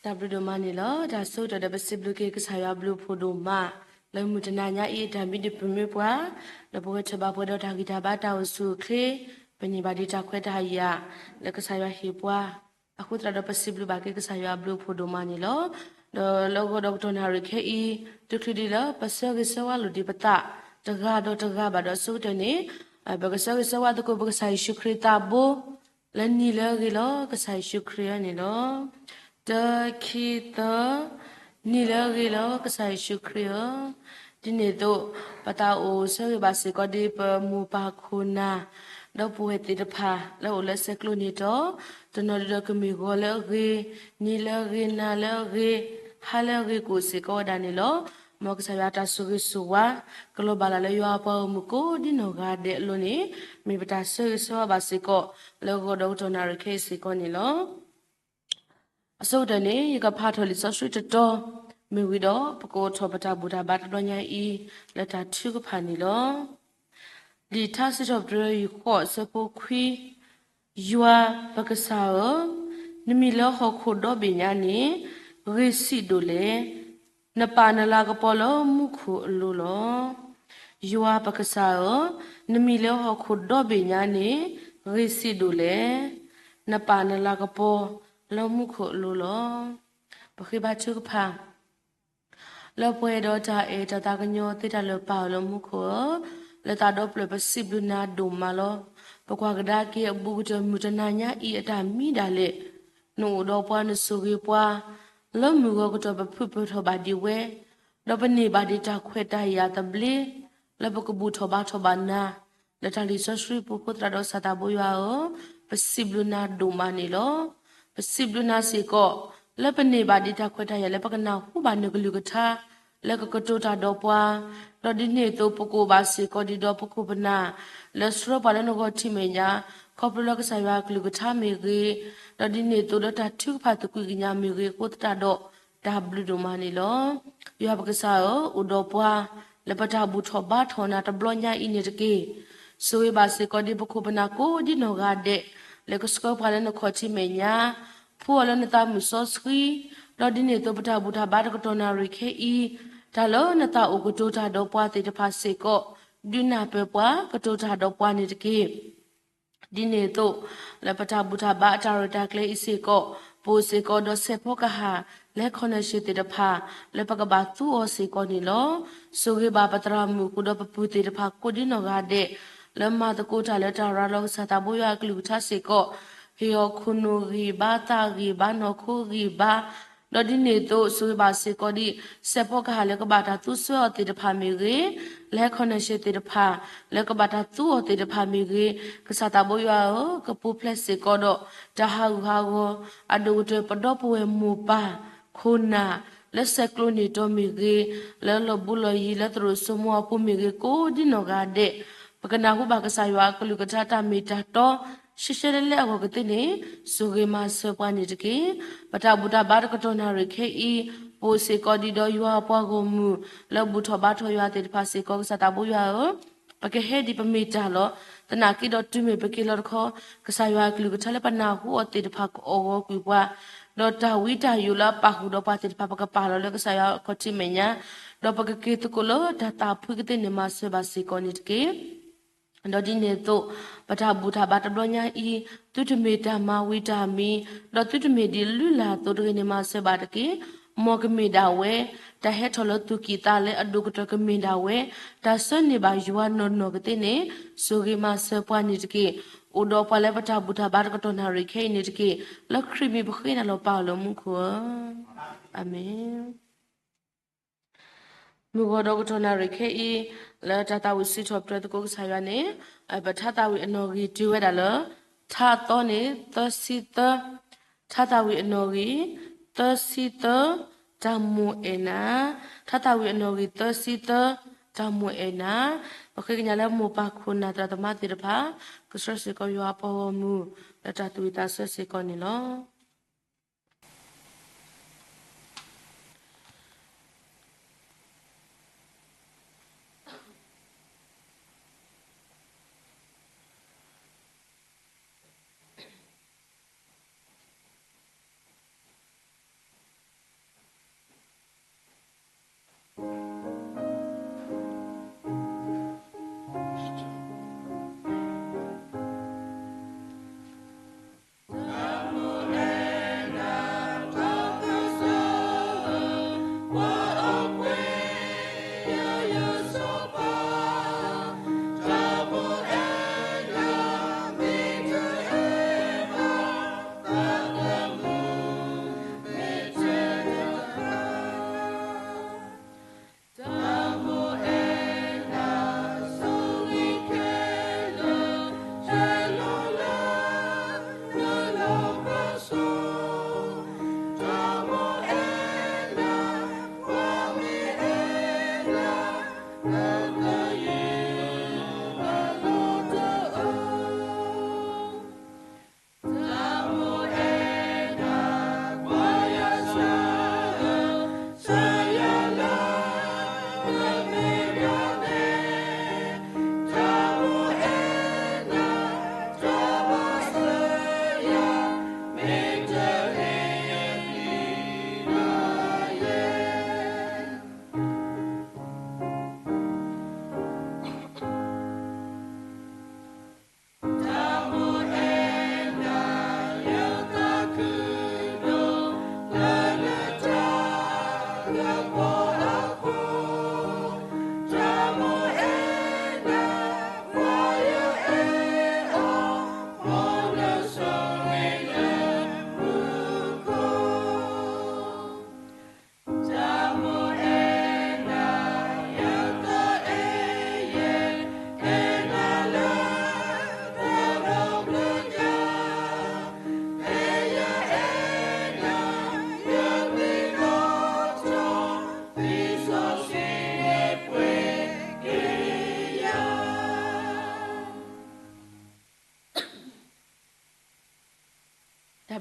တၢ်ဘျုးဒိၣ်မးန့ၣ်လီၤ. တၢ်ဆိကတၢၢ်ဒီးပစံးဘျုးက့ၤကစၢ်ယွၤဘျုးဖှိၣ်ဒိၣ်မး လၢမုၢ်တနၤညါအံၤ တၢ်မံဒုးပမ့ၢ်ပှၤ ဒီးပဝဲထၢၣ်ဘၣ်ပှဲၤဒီးတၢ်ဂံၢ်တၢ်ဘါတၢ်အိၣ်ဆူၣ်အိၣ်ချ့ ပန့ၢ်ဘၣ်ဒံးတၢ်ခွဲးတၢ်ယာ် လၢကစၢ်ယွၤဟ့ၣ်ပှၤ အဃိသတးဒီးပစံးဘျုးဘၣ်က့ၤကစၢ်ယွၤဘျုးဖှိၣ်ဒိၣ်မးန့ၣ်လီၤ. ဒီးလၢဂီၤဒီးကတီၢ်နၣ်ရံၣ်ခဲအံၤ တချုးဒံးလၢပဆၢဂ့ၤဆၢဝါလိာ်ဒံးပသး တဂၤဒီးတဂၤဘၣ်ဒီးအဆိကတၢၢ်န့ၣ် ပကဆၢဂ့ၤဆၢဝါသကိးပကစၢ်ယ့ၣ်ၡူးခရံာ်သးဘိ လၢနံၤလၢအဂ့ၤလီၤ ကစၢ်ယ့ၣ်ၡူးခရံာ်အံၤန့ၣ်လီၤ. တၢ ခံ သၢ, နံၤလၢအဂ့ၤလီၤ ကစၢ်ယ့ၣ်ၡူးခရံာ်ဧၢ. ဒ်န့ၣ်အသိး ပသးအိၣ်ဆၢဂ့ၤဘၣ်စ့ၢ်ကီးဒ်ပမိၢ်ပၢ်ခိၣ်နၢ် ဒီပုၢ်ဝဲၢ်သ့ၣ်တဖၣ် လၢအိၣ်လၢဆဲးကျိးန့ၣ်ဒီး တနီၤဒုးဒီးကမ့ၢ်ဂီၤလၢအဂ့ၤ, နံၤလၢအဂ့ၤ, နၤလၢအဂ့ၤ, ဟါလၢအဂ့ၤ ကအိၣ်စ့ၢ်ကီးဝဲဒၣ်န့ၣ်လီၤ. မ်ကစၢ်ယွၤတၢ်ဆိၣ်ဂ့ၤဆိၣ်ဝါ ကလီၤဘၣ်လၢ်လၢယွၤအပှၤဂီၢ်မုၢ်ကိးဒ်နီၢ်ဂၤဒဲးအလိၤန့ၣ် မ့ၢ်ပတၢ်ဆၢဂ့ၤဆၢဝါဘၣ်စ့ၢ်ကီး လၢဂီၤဒီးကတီၢ်နၣ်ရံၣ်ခဲအံၤစ့ၢ်ကီးန့ၣ်လီၤ. အဆိကတၢၢ်န့ၣ် ယကဖးထီၣ်လံာ်စီဆှံတတီၤ မ့ၢ်ဝံၤဒီး ပကအိးထီၣ်ပတၢ်ဘူၣ်တၢ်ဘါတဘျီညါအံၤ လၢတၢ်ထုကဖၣ်န့ၣ်လီၤ. လံာ်ထါစံးထီၣ်ပတြၢၤ ယုၢ်ဃိးအဆၢဖိခွံ, ယွၤပကစၢ်ဧၢ, နမံၤလၢဟီၣ်ခိၣ်ဒီဘ့ၣ်ညါန့ၣ် ဂ့ၤဆံးဒိၣ်လဲၣ်. နပာ်နလၤကပီၤလၢမူခိၣ်အလိၤလီၤ. ယွၤပကစၢ်ဧၢ, နမံၤလၢဟီၣ်ခိၣ်ဒီဘ့ၣ်ညါန့ၣ် ဂ့ၤဆံးဒိၣ်လဲၣ်. နပာ်နလၤကပီၤလၢမူခိၣ်အလိၤလီၤ. ပဃ့ဘါထုကဖၣ် လၢပှဲၤဒီးတၢ်အဲၣ်တၢ်သးကညီၤသ့တၢ်လၢာ်ပၢ်လၢမူခိၣ်ဧၢ, လၢသးဒီဖျၢၣ်ပစံးဘျုးနၤဒိၣ်မးလီၤ. ပကွၢ်ကဒါက့ၤအဘူးကတၢၢ်မုၢ်တနၤညါအံၤအတၢ်မံဒၣ်လဲာ်, နအိၣ်ဒီးပှၤနဆိၣ်ဂ့ၤပှၤ, လၢမုၢ်ဂီၤကတီၢ်ပဖုပၢၢ်ထီၣ်ဘၣ်ဒံးဝဲ, ဒီးပန့ၢ်ဘၣ်ဒံးတၢ်ခွဲးတၢ်ယာ်သဘျ့ လၢပကဘူၣ်ထီၣ်ဘါထီၣ်ဘၣ်နၤ လၢတၢ်လံာ်စီဆှံပူၤအဃိသတးဒီး ကစၢ်သးဘိယွၤဧၢ, ပစံးဘျုးနၤဒိၣ်မးန့ၣ်လီၤ. ပစံးဘျုးနၤစ့ၢ်ကီး လၢပန့ၢ်ဘၣ်ဒံးတၢ်ခွဲးတၢ်ယာ်လၢပကနၢ်ဟူဘၣ်နကလုၢ်ကထါ လၢကကတိၤတၢ်ဒီးပှၤ, ဒီးဒ်န့ၣ်အသိးပကအိၣ်ဘၣ်စ့ၢ်ကီးဒံးဒီးပခိၣ်ပနၢ် လၢဆှၢပှၤလၢနဂီၢ်ထံးမဲာ်ညါ, ခီဖျိလၢကစၢ်ယွၤအကလုၢ်ကထါမ့ၢ်ဂ့ၤ, ဒီးဒ်န့ၣ်အသိးလၢတၢ်ထုကဖၣ်သကွံာ်ကညးမ့ၢ်ဂ့ၤအဃိသတးဒီး တၢ်ဘျုးဒိၣ်မးန့ၣ်လီၤ. ယွၤပကစၢ်ဧၢ, အိၣ်ဒီးပှၤ လၢပတၢ်ဘူၣ်ထီၣ်ဘါထီၣ်နၤတဘျီညါအံၤန့ၣ်တက့ၢ်. ဆိၣ်ဂ့ၤဘၣ်စ့ၢ်ကီးဒံးပခိၣ်ပနၢ်ကိးဒ်နီၢ်ဂၤဒဲး လၢကဆှၢပှၤလၢနခီၣ်ထံးမဲာ်ညါ, ဖှူအီၤလၢနသးမုၢ်စီဆှံ, ဒီးဒ်န့ၣ်အသိးပတၢ်ဘူၣ်တၢ်ဘါတကတီၢ်နၣ်ရံၣ်ခဲအံၤ, တၢ်လၢနသးအိၣ်ကတိၤတၢ်ဒီးပှၤသ့ၣ်တဖၣ်စ့ၢ်ကီး, ဒုးနၢ်ပၢၢ်ပှၤကတိၤတၢ်ဒီးပှၤန့ၣ်တက့ၢ်. ဒ်န့ၣ်အသိး လၢပတၢ်ဘူၣ်တၢ်ဘါအတၢ်ရဲၣ်တၢ်ကျဲၤအံၤစ့ၢ်ကီး, ပအိၣ်စ့ၢ်ကီးဒီးစဲးဖီကဟၣ် လၢ connection သ့ၣ်တဖၣ် လၢပကဘၣ်သူအီၤစ့ၢ်ကီးန့ၣ်လီၤ. ဆိၣ်ဂ့ၤဘၣ်ပသရၣ်မုၣ်အဃိဒီးပပုၢ်သ့ၣ်တဖၣ်ကိးဒ်နီၢ်ဂၤဒဲး လၢမၤသကိးတၢ်လၢတၢ်ရၤလီၤကစၢ်သးဘိယွၤအကလုၢ်ကထါစ့ၢ်ကီး, ဟ့ၣ်အီၤခိၣ်နူာ်ဂံၢ်ဘါ သးဂံၢ်ဘါ နီၢ်ခိဂံၢ်ဘါ, ဒီးဒ်န့ၣ်အသိး ဆိၣ်ဂ့ၤဘၣ်စ့ၢ်ကီးဒံး စဲးဖီကဟၣ်လၢကဘၣ်တၢ်သူစွဲအီၤသ့ၣ်တဖၣ်မ့ၢ်ဂ့ၤ, လၢ connection သ့ၣ်တဖၣ် လၢကဘၣ်တၢ်သူအီၤသ့ၣ်တဖၣ်မ့ၢ်ဂ့ၤ, ကစၢ်သးဘိယွၤဧၢ, ကပူၤဖျဲးစ့ၢ်ကီးဒီး တၢ်ဟးဂူာ်ဟးဂီၤ, အဒိၣ်ကတၢၢ်ပဒီပုၢ်ဝဲၢ်မိၢ်ပၢ် ခိၣ်နၢ် လၢဆဲးကျိးန့ၢ်တီမ့ၢ်ဂ့ၤ, လၢလီၢ်ဘူးလီၢ်ယံၤ လၢသရိာ်စိမိၤအပူၤမ့ၢ်ဂ့ၤ ကိးဒ်နီၢ်ဂၤဒဲး, ပကနၢ်ဟူဘၣ်ကစၢ်ယွၤအကလုၢ်ကထါတၢ်မ့ၢ်တၢ်တီ ရှဲရှဲလဲလဲအဂီၢ်ကသ့န့ၣ် ဆိၣ်ဂ့ၤမၤစၢၤပှၤန့ၣ်တက့ၢ်. ပတၢ်ဘူၣ်တၢ်ဘါတကတီၢ်နၣ်ရံၣ်ခဲအံၤ, ပအိၣ်စ့ၢ်ကီးဒံးဒီးယွၤအပှၤဂီၢ်မုၢ် လၢဘူၣ်ထီၣ်ဘါထီၣ်ယွၤသ့ၣ်တဖၣ်စ့ၢ်ကီး ကစၢ်သးဘိယွၤဧၢ, ပကဟဲဒံးပမ့ၢ်တၢ်လီၤ. သနာ်က့ဒီးတုၤမ့ၢ်ပက့ၤလီၤတခီ, ကစၢ်ယွၤအကလုၢ်ကထါလၢပနၢ်ဟူအီၤသ့ၣ်တဖၣ်ကအီၣ်ဂီၤကွံာ်ပှၤ, ဒီးတၢ်ဝံတၢ်ယိးလၢအပာ်ဃုာ်ဒီးပှၤသ့ၣ်တဖၣ် ပကပာ်လီၤလၢကစၢ်ယွၤအခီၣ်ထံးမဲာ်ညါ, ဒီးပကက့ၤသကိးလၢတၢ်သးဖှံကသ့န့ၣ် မၤစၢၤဘၣ်စ့ၢ်ကီးန့ၣ်တက့ၢ်. ဒီးဒ်န့ၣ်အသိး, ပတၢ်ဘူၣ်တၢ်ဘါတဘျီညါအံၤ, သုတမ့ၢ်တၢ်မၤဝံၤတၢ်မံၤ, ဒီးသုတမ့ၢ်ဒ်လုၢ်လၢ်အသိးတဂ့ၤန့ၣ် မၤစၢၤဘၣ်တက့ၢ်. မ်ကမ့ၢ်ဒၣ်ဝဲ, တၢ်ဟဲထီၣ်လၢသူၣ်ကံၢ်သးလဲအဒိၣ်ကတၢၢ်ကမ့ၢ်ဒၣ်ဝဲ, တၢ်ဆှၢန့ၢ်ဘၣ်ယွၤနီၢ်နီၢ်ကသ့န့ၣ်, ဆိၣ်ဂ့ၤမၤစၢၤပှၤန့ၣ်တက့ၢ်. အိၣ်ဒီးပှၤလၢပတၢ်ဘူၣ်တၢ်ဘါတကတီၢ်နၣ်ရံၣ်ခဲအံၤန့ၣ်တက့ၢ်. လၢခရံာ်မံၤပဃ့နၤလီၤပၢ်လၢမူခိၣ်ဧၢ. အၤမ့ၣ်. မုၢ်ဂီၤဒီးကတီၢ်နၣ်ရံၣ်ခဲအံၤ, လၢတၢ်သးဝံၣ်စံးထီၣ်ပတြၢၤသကိးကစၢ်ယွၤန့ၣ်, ပထါသးဝံၣ်အနီၣ်ဂံၢ်တုၤဝဲဒၣ်လၢ ထါသီန့ၣ် သၢဆံသၢ, ထါသးဝံၣ်အနီၣ်ဂံၢ် သၢဆံသၢ, တၢ်မိၣ်အဲၣ်နၤ, ထါသးဝံၣ်အနီၣ်ဂံၢ် သၢဆံသၢ, တၢ်မိၣ်အဲၣ်နၤ. ပဃ့ကညးလၢမိၢ်ပၢ်ခိၣ်နၢ်သရၣ်သမါသ့ၣ်တဖၣ်, ကဆှၢစ့ၢ်ကီးယွၤအပှၤဂီၢ်မုၢ် လၢတၢ်သူၣ်ဝံၣ်သးဆၢစ့ၢ်ကီးန့ၣ်လီၤ.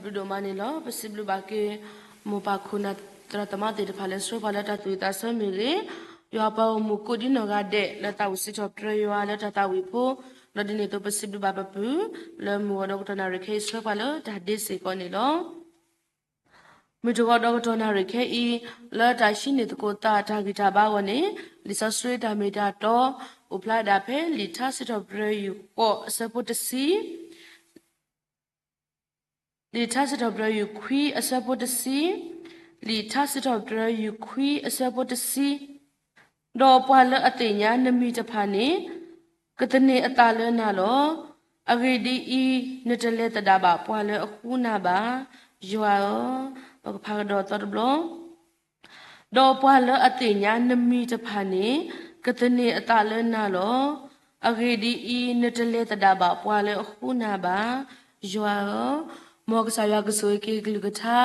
ဘျုးဒိၣ်မးန့ၣ်လီၤ. ပစံးဘျုးဘၣ်က့ၤ မိၢ်ပၢ်ခိၣ်နၢ်သရၣ်သမါသ့ၣ်တဖၣ်လၢဆှၢပှၤလၢတၢ်သူၣ်ဝံၣ်သးဆၢမ့ၢ်ဂ့ၤ, ယွၤပှၤဂီၢ်မုၢ်ကိးဒ်နီၢ်ဂၤဒဲး လၢသးဝံၣ်စံးထီၣ်ပတြၢၤယွၤလၢတၢ်သးဝံၣ်ဖိ, ဒီးဒ်န့ၣ်အသိးပစံးဘျုးဘၣ်ပပုၢ် လၢမုၢ်ဂီၤဒီးကတီၢ်နၣ်ရံၣ်ခဲအံၤဆှၢပှၤလၢတၢ်ဒ့စ့ၢ်ကီးန့ၣ်လီၤ. မုၢ်တဂီၤဒီးကတီၢ်နၣ်ရံၣ်ခဲအံၤ လၢတၢ်ဟံးန့ၢ်သကိးသးတၢ်ဂံၢ်တၢ်ဘါအဂီၢ်န့ၣ်, လံာ်စီဆှံတၢ်မ့ၢ်တၢ်တီ အိၣ်ဖျါဒၣ်ဖဲလံာ်ထါစံးထီၣ်ပတြၢၤယွၤဃိးအဆၢဖိတဆံ လံာ်ထါစံးထီၣ်ပတြၢၤယွၤခွံအဆၢဖိတဆံ, လံာ်ထါစံးထီၣ်ပတြၢၤယွၤခွံအဆၢဖိတဆံ, ဒီးပှၤလၢအသ့ၣ်ညါနမံၤတဖၣ်န့ၣ် ကသန့ၤအသးလၢနၤလီၤ. အဂ့ၢ်ဒ်အံၤ, နတလဲၤသဒၣ်ဘၣ်ပှၤလၢအဃုနၤဘၣ်, ယွၤဧၢ, ပကဖးကဒီးသီတဘျီ ဒီးပှၤလၢအသ့ၣ်ညါနမံၤတဖၣ်န့ၣ် ကသန့ၤအသးလၢနၤလီၤ. အဂ့ၢ်ဒ်အံၤ, နတလဲၤသဒၣ်ဘၣ်ပှၤလၢအဃုနၤဘၣ်, ယွၤဧၢ, မ်ကစၢ်ယွၤကဆိၣ်ဂ့ၤက့ၤကလုၢ်ကထါ,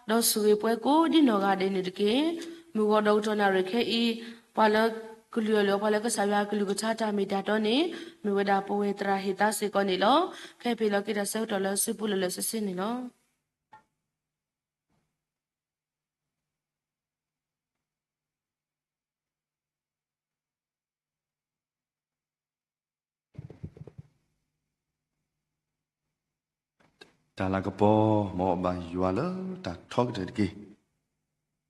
ဒီးဆိၣ်ဂ့ၤပှၤကိးဒ်နီၢ်ဂၤဒဲးန့ၣ်တက့ၢ်. မုၢ်ဂီၤဒီးကတီၢ်နၣ်ရံၣ်ခဲအံၤ, ပှၤလၢကလုၢ်အီၣ်လုၢ်အီပှၤလၢကစၢ်ယွၤကလုၢ်ကထါတၢ်မ့ၢ်တၢ်တီန့ၣ်, မ့ၢ်ဝဲဒၣ်ပဝဲသရၣ်ဟ့ၣ်သါစ့ၢ်ကီးန့ၣ်လီၤ. ခဲအံၤပဟ့ၣ်လီၤက့ၤတၢ်ဆၢကတီၢ်လၢစုပူၤလၢာ်လၢာ်ဆ့ဆ့န့ၣ်လီၤ. တၢ်လၤကပီၤ မ်အဘၣ်ယွၤလၢတၢ်ထီကတၢၢ်တက့ၢ်.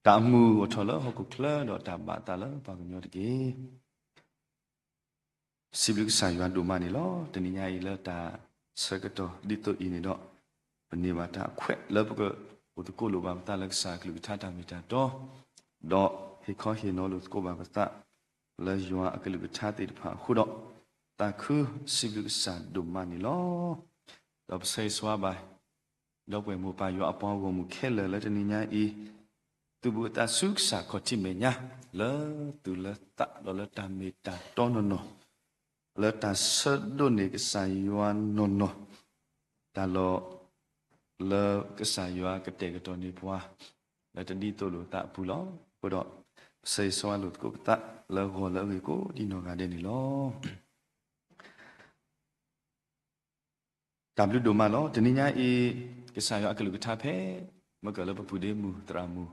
တၢ်အမုာ်အိၣ်ထီၣ်လၢဟီၣ်ခိၣ်ချၢဒီးတၢ်ဘၣ်သးလၢပှၤကညီတက့ၢ်. စံးဘျုးကစၢ်ယွၤဒိၣ်မးန့ၣ်လီၤ. တနံၤညါအံၤလၢတၢ်ဆၢကတီၢ်ဒ်သိးအံၤန့ၣ်ဒီး, ပန့ၢ်ဘၣ်တၢ်အခွဲးလၢပကအိၣ်သကိးလိာ်ဘၣ်ပသးလၢကစၢ်အကလုၢ်ကထါတၢ်မ့ၢ်တၢ်တီ, ဒီးဟ့ၣ်ခီဟ့ၣ်နီၤလိာ်သကိးဘၣ်ပသး လၢယွၤအကလုၢ်ကထါသ့ၣ်တဖၣ်အဃိဒီး, သးခုစံးဘျုးကစၢ်ဒိၣ်မးန့ၣ်လီၤ. ဒီးပဆၢဂ့ၤဆၢဝါဘၣ် ဒီပုၢ်ဝဲၢ်မိၢ်ပၢ်ယွၤအပှၤဂီၢ်မုၢ်ခဲလၢာ်လၢတနံၤညါအံၤ, သူၣ်ဘၣ်သးဆူကစၢ်ခီၣ်ထံးမဲာ်ညါ, လၢသူၣ်လၢသးဒီးလၢတၢ်မ့ၢ်တၢ်တီနီၢ်နီၢ်, လၢတၢ်ဆၢဒိးန့ၢ်ကစၢ်ယွၤနီၢ်နီၢ်, တၢ်လီၢ်လၢကစၢ်ယွၤကတဲာ်ကတီၤန့ၢ်ပှၤ လၢတဒ်သိးလိာ်သးအပူၤလီၤ. အဃိဒီး, ပဆၢဂ့ၤဆၢဝါလိာ်သကိးပသးလၢဂီၤလၢအဂ့ၤကိးဒ်နီၢ်ဂၤဒဲးန့ၣ်လီၤ. တၢ်ဘျုးဒိၣ်မးလီၤ. တနံၤညါအံၤ, ကစၢ်ယွၤအကလုၢ်ကထါဖဲ မ့ၢ်ကလၢပပုၢ်ဒ့မုၣ်သရၣ်မုၣ်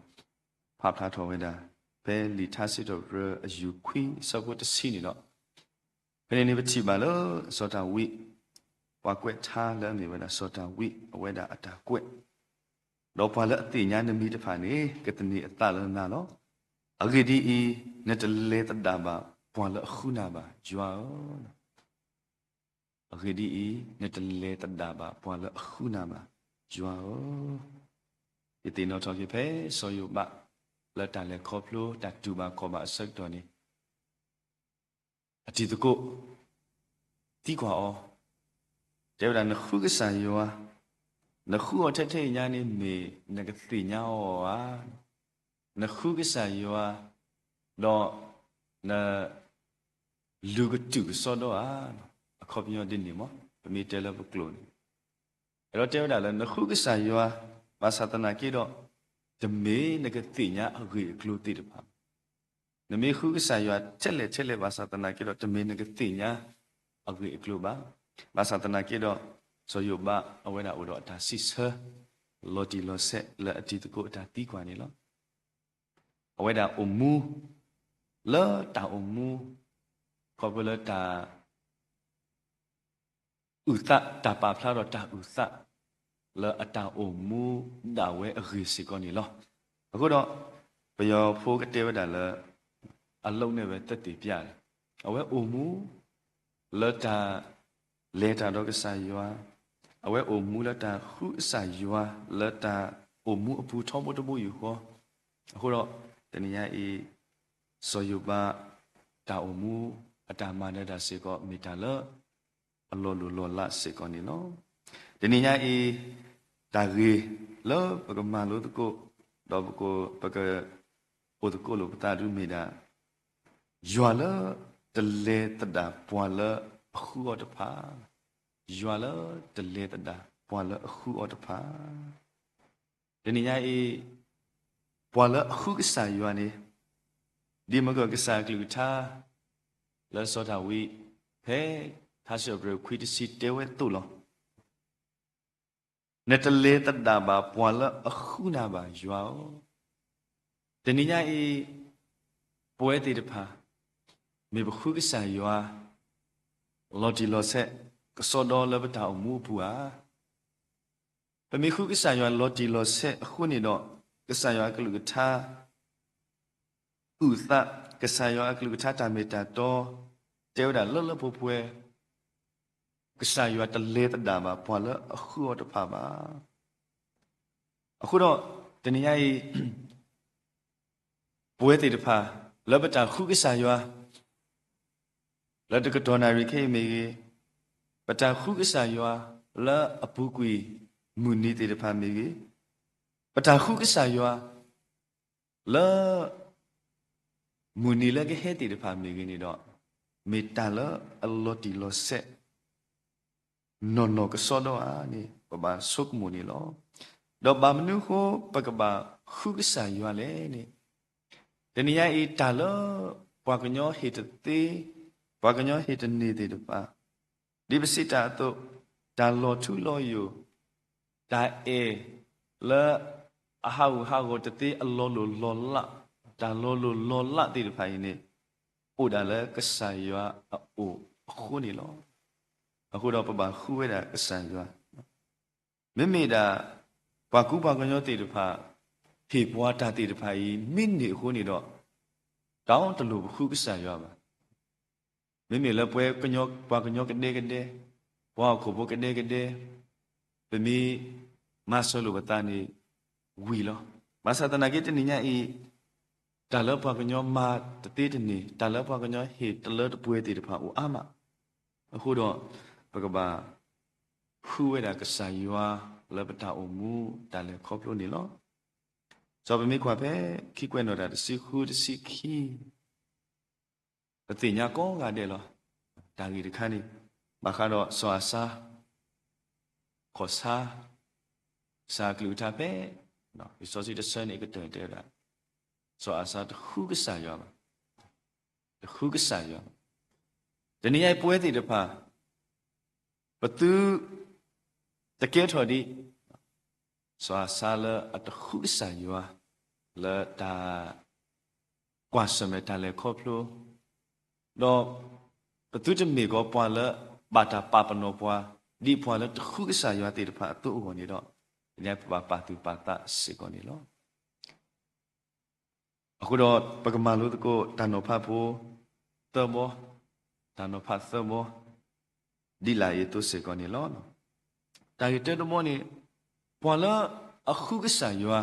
ဖးဖျါထီၣ်ဝဲဒၣ် ဖဲလံာ်ထါစံးထီၣ်ပတြၢၤအယူၢ်ခွံအဆၢဖိတဆံန့ၣ်ဒီး, ဖဲန့ၣ်န့ၣ်ပထံၣ်ဘၣ်လၢစီၤဒၤဝံး, ပှၤကွဲးထါလၢအမ့ၢ်ဝဲဒၣ်စီၤဒၤဝံး အဝဲဒၣ်အတၢ်ကွဲး, ဒီးပှၤလၢအသ့ၣ်ညါနမံၤတဖၣ်န့ၣ် ကသန့ၤအသးလၢနၤလီၤ. အဂ့ၢ်ဒ်အံၤ, နတလဲၤသဒၣ်ဘၣ်ပှၤလၢအဃုနၤဘၣ်, ယွၤဧၢ. အဂ့ၢ်ဒ်အံၤ, နတလဲၤသဒၣ်ဘၣ်ပှၤလၢအဃုနၤဘၣ်, ယွၤဧၢ. ယသ့ၣ်နီၣ်ထီၣ်က့ၤဖဲစီၤယိၤဘး လၢတၢ်လဲၤခီဖျိတၢ်တူၢ်ဘၣ်ခီၣ်ဘၣ်အဆၢကတီၢ်န့ၣ်, အတံၤသကိး သံကွၢ်အီၤ, တဲဝဲဒၣ် နဃုကစၢ်ယွၤ, နဃုအီၤထဲထဲအံၤညါန့ၣ် မ့ၢ်နကသ့ၣ်ညါအီၤဧါ. နဃုကစၢ်ယွၤ, ဒီးန လူၤကတုာ်ကစီဒီဧါ. အခီပညီဒ်န့ၣ်မ့ၢ် ပမ့ၢ်တဲလၢပကျိာ်န့ၣ်, အဲၣ်ဒိးတဲဝဲဒၣ်လၢ နဃုကစၢ်ယွၤ ဘၣ်ဆၣ်သနာ်က့ဒီး တမ့ၢ်နကသ့ၣ်ညါအဂ့ၢ်အကျိၤသ့ၣ်တဖၣ်, နမ့ၢ်ဃုကစၢ်ယွၤထဲလဲၣ်ထဲလဲၣ် ဘၣ်ဆၣ်သနာ်က့ဒီး တမ့ၢ်နကသ့ၣ်ညါအဂ့ၢ်အကျိၤဘၣ်. ဘၣ်ဆၣ်သနာ်က့ဒီး စီၤယိၤဘး အဝဲဒၣ်အိၣ်ဒီးအတၢ်စံးဆၢ လီၤတံၢ်လီၤဆဲးလၢအတံၤသကိးအတၢ်သံကွၢ်န့ၣ်လီၤ. အဝဲဒၣ်အိၣ်မူ လၢတၢ်အိၣ်မူ ခီဖျိလၢတၢ် အုၣ်သး တၢ်ပာ်ဖျါဒီးတၢ်အုၣ်သး လၢအတၢ်အိၣ်မူဒၣ်ဝဲအဂ့ၢ်စ့ၢ်ကီးန့ၣ်လီၤ. အဃိဒီး ပယီၤဖိကတဲဝဲဒၣ်လၢ အလုပ်နဲ့ပဲ သက်သေပြတယ်. အဝဲအိၣ်မူ လၢတၢ် လဲၤတၢ်ဒီးကစၢ်ယွၤ, အဝဲအိၣ်မူလၢတၢ်ဃုကစၢ်ယွၤ လၢတၢ်အိၣ်မူအပူၤထီဘိတဘိယူၢ်ဃီ. အဃိဒီး တနံၤညါအံၤ စီၤယိၤဘး တၢ်အိၣ်မူ အတၢ်မၤနၢၤတၢ်စ့ၢ်ကီး မ့ၢ်တၢ်လၢ အလီၤလိၢ်လီၤလးစ့ၢ်ကီးန့ၣ်လီၤ. တနံၤညါအံၤ တၢ်ဂ့ၢ်လၢပကမၤလိသကိး ဒီးပက ပက အိၣ်သကိးလိာ်ပသးဒ်မ့ၢ်ဒၣ် ယွၤလၢတလဲၤသဒၣ်ပှၤလၢအဃုအီၤတဖၣ်, ယွၤလၢတလဲၤသဒၣ်ပှၤလၢအဃုအီၤတဖၣ်. တနံၤညါအံၤ ပှၤလၢအဃုကစၢ်ယွၤန့ၣ် ဒ်မ့ၢ်ကစၢ်အကလုၢ်ကထါ လၢစီၤဒၤဝံး ဖဲထါစံးထီၣ်ပတြၢၤခွံတဆံတဲဝဲအသိးလီၤ. နတလဲၤသဒၣ်ဘၣ်ပှၤလၢအဃုနၤဘၣ် ယွၤဧၢ. တနံၤညါအံၤ ပဝဲသ့ၣ်တဖၣ် မ့ၢ်ပဃုကစၢ်ယွၤ လီၤတံၢ်လီၤဆဲး ကစီဒီလၢပတၢ်အိၣ်မူအပူၤဧါ. ပမ့ၢ်ဃုကစၢ်ယွၤလီၤတံၢ်လီၤဆဲးအဃိန့ၣ်ဒီး ကစၢ်ယွၤအကလုၢ်ကထါ အုၣ်သး, ကစၢ်ယွၤအကလုၢ်ကထါတၢ်မ့ၢ်တၢ်တီ တဲဝဲဒၣ်လၢလၢပှဲၤပှဲၤ, ကစၢ်ယွၤတလဲၤသဒၣ်ဘၣ်ပှၤလၢအဃုအီၤတဖၣ်ဘၣ်. အဃိဒီး တနံၤညါအံၤ ပဝဲသ့ၣ်တဖၣ် လၢပတၢ်ဃုကစၢ်ယွၤ လၢတကတီၢ်နၣ်ရံၣ်ခဲအံၤမ့ၢ်ဂ့ၤ, ပတၢ်ဃုကစၢ်ယွၤ လၢအပူၤကွံာ်မုၢ်နံၤသ့ၣ်တဖၣ်မ့ၢ်ဂ့ၤ, ပတၢ်ဃုကစၢ်ယွၤ လၢ မုၢ်နံၤလၢကဟဲသ့ၣ်တဖၣ်မ့ၢ်ဂ့ၤန့ၣ်ဒီး မ့ၢ်တၢ်လၢအလီၤတံၢ်လီၤဆဲး နီၢ်နီၢ်ကစီဒီဧါန့ၣ် ပဘၣ်ဆိကမိၣ်န့ၣ်လီၤ. ဒီးဘၣ်မနုၤအဃိ ပကဘၣ်ဃုကစၢ်ယွၤလဲၣ်န့ၣ်, တနံၤညါအံၤ တၢ်လၢပှၤကညီဟ့ၣ်တသ့, ပှၤကညီဟ့ၣ်တန့ၢ်သ့ၣ်တဖၣ် ဒ်ပစံးတၢ်အသိး, တၢ်လီၤထူလီၤယိာ်, တၢ်အဲၣ်လၢ အဟးဂူာ်ဟးဂီၤတသ့အလီၤလိၢ်လီၤလး, တၢ်လီၤလိၢ်လီၤလးသ့ၣ်တဖၣ်အံၤန့ၣ် အိၣ်ဒၣ်လၢကစၢ်ယွၤအအိၣ်အဃိန့ၣ်လီၤ. အဃိဒီးပဘၣ်ဃုဝဲဒၣ်ကစၢ်ယွၤ, မ့မ့ၢ်ဒၣ် ပှၤကူပှၤကညီသ့ၣ်တဖၣ် ဟ့ၣ်ပှၤတၢ်သ့ၣ်တဖၣ်အံၤ မ့ၢ်န့ၢ်အဃိန့ၣ်ဒီး တၢ်အီတလိၣ်ပဃုကစၢ်ယွၤဘၣ်. မ့မ့ၢ်လၢပှၤကညီကဒဲကဒဲ, ပှၤဟီၣ်ခိၣ်ဖိကဒဲကဒဲ, ပမ့ၢ်မၤစၢၤလိာ်ပသးန့ၣ် ဝံၤလီၤ. ဘၣ်ဆၣ်သနာ်က့တနံၤညါအံၤ, တၢ်လၢပှၤကညီမၤတသ့တန့ၢ်, တၢ်လၢပှၤကညီဟ့ၣ်တလၢတပှဲၤသ့ၣ်တဖၣ်အိၣ်အါမး, အဃိဒီး ပကဘၣ် ဃုဝဲဒၣ်ကစၢ်ယွၤလၢပတၢ်အိၣ်မူတၢ်လဲၤခီဖျိန့ၣ်လီၤ. စီၤပမ့ၢ်ကွၢ်ဖဲ ခံကွဲးနီၣ်တၢ်တဆံဃုတဆံခံ ပသ့ၣ်ညါကိးဂၤဒဲးလီၤ. တၢ်ဂ့ၢ်တခါန့ၣ် ဘၣ်ဃးဒီးစီၤအၤစါ ခီၣ်ဆါ ကစၢ်အကလုၢ်ကထါဖဲ လံာ်စီဆှံတဆၢန့ၣ်အကတၢၢ်တဲဝဲဒၣ် စီၤအၤစါတဃုကစၢ်ယွၤဘၣ်, တဃုကစၢ်ယွၤဘၣ်. တနံၤညါအံၤပဝဲသ့ၣ်တဖၣ် ပသု တကဲထီၣ်ဒံး စီၤအၤစါလၢအတဃုကစၢ်ယွၤ လၢတၢ် ကွၢ်ဆၢၣ်မဲာ်တၢ်လဲၤခီဖျိ, ဒီးပသုတမ့ၢ်ကီးပှၤလၢဘၣ်တၢ်ပာ်ပနီၣ်ပှၤ ဒ်ပှၤလၢတဃုကစၢ်ယွၤသ့ၣ်တဖၣ်အသိးအဂီၢ်န့ၣ်ဒီး, တနံၤညါပဘၣ်ပာ်သူၣ်ပာ်သးစ့ၢ်ကီးန့ၣ်လီၤ. အဃိဒီးပကမၤလိသကိးတၢ်နီၤဖးဖိ သၢဘီ, တၢ်နီၤဖးသၢဘီ ဒ်လာ်အံၤအသိးစ့ၢ်ကီးန့ၣ်လီၤ. တၢ်ဂ့ၢ်တၢတဘီန့ၣ်, ပှၤလၢအဃုကစၢ်ယွၤ,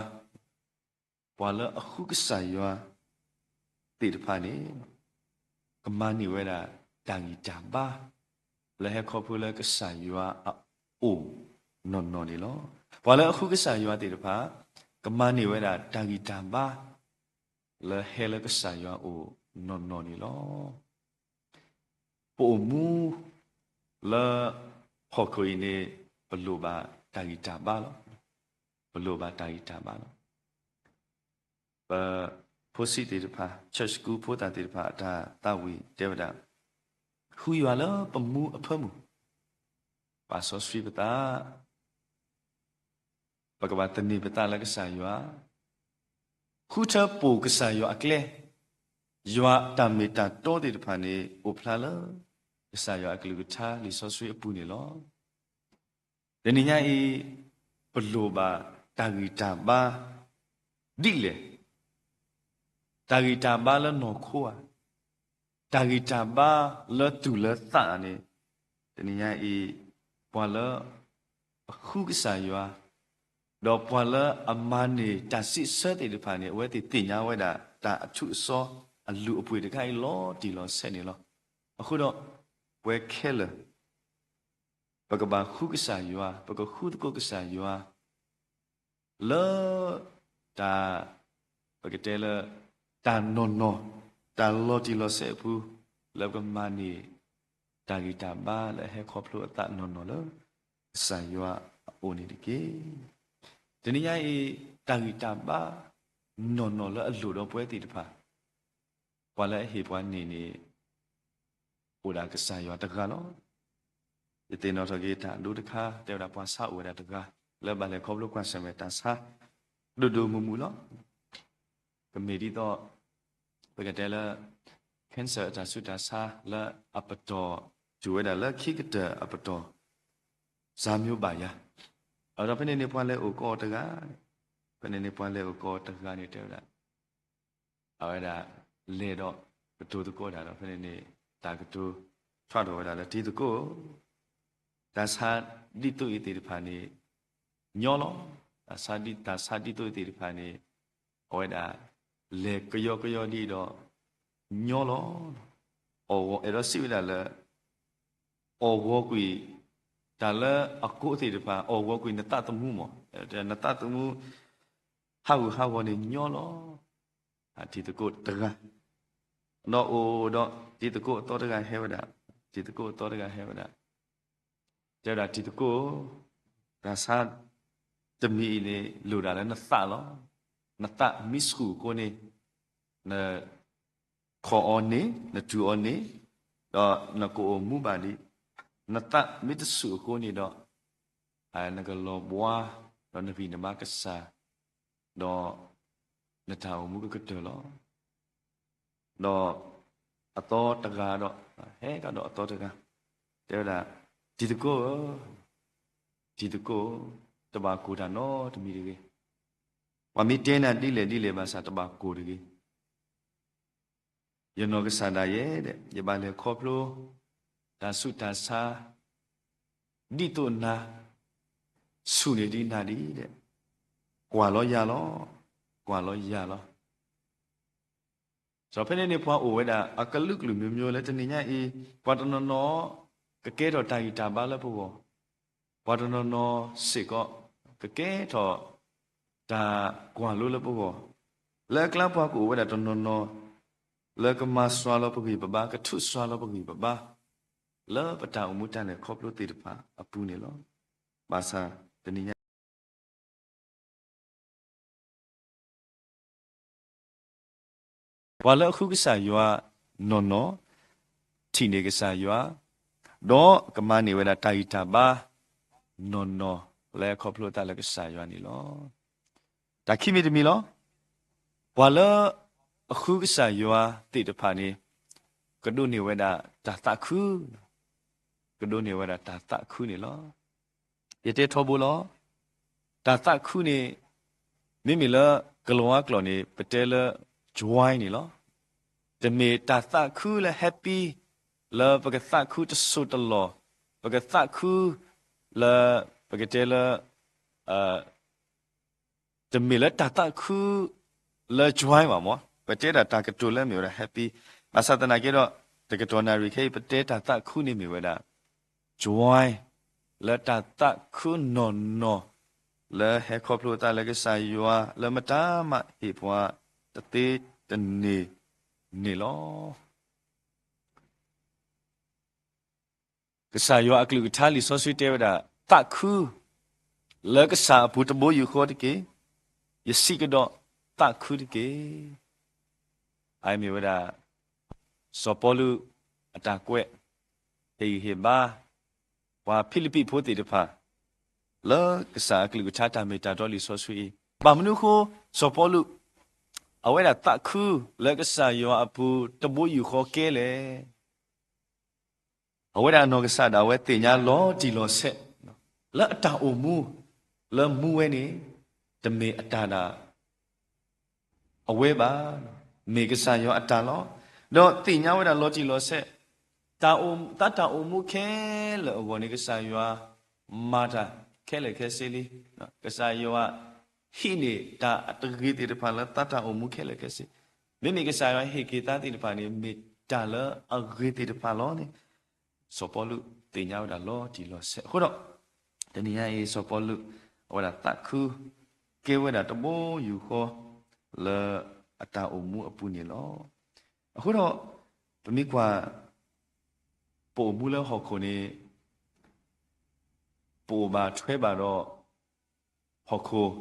ပှၤလၢအဃုကစၢ်ယွၤ သ့ၣ်တဖၣ်န့ၣ် ကမၤန့ၢ်ဝဲဒၣ်တၢ်ဂံၢ်တၢ်ဘါ လၢဟဲခီဖျိလၢကစၢ်ယွၤအအိၣ်နီၢ်နီၢ်န့ၣ်လီၤ. ပှၤလၢအဃုကစၢ်ယွၤသ့ၣ်တဖၣ် ကမၤန့ၢ်ဝဲဒၣ်တၢ်ဂံၢ်တၢ်ဘါ လၢဟဲလၢကစၢ်ယွၤအအိၣ်နီၢ်နီၢ်န့ၣ်လီၤ. ပအိၣ်မူလၢဟီၣ်ခိၣ်အံၤန့ၣ် ပလိၣ်ဘၣ်တၢ်ဂံၢ်တၢ်ဘါလီၤ. ပလိၣ်ဘၣ်တၢ်ဂံၢ်တၢ်ဘါလီၤ. ပဖိဆံးသ့ၣ်တဖၣ် church school ဖိသၣ်သ့ၣ်တဖၣ်အတၢ်သးဝံၣ်တဲဝဲဒၣ်, ဃုယွၤလၢပမူအဖၢမုၢ်, ပာ်စီဆှံပသး ပကဘၣ်သန့ၤပသးလၢကစၢ်ယွၤ, ဃုထၢပိာ်ကစၢ်ယွၤအကျဲ, ယွၤအတၢ်မ့ၢ်တၢ်တီသ့ၣ်တဖၣ်န့ၣ် အိၣ်ဖျါလၢ ကစၢ်ယွၤအကလုၢ်ကထါလံာ်စီဆှံအပူၤန့ၣ်လီၤ. တနံၤညါအံၤ ပလိၣ်ဘၣ်တၢ်ဂံၢ်တၢ်ဘါ ဒ်လဲၣ်. တၢ်ဂံၢ်တၢ်ဘါလၢနီၢ်ခိဧါ, တၢ်ဂံၢ်တၢ်ဘါလၢတူၢ်လၢသးဧါန့ၣ်, တနံၤညါအံၤ ပှၤလၢအဃုကစၢ်ယွၤ ဒီးပှၤလၢအမၤန့ၢ်တၢ်စံးဆၢသ့ၣ်တဖၣ်န့ၣ် အဝဲသ့ၣ်သ့ၣ်ညါဝဲဒၣ် တၢ်အထူးအစီအလုၢ်အပှ့ၤတခါအံၤလီၤတံၢ်လီၤဆဲးန့ၣ်လီၤ. အဃိဒီး ပဝဲခဲလၢာ် ပကဘၣ်ဃုကစၢ်ယွၤ, ပကဃုသကိးကစၢ်ယွၤ လၢ တၢ် ပကတဲလၢ တၢ်နီၢ်နီၢ်, တၢ်လီၤတံၢ်လီၤဆဲးအပူၤ လၢပကမၤန့ၢ် တၢ်ဂံၢ်တၢ်ဘါလၢအဟဲခီဖျိအသးနီၢ်နီၢ်လၢ ကစၢ်ယွၤအအိၣ်န့ၣ်တက့ၢ်. တနံၤညါအံၤ တၢ်ဂံၢ်တၢ်ဘါ နီၢ်နီၢ်လၢအလိၣ်ဒီးပဝဲသ့ၣ်တဖၣ် ပှၤလၢအဟ့ၣ်ပှၤန့ၢ်န့ၣ် အိၣ်ဒၣ်ကစၢ်ယွၤတဂၤလီၤ. ယသ့ၣ်နီၣ်ထီၣ်က့ၤတၢ်အဒိတခါ တဲဝဲဒၣ်ပှၤဆါအိၣ်ဝဲဒၣ်တဂၤ လၢဘၣ်လဲၤခီဖျိကွၢ်ဆၢၣ်မဲာ်တၢ်ဆါ ဒိၣ်ဒိၣ်မုၢ်မုၢ်လီၤ. ကမ့ၢ်ဒ်သိး ပကတဲလၢ cancer အတၢ်ဆူးတၢ်ဆါလၢအပတီၢ် တုၤဝဲဒၣ်လၢခံကတၢၢ်အပတီၢ် စါမျိုးဘၣ်ယၤ, အဒီးဖဲန့ၣ်န့ၣ်ပှၤလဲၤအိၣ်ကီးအီၤတဂၤ, ဖဲန့ၣ်န့ၣ်ပှၤလဲၤအိၣ်ကီးအီၤတဂၤန့ၣ်တဲဝဲဒၣ် အဝဲဒၣ်လဲၤဒီးကတိၤသကိးတၢ်ဒီး ဖဲန့ၣ်န့ၣ် တၢ်ကတိၤထွဲထီၣ်ဝဲဒၣ်လၢ တံၤသကိးဧၢ, တၢ်ဆါဒ်သိးအံၤသ့ၣ်တဖၣ်န့ၣ် ညီလီၤ. တၢ်ဆါဒ် တၢ်ဆါဒ်သိးအံၤသ့ၣ်တဖၣ်န့ၣ် အဝဲဒၣ်လဲၤကယီကယီဒ်အံၤဒီး ညီလီၤ. အီၣ်ဂီၤအဲၣ်ဒိးစံးဝဲဒၣ်လၢ အီၣ်ဂီၤကွံာ် တၢ်လၢအကိးသ့ၣ်တဖၣ် အီၣ်ဂီၤကွံာ်နသးသမူမး, နသးသမူ ဟးဂူာ်ဟးဂီၤန့ၣ်ညီလီၤ. တံၤသကိးတဂၤ ဒီးအိၣ်ဒီး တံၤသကိးအသီတဂၤဟဲဝဲဒၣ်, တံၤသကိးအသီတဂၤဟဲဝဲဒၣ်, တဲဝဲဒၣ်တံၤသကိးဧၢ, တၢ်ဆါတမံၤအံၤန့ၣ် လိၣ်ဒၣ်လၢနသးလီၤ. နသးမ့ၢ်ဆူၣ်အဃိန့ၣ် န ခိးအီၤန့ၣ် နတူၢ်အီၤန့ၣ် ဒီးနကအိၣ်မူဘၣ်ဒံး, နသးမ့ၢ်တဆူၣ်အဃိန့ၣ်ဒီး နကလီၤဘှါ ဒီးနဂံၢ်နဘါကစၢ် ဒီးနတၢ်အိၣ်မူကကတၢၢ်လီၤ. ဒီးအသီတဂၤဒီး ဟဲကဒီးအသီတဂၤ တဲဝဲဒၣ် တံၤသကိးဧၢ, တံၤသကိးဧၢ, တဘၣ်ကိၢ်တၢ်နီတမံၤတဂ့ၤ. ပှၤမ့ၢ်တဲနၤဒ်လဲၣ်ဒ်လဲၣ်ဘၣ်ဆၣ် တဘၣ်ကိၢ်တဂ့ၤ. ယနီၢ်ကစၢ်ဒၣ်ယဲဒၣ် ယဘၣ်လဲၤခီဖျိ တၢ်ဆူးတၢ်ဆါ ဒ်သိးနၤ ဆူၣ်န့ၢ်ဒံးနၤဒံးဒဲး, ကွၢ်လီၤယၤလီၤ, ကွၢ်လီၤယၤလီၤ. ဒီးဖဲန့ၣ်န့ၣ် ပှၤအိၣ်ဝဲဒၣ် အကလုာ်ကလုာ်မျိုးမျိုး လၢတနံၤညါအံၤ ပှၤတနီၤနီၤ ကကဲထီၣ်တၢ်ဂံၢ်တၢ်ဘါလၢပဂီၢ်, ပှၤတနီၤနီၤစ့ၢ်ကီး ကကဲထီၣ် တၢ်ကွၢ်လိလၢပဂီၢ်, လၢအကျါပှၤကအိၣ်ဝဲဒၣ်တနီၤနီၤ လၢကမၤစှၤလီၤပဂံၢ်ပဘါ ကထုးစှၤလီၤပဂံၢ်ပဘါ လၢပတၢ်အိၣ်မူတၢ်လဲၤခီဖျိသ့ၣ်တဖၣ်အပူၤန့ၣ်လီၤ. ဘၣ်ဆၣ်တနံၤညါ ပှၤလၢအဃုကစၢ်ယွၤနီၢ်နီၢ် ထံၣ်န့ၢ်ကစၢ်ယွၤ, ဒီးကမၤန့ၢ်ဝဲဒၣ်တၢ်ဂံၢ်တၢ်ဘါနီၢ်နီၢ် လၢခီဖျိအသးလၢကစၢ်ယွၤန့ၣ်လီၤ. တၢ်ခံမံၤတမံၤလီၤ. ပှၤလၢအဃုကစၢ်ယွၤသ့ၣ်တဖၣ်န့ၣ် ကဒိးန့ၢ်ဝဲဒၣ်တၢ်သးခု, ကဒိးန့ၢ်ဝဲဒၣ်တၢ်သးခုန့ၣ်လီၤ. ယတဲထီဘိလီၤ. တၢ်သးခုန့ၣ် မ့မ့ၢ်လၢကလံးဝါကျိာ်န့ၣ် ပတဲလၢ joy န့ၣ်လီၤ. တမ့ၢ်တၢ်သးခုလၢ happy လၢပကသးခုတစိၢ်တလီၢ်, ပကသးခုလၢ ပကတဲလၢ တမ့ၢ်လၢတၢ်သးခုလၢ joy ဘၣ်မး, ပတဲဒၣ်တၢ်ကတိၤလၢမ့ၢ်ဝဲဒၣ် happy, ဘၣ်ဆၣ်သနာ်က့ဒီး တကတီၢ်နၣ်ရံၣ်ခဲအံၤ ပတဲတၢ်သးခုန့ၣ်မ့ၢ်ဝဲဒၣ် joy လၢတၢ်သးခုနီၢ်နီၢ် လၢဟဲခီဖျိအသးလၢကစၢ်ယွၤ လၢမတၤမးဟ့ၣ်ပှၤတသ့တန့ၢ်န့ၣ်လီၤ. ကစၢ်ယွၤအကလုၢ်ကထါလံာ်စီဆှံတဲဝဲဒၣ် သးခု လၢကစၢ်အပူၤတဘိယူၢ်ဃီတက့ၢ်. ယစံးကဒီး သးခုတက့ၢ်. အမ့ၢ်ဝဲဒၣ် စီၤပီလူးအတၢ်ကွဲး ဟ့ၣ်ဂံၢ်ဟ့ၣ်ဘါ ပှၤဖံလံးပံးဖိသ့ၣ်တဖၣ် လၢကစၢ်အကလုၢ်ကထါတၢ်မ့ၢ်တၢ်တီလံာ်စီဆှံအံၤ ဘၣ်မနုၤအဃိ စီၤပီလူး အဝဲဒၣ်သးခု လၢကစၢ်ယွၤအပူၤတဘိယူၢ်ဃီကဲလဲၣ်. အဝဲဒၣ်အနီၢ်ကစၢ်ဒၣ်ဝဲသ့ၣ်ညါလီၤတံၢ်လီၤဆဲး လၢအတၢ်အိၣ်မူ လၢမူဝဲန့ၣ် တမ့ၢ်အတၢ်ဒၣ် အဝဲဘၣ်, မ့ၢ်ကစၢ်ယွၤအတၢ်လီၤ. ဒီးသ့ၣ်ညါဝဲဒၣ်လီၤတံၢ်လီၤဆဲး တၢ်အိၣ် သးတၢ်အိၣ်မူခဲလၢာ်အဂီၢ်န့ၣ် ကစၢ်ယွၤမၤတၢ်ခဲလၢာ်ခဲဆ့လံ. ကစၢ်ယွၤဟံးန့ၢ်တၢ်အတဂ့ၤသ့ၣ်တဖၣ်လၢသးတၢ်အိၣ်မူခဲလၢာ်ခဲဆ့, မ့မ့ၢ်ကစၢ်ယွၤဟ့ၣ်က့ၤသးသ့ၣ်တဖၣ်န့ၣ် မ့ၢ်တၢ်လၢအဂ့ၤသ့ၣ်တဖၣ်လီၤန့ၣ် စီၤပီလူးသ့ၣ်ညါဝဲဒၣ်လီၤတံၢ်လီၤဆဲးအဃိဒီး တနံၤညါအံၤ စီၤပီလူး အဝဲဒၣ်သးခု ကဲဝဲဒၣ်တဘိယူၢ်ဃီ လၢအတၢ်အိၣ်မူအပူၤန့ၣ်လီၤ. အဃိဒီး ပမ့ၢ်ကွၢ် ပအိၣ်မူလၢဟီၣ်ခိၣ်န့ၣ် ပအိၣ်ဘၣ်ထွဲဘၣ်ဒီး ဟီၣ်ခိၣ်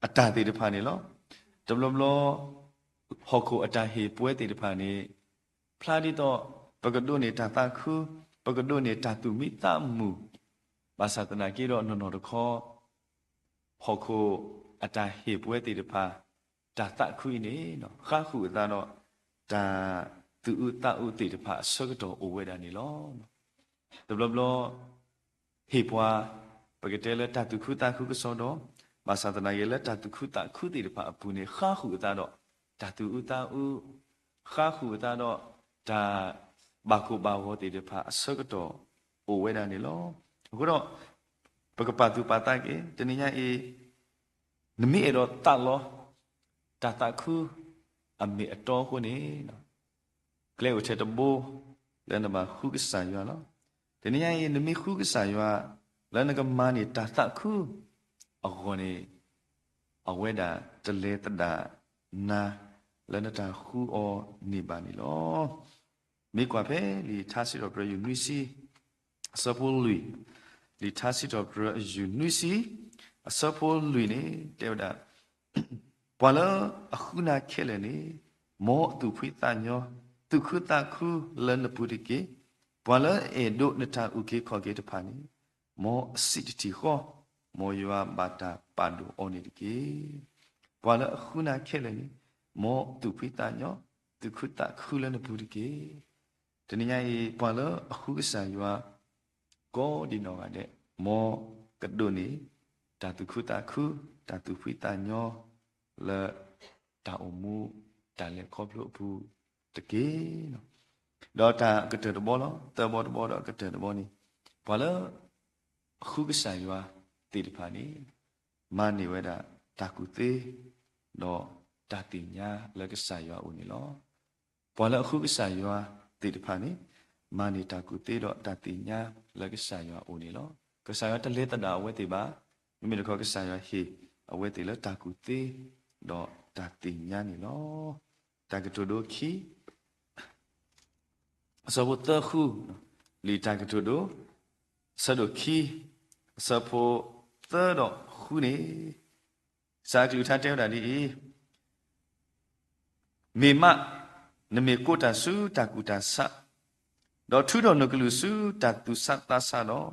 အတၢ်သ့ၣ်တဖၣ်န့ၣ်လီၤ. တဘျီဘျီ ဟီၣ်ခိၣ်အတၢ်ဟ့ၣ်ပှဲၤသ့ၣ်တဖၣ်န့ၣ် ဖျါဒ်သိး ပကဒိးန့ၢ်တၢ်သးခု, ပကဒိးန့ၢ်တၢ်သူၣ်မံသးမုာ်, ဘၣ်ဆၣ်သနာ်က့ဒီးနီၢ်နီၢ်တခီ ဟီၣ်ခိၣ်အတၢ်ဟ့ၣ်ပဝဲသ့ၣ်တဖၣ် တၢ်သးခုအံၤန့ၣ် ဃါဃုာ်အသးဒီး တၢ်သူၣ်အုးသးအုးသ့ၣ်တဖၣ်အဆၢကတီၢ်အိၣ်ဝဲဒၣ်န့ၣ်လီၤ. တဘျီဘျီ ဟ့ၣ်ပှၤ ပကတဲလၢတၢ်သူၣ်ခုသးခုကစီဒီ, ဘၣ်ဆၣ်သနာ်က့လၢတၢ်သူၣ်ခုသးခုသ့ၣ်တဖၣ်အပူၤန့ၣ် ဃါဃုာ်အသးဒီး တၢ်သူၣ်အုးသးအုး, ဃါဃုာ်အသးဒီး တၢ်ဘၣ်ကိၢ်ဘၣ်ဂီၤသ့ၣ်တဖၣ်အဆၢကတီၢ်အိၣ်ဝဲဒၣ်န့ၣ်လီၤ. အဃိဒီး ပကပာ်သူၣ်ပာ်သးက့ၤ တနံၤညါအံၤ နမ့ၢ်အဲၣ်ဒိးသးလီ တၢ်သးခုအမ့ၢ်အတီအဃိန့ၣ် ကျဲအိၣ်ထဲတဘိ လၢနဘၣ်ဃုကစၢ်ယွၤလီၤ. တနံၤညါအံၤ နမ့ၢ်ဃုကစၢ်ယွၤ လၢနကမၤန့ၢ်တၢ်သးခုအဂီၢ်န့ၣ် အဝဲဒၣ်တလဲၤသဒၣ်နၤ လၢနတၢ်ဃုအီၤန့ၣ်ဘၣ်န့ၣ်လီၤ. မ့ၢ်ကွၢ်ဖဲလံာ်ထါစံးထီၣ်ပတြၢၤ ယုၢ်နွံဆံ အဆၢဖိလွံၢ်, လံာ်ထါစံးထီၣ်ပတြၢၤ ယုၢ်နွံဆံ အဆၢဖိလွံၢ်န့ၣ် တဲဝဲဒၣ် ပှၤလၢအဃုနၤခဲလၢာ်န့ၣ် မ်အသူၣ်ဖှံသးညီ, သူၣ်ခုသးခုလၢနပူၤတက့ၢ်. ပှၤလၢအအဲၣ်ဒိးနတၢ်အုၣ်က့ၤခီၣ်က့ၤတဖၣ်န့ၣ် မ်အစံးတထံၣ်ဃီ, မ်ယွၤဘၣ်တၢ်ပာ်ဒိၣ်အီၤန့ၣ်တက့ၢ်. ပှၤလၢအဃုနၤခဲလၢာ်န့ၣ် မ်သူၣ်ဖှံသးညီ, သူၣ်ခုသးခုလၢနပူၤတက့ၢ်. တနံၤညါအံၤ ပှၤလၢအဃုကစၢ်ယွၤ ကိးဒံးနီၢ်ဂၤဒဲး မ်ကဒိးန့ၢ် တၢ်သူၣ်ခုသးခု, တၢ်သူၣ်ဖှံသးညီ လၢတၢ်အိၣ်မူ တၢ်လဲၤခီဖျိအပူၤတက့ၢ်. ဒီးတၢ်ကတၢၢ်တဘီလီၤ. သၢဘီတဘီဒီးအကတၢၢ်တဘီန့ၣ် ပှၤလၢအဃုကစၢ်ယွၤသ့ၣ်တဖၣ်န့ၣ် မၤန့ၢ်ဝဲဒၣ်တၢ်ကူၣ်သ့ ဒီးတၢ်သ့ၣ်ညါလၢကစၢ်ယွၤအအိၣ်န့ၣ်လီၤ. ပှၤလၢအဃုကစၢ်ယွၤသ့ၣ်တဖၣ်န့ၣ် မၤန့ၢ်တၢ်ကူၣ်သ့ဒီးတၢ်သ့ၣ်ညါလၢကစၢ်ယွၤအအိၣ်န့ၣ်လီၤ. ကစၢ်ယွၤတလဲၤသဒၣ်အဝဲသ့ၣ်ဘၣ်. မ့မ့ၢ်တခီ ကစၢ်ယွၤဟ့ၣ်အဝဲသ့ၣ်လၢတၢ်ကူၣ်သ့ ဒီးတၢ်သ့ၣ်ညါန့ၣ်လီၤ. တၢ်ကတိၤဒိခံ အဆၢဖိသၢဃု, လံာ်တၢ်ကတိၤဒိ အဆၢဒိၣ်ခံ အဆၢဖိသၢဒီးဃုန့ၣ် ကစၢ်အကလုၢ်ကထါတဲဝဲဒၣ်ဒ်အံၤ, မ့ၢ်မး နမ့ၢ်ကိးတၢ်ဆူတၢ်ကူၣ်တၢ်ဆး, ဒီးထုးထီၣ်နကလုၢ်ဆူတၢ်သူၣ်ဆးသးဆးဒီး,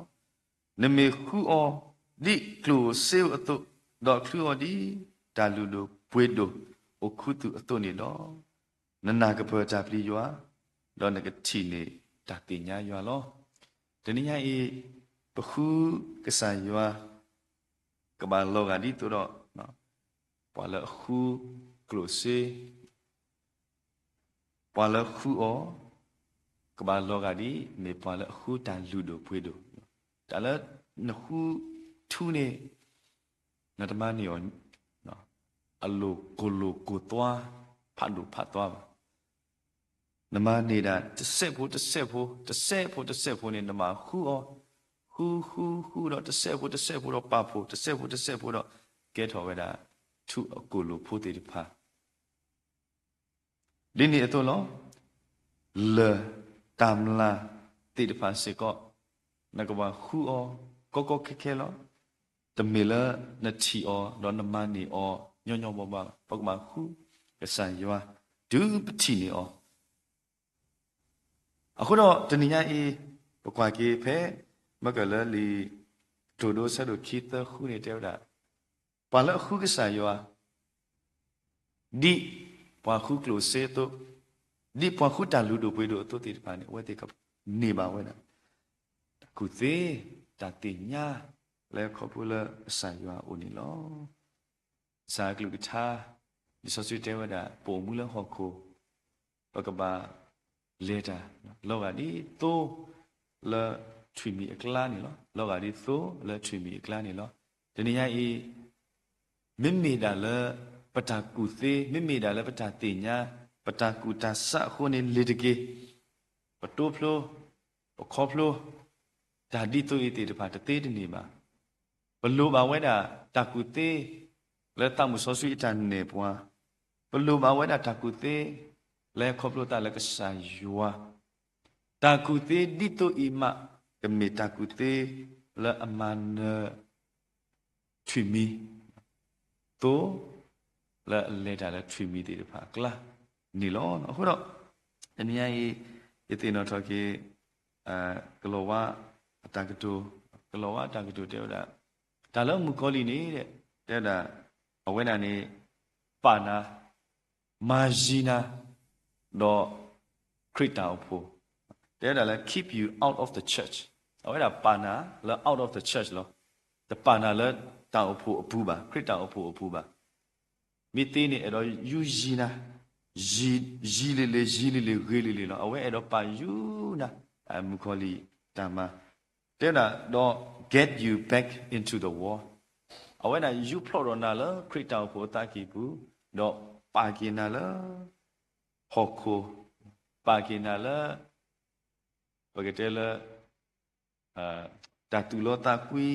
နမ့ၢ်ဃုအီၤဒ်ကျိၣ်စ့အသိး, ဒီးချုအီၤဒ်တၢ်လုၢ်ဒိၣ်ပှ့ၤဒိၣ်အိၣ်ခူသူၣ်အသိးန့ၣ်ဒီး, နနၢ်ကပၢၤတၢ်ပျံၤယွၤ, ဒီးနကထံၣ်န့ၢ်တၢ်သ့ၣ်ညါယွၤလီၤ. တနံၤညါအံၤ ပဃုကစၢ်ယွၤ ကဘၣ်လီၤဂာ်ဒ်သိးဒီး ပှၤလၢအဃုကျိၣ်စ့, ပှၤလၢဃုအီၤ ကဘၣ်လီၤဂာ်ဒ် မ့ၢ်ပှၤလၢအဃုတၢ်လုၢ်ဒိၣ်ပှ့ၤဒိၣ်, တၢ်လၢနဃုထူန့ၣ် နတမၤန့ၢ်အီၤ အလိၤကိၢ်လိၤကိၢ်သွါ ဖးဒိၣ်ဖးသွါဘၣ်. နမၤန့ၢ်ဒၣ်တစဲးဖိတစဲးဖိ, တစဲးဖိတစဲးဖိန့ၣ် နဘၣ်ဃုအီၤ, ဃုဃုဃုဒီးတစဲးဖိတစဲးဖိဒီးပာ်ဖှိၣ်, တစဲးဖိတစဲးဖိဒီး ကဲထီၣ်ဝဲဒၣ် ထူအကိၢ်လိာ်ဖိသ့ၣ်တဖၣ် ဒ်န့ၣ်အသိးလီၤ. လၢၢ်တၢ်မျၢ်သ့ၣ်တဖၣ်စ့ၢ်ကီး နကဘၣ်ဃုအီၤ ကီကီခဲခဲလီၤ. တမ့ၢ်လၢနထံၣ်အီၤ ဒီးနမၤန့ၢ်အီၤ ညီညီဘၣ်ဘၣ်, ပကဘၣ်ဃုကစၢ်ယွၤ တုၤပထံၣ်န့ၢ်အီၤ. အဃိဒီးတနံၤညါအံၤ ပကွၢ်က့ၤဖဲ မ့ၢ်ကလၢလံာ်ကတိၤဒိဆၢဒိၣ်ခံသၢဃုန့ၣ်တဲဝဲဒၣ်, ပှၤလၢအဃုကစၢ်ယွၤ ဒ်ပှၤဃုကျိၣ်စ့အသိး, ဒ်ပှၤဃုတၢ်လုၢ်ဒိၣ်ပှ့ၤဒိၣ်အသိးသ့ၣ်တဖၣ်န့ၣ် အဝဲသ့ၣ်ကန့ၢ်ဘၣ်ဝဲဒၣ် တၢ်ကူၣ်သ့, တၢ်သ့ၣ်ညါ လၢခီဖျိလၢကစၢ်ယွၤအအိၣ်န့ၣ်လီၤ. ကစၢ်အကလုၢ်ကထါ လံာ်စီဆှံတဲဝဲဒၣ် ပအိၣ်မူလၢဟီၣ်ခိၣ် ပကဘၣ်လဲၤတၢ် လီၤဂာ်ဒ်သိလၢထွံၣ်မံၤအကျါန့ၣ်လီၤ. လီၤဂာ်ဒ်သိလၢထွံၣ်မံၤအကျါန့ၣ်လီၤ. တနံၤညါအံၤ မ့မ့ၢ်ဒၣ်လၢပတၢ်ကူၣ်သ့, မ့မ့ၢ်ဒၣ်လၢပတၢ်သ့ၣ်ညါ, ပတၢ်ကူၣ်တၢ်ဆးအဃိန့ၣ်လ့ၤတက့ၢ်. ပတိဖျိ, ပခီဖျိ တၢ်ဒ်သိးအံၤသ့ၣ်တဖၣ်တသ့တန့ၢ်ဘၣ်. ပလိၣ်ဘၣ်ဝဲဒၣ်တၢ်ကူၣ်သ့ လၢသးမုၣ်စီဆှံအတၢ်နဲၣ်ပှၤ, ပလိၣ်ဘၣ်ဝဲဒၣ်တၢ်ကူၣ်သ့ လၢခီဖျိသးလၢကစၢ်ယွၤ, တၢ်ကူၣ်သ့ဒ်သိးအံၤမး ကမ့ၢ်တၢ်ကူၣ်သ့လၢအမၤနၢၤ ထွံၣ်မံၤ သိ လၢအလဲၤတၢ်လၢထွံၣ်မံၤသ့ၣ်တဖၣ်အကျါန့ၣ်လီၤ. အဃိဒီး တနံၤညါအံၤ ယသ့ၣ်နီၣ်ထီၣ်က့ၤ ကလီၤဝါအတၢ်ကတိၤ ကလီၤဝါတၢ်ကတိၤတဲဝဲဒၣ်, တၢ်လၢမုၣ်ကီၤလံၢ်န့ၣ် တဲဝဲဒၣ်, အဝဲဒၣ်န့ၣ် ပာ်နၤ, မၤယံၤနၤ, ဒီးခရံာ်တၢ်အိၣ်ဖှိၣ်, တဲဝဲဒၣ်လၢ keep you out of the church, အဝဲဒၣ်ပာ်နၤလၢ out of the church လီၤ. တပာ်နၤလၢတၢ်အိၣ်ဖှိၣ်အပူၤဘၣ်, ခရံာ်တၢ်အိၣ်ဖှိၣ်အပူၤဘၣ်. မ့ၢ်သ့န့ၣ် အဲၣ်ဒိးယူယံၤနၤ, ယံၤလံၤလံၤ ယံၤလံၤလံၤ ဂ့ၤလံၤလံၤလီၤ. အဝဲအဲၣ်ဒိးပာ်ယူၤနၤ, မုၣ်ကီၤလံၢ်တၢ်မၤ, တဲဝဲဒၣ်ဒီး get you back into the world, အဝဲဒၣ်ယူၤဖျိးဒီးနၤလၢခရံာ်တၢ်အိၣ်ဖှိၣ်အသးကံၢ်ပူၤ, ဒီးပာ်က့ၤနၤလၢဟီၣ်ခိၣ်, ပာ်က့ၤနၤလၢ ပကတဲလၢ တၢ်သူၣ်လီသးကွံ,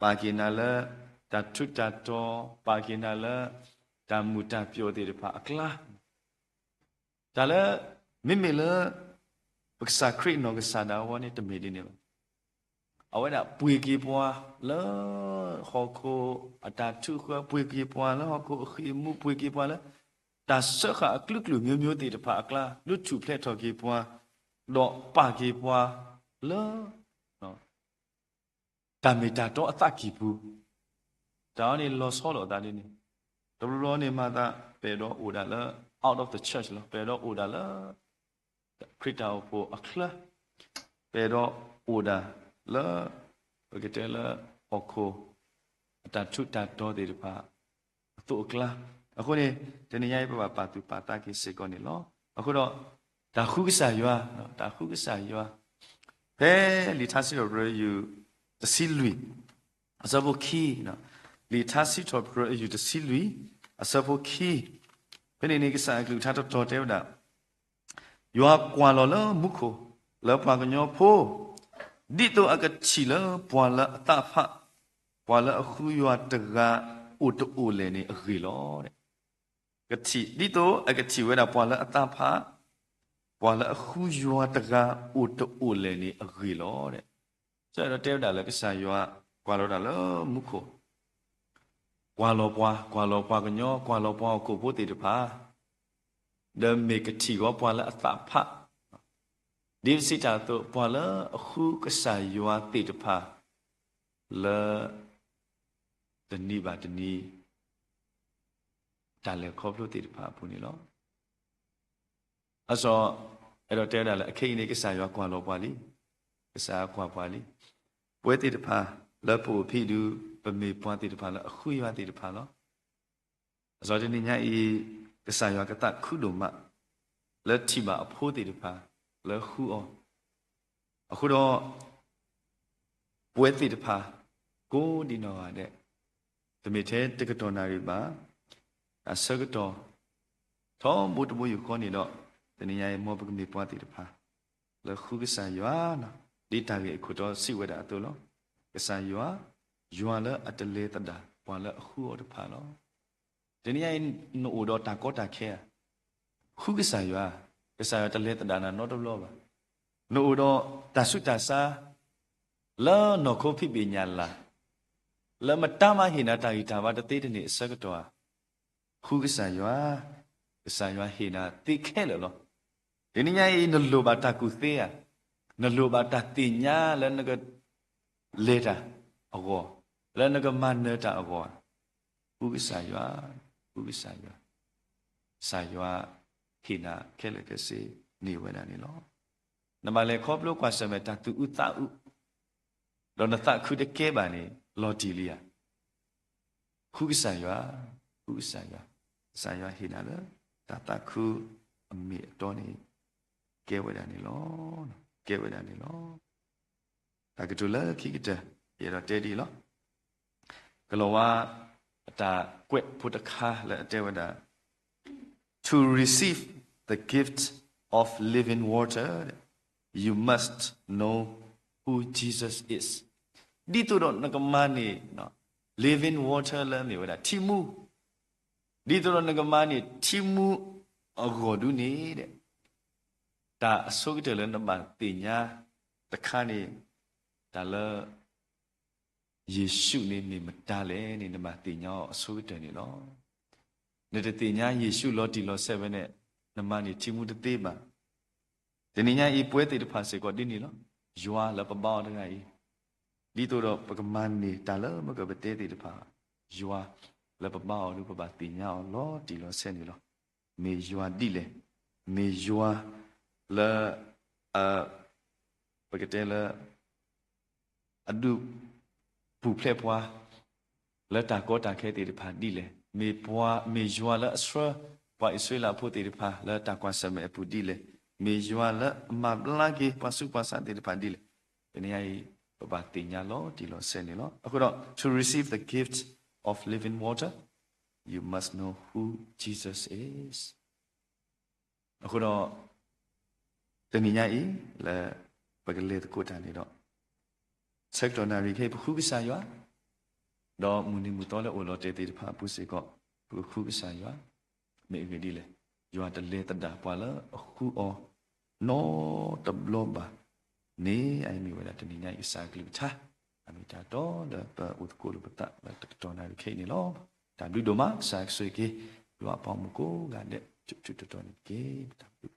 ပာ်က့ၤနၤလၢတၢ်ထူးတၢ်တီၤ, ပာ်က့ၤနၤလၢတၢ်မုာ်တၢ်ပျီၣ်သ့ၣ်တဖၣ်အကျါ, တၢ်လၢ မ့မ့ၢ်လၢ ပကစၢ်ခရံာ်နီၢ်ကစၢ်ဒၣ်ဝဲန့ၣ် တမ့ၢ်ဒ်န့ၣ်ဘၣ်. အဝဲဒၣ်ပှ့ၤက့ၤပှၤလၢဟီၣ်ခိၣ်အတၢ်ထုးဃၢ, ပှ့ၤက့ၤပှၤလၢဟီၣ်ခိၣ်အဃံအမူ, ပှ့ၤက့ၤပှၤလၢ တၢ်စၢဃာ်အကလုာ်ကလုာ်မျိုးမျိုးသ့ၣ်တဖၣ်အကျါ, ဒုးထူၣ်ဖျဲးထီၣ်က့ၤပှၤ, ဒီးပာ်က့ၤပှၤလၢ တၢ်မ့ၢ်တၢ်တီအသးကံၢ်ပူၤ, တၢ်အံၤန့ၣ်လီၤဆီလိာ်အသးဒ်န့ၣ်, တဘျီဘျီန့ၣ်မၤသး ပအဲၣ်ဒိးအိၣ်ဒၣ်လၢ out of the church လီၤ, ပအဲၣ်ဒိးအိၣ်ဒၣ်လၢ ခရံာ်တၢ်အိၣ်ဖှိၣ်အချၢ, ပအဲၣ်ဒိးအိၣ်ဒၣ်လၢ ပကတဲလၢဟီၣ်ခိၣ် အတၢ်ထူးတၢ်တီၤသ့ၣ်တဖၣ် အသိးအကျါ, အဃိန့ၣ် တနံၤညါအံၤ ပဘၣ်ပာ်သူၣ်ပာ်သးက့ၤစ့ၢ်ကီးန့ၣ်လီၤ. အဃိဒီး တၢ်ဃုကစၢ်ယွၤ, တၢ်ဃုကစၢ်ယွၤ, ဖဲလံာ်ထါစံးထီၣ်ပတြၢၤယုၢ်တဆံလွံၢ် အဆၢဖိခံ, လံာ်ထါစံးထီၣ်ပတြၢၤအယုၢ် တဆံလွံၢ် အဆၢဖိခံ, ဖဲန့ၣ်န့ၣ် ကစၢ်အကလုၢ်ကထါတတီၤတဲဝဲဒၣ်, ယွၤကွၢ်လီၤလၢမူခိၣ် လၢပှၤကညီဖိ, ဒ်သိးအကထံၣ်လၢပှၤလၢအသးဖး, ပှၤလၢအဃုယွၤတဂၤအိၣ်တအိၣ်လဲၣ်န့ၣ်အဂ့ၢ်လီၤ. ကထံၣ်, ဒ်သိးအကထံၣ်ဝဲဒၣ်ပှၤလၢအသးဖး, ပှၤလၢအဃုယွၤတဂၤအိၣ်တအိၣ်လဲၣ်န့ၣ်အဂ့ၢ်လီၤ. ဒီးတဲဝဲဒၣ်လၢကစၢ်ယွၤကွၢ်လီၤတၢ်လၢမူခိၣ်, ကွၢ်လီၤပှၤ, ကွၢ်လီၤပှၤကညီ, ကွၢ်လီၤပှၤဟီၣ်ခိၣ်ဖိသ့ၣ်တဖၣ်, ဒီးမ့ၢ်ကထံၣ်ဃီပှၤလၢအသးဖး, ဒ်ပစံးတၢ်အသိး ပှၤလၢအဃုကစၢ်ယွၤသ့ၣ်တဖၣ် လၢ တနံၤဘၣ်တနံၤ တၢ်လဲၤခီဖျိသ့ၣ်တဖၣ်အပူၤန့ၣ်လီၤ. အစီၣ် အဲၣ်ဒိးတဲဝဲဒၣ်လၢ အခဲအံၤန့ၣ် ကစၢ်ယွၤကွၢ်လီၤပှၤလံ, ကစၢ်ယွၤကွၢ်ပှၤလံ. ပဝဲသ့ၣ်တဖၣ်လၢပအိၣ်ဖဲအံၤဒုး ပမ့ၢ်ပှၤသ့ၣ်တဖၣ်လၢအဃုယွၤသ့ၣ်တဖၣ်လီၤ. အစီၣ်တနံၤညါအံၤ ကစၢ်ယွၤကသးခုဒိၣ်မး လၢထံၣ်ဘၣ်အဖိသ့ၣ်တဖၣ် လၢဃုအီၤ, အဃိဒီး ပဝဲသ့ၣ်တဖၣ် ကိးဒံနီၢ်ဂၤဒဲး, တမ့ၢ်ထဲတကတီၢ်နၣ်ရံၣ်ဘၣ်, အဆၢကတီၢ် ထီဘိတဘိယူၢ်ဃီန့ၣ်ဒီး တနံၤညါအံၤ မ်ပကမ့ၢ်ပှၤသ့ၣ်တဖၣ် လၢဃုကစၢ်ယွၤလီၤ. ဒ်တၢ်ဂ့ၢ်အခိၣ်တီစံးဝဲဒၣ်အသိးလီၤ. ကစၢ်ယွၤ, ယွၤလၢအတလဲၤသဒၣ်ပှၤလၢအဃုအီၤတဖၣ်လီၤ. တနံၤညါအံၤ နအိၣ်ဒီးတၢ်ကီတၢ်ခဲဧါ, ဃုကစၢ်ယွၤ, ကစၢ်ယွၤတလဲၤသဒၣ်နၤနီတဘျီဘၣ်. နအိၣ်ဒီးတၢ်ဆူးတၢ်ဆါ လၢနီၢ်ခိဖံးဘ့ၣ်ညၣ်လၢ်, လၢမတၤမၤဟ့ၣ်နၤတၢ်ဂံၢ်တၢ်ဘါတသ့တန့ၢ်အဆၢကတီၢ်ဧါ, ဃုကစၢ်ယွၤ, ကစၢ်ယွၤဟ့ၣ်နၤသ့ခဲလၢာ်လီၤ. တနံၤညါအံၤ နလိၣ်ဘၣ်တၢ်ကူၣ်သ့ဧါ, နလိၣ်ဘၣ်တၢ်သ့ၣ်ညါလၢနကလဲၤတၢ်အဂီၢ်, လၢနကမၤနၢၤတၢ်အဂီၢ်ဧါ, ဃုကစၢ်ယွၤ, ဃုကစၢ်ယွၤ, ကစၢ်ယွၤဟ့ၣ်နၤခဲလၢာ်ခဲဆ့န့ၢ်ဝဲဒၣ်န့ၣ်လီၤ. နဘၣ်လဲၤခီဖျိကွၢ်ဆၢၣ်မဲာ်တၢ်သူၣ်အုးသးအုး, ဒီးနသးခုတကဲဘၣ်န့ၣ် လီၤတံၢ်လံဧါ. ဃုကစၢ်ယွၤ, ဃုကစၢ်ယွၤ, ကစၢ်ယွၤဟ့ၣ်နၤလၢ တၢ်သးခုအမ့ၢ်အတီန့ၣ် ကဲဝဲဒၣ်န့ၣ်လီၤ. ကဲဝဲဒၣ်န့ၣ်လီၤ. တၢ်ကတိၤလၢခံကတၢၢ် ယအဲၣ်ဒိးတဲဒ်အံၤလီၤ. ကလီၤဝါ အတၢ်ကွဲးဖိတခါလၢအတဲဝဲဒၣ် To receive the gift of living water, you must know who Jesus is. ဒ်သိးဒီးနကမၤန့ၢ် living water လၢအမ့ၢ်ဝဲဒၣ်ထံမူ, ဒ်သိးဒီးနကမၤန့ၢ်ထံမူအဂီၢ်ဒုန့ၣ် တၢ်အဆိကတၢၢ်လၢနဘၣ်သ့ၣ်ညါတခါန့ၣ် တၢ်လၢ ယ့ၣ်ၡူးန့ၣ်မ့ၢ်မတၤလဲၣ်န့ၣ် နဘၣ်သ့ၣ်ညါအီၤအဆိကတၢၢ်န့ၣ်လီၤ. နတသ့ၣ်ညါယ့ၣ်ၡူးလီၤတံၢ်လီၤဆဲးဝဲန့ၣ် နမၤန့ၢ်ထံမူတသ့ဘၣ်. တနံၤညါအံၤ ပဝဲသ့ၣ်တဖၣ်စ့ၢ်ကီးဒ်န့ၣ်လီၤ. ယွၤလၢပဘါအီၤတဂၤအံၤ ဒ်သိးဒီးပကမၤန့ၢ်တၢ်လၢမုၢ်ကပတဲသ့ၣ်တဖၣ်, ယွၤလၢပဘါအီၤဒီး ပဘၣ်သ့ၣ်ညါအီၤလီၤတံၢ်လီၤဆဲးန့ၣ်လီၤ. မ့ၢ်ယွၤဒ်လဲၣ်, မ့ၢ်ယွၤလၢ ပကတဲလၢ အဒုးပူၤဖျဲးပှၤ လၢတၢ်ကီတၢ်ခဲသ့ၣ်တဖၣ်ဒ်လဲၣ်, မ့ၢ်ပှၤ, မ့ၢ်ယွၤလၢအဆှၢ ပှၤအံၣ်စရ့လးဖိသ့ၣ်တဖၣ် လၢတၢ်ကွၢ်ဆၢၣ်မဲာ်အပူၤဒ်လဲၣ်, မ့ၢ်ယွၤလၢအမၤဘျါက့ၤပှၤဆူးပှၤဆါသ့ၣ်တဖၣ်ဒ်လဲၣ်, တနံၤညါအံၤ ပဘၣ်သ့ၣ်ညါလီၤတံၢ်လီၤဆဲးန့ၣ်လီၤ. အဃိဒီး to receive the gift of living water, you must know who Jesus is. အဃိဒီး တနံၤညါအံၤ လၢပကလဲၤသကိးတၢ်န့ၣ်ဒီး ဆၢကတီၢ်နၣ်ရံၣ်ခဲအံၤ ပဃုကစၢ်ယွၤ, ဒီးမုၢ်နံၤမုၢ်သီလၢအိၣ်လီၤတဲာ်သ့ၣ်တဖၣ်အပူၤစ့ၢ်ကီး ပကဃုကစၢ်ယွၤ, မ့ၢ်အဂ့ၢ်ဒ်လဲၣ်, ယွၤတလဲၤသဒၣ်ပှၤလၢအဃုအီၤနီတဘျီဘၣ်န့ၣ် အအံၤမ့ၢ်ဝဲဒၣ်တနံၤညါအံၤ ကစၢ်အကလုၢ်ကထါ အမ့ၢ်တၢ်တီလၢပအိၣ်သကိးလိာ်ပသးလၢတကတီၢ်နၣ်ရံၣ်ခဲအံၤန့ၣ်လီၤ. တၢ်ဘျုးဒိၣ်မး, ကစၢ်ကဆိၣ်ဂ့ၤက့ၤ ယွၤအပှၤမုၣ်ကိးဂၤဒဲး ဆူတတီၤန့ၣ်တက့ၢ်. တၢ်ဘျုး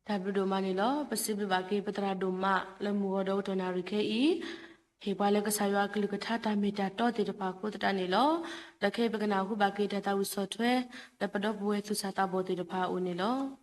တၢ်ဘျုးဒိၣ်မးန့ၣ်လီၤ. ပစံးဘျုးဘၣ်က့ၤပသရၣ်ဒိၣ်မးလၢမုၢ်ဂီၤဒီးကတီၢ်နၣ်ရံၣ်ခဲအံၤ, ဟ့ၣ်ပှၤလၢကစၢ်ယွၤအကလုၢ်ကထါတၢ်မ့ၢ်တၢ်တီသ့ၣ်တဖၣ်အဃိသတးန့ၣ်လီၤ. ဒီးခဲအံၤပကနၢ်ဟူဘၣ်က့ၤတၢ်သးဝံၣ်ဆီၣ်ထွဲ လၢပဒီပုၢ်ဝဲၢ်သူၣ်စၢ်သးဘီၣ်သ့ၣ်တဖၣ်အအိၣ်န့ၣ်လီၤ.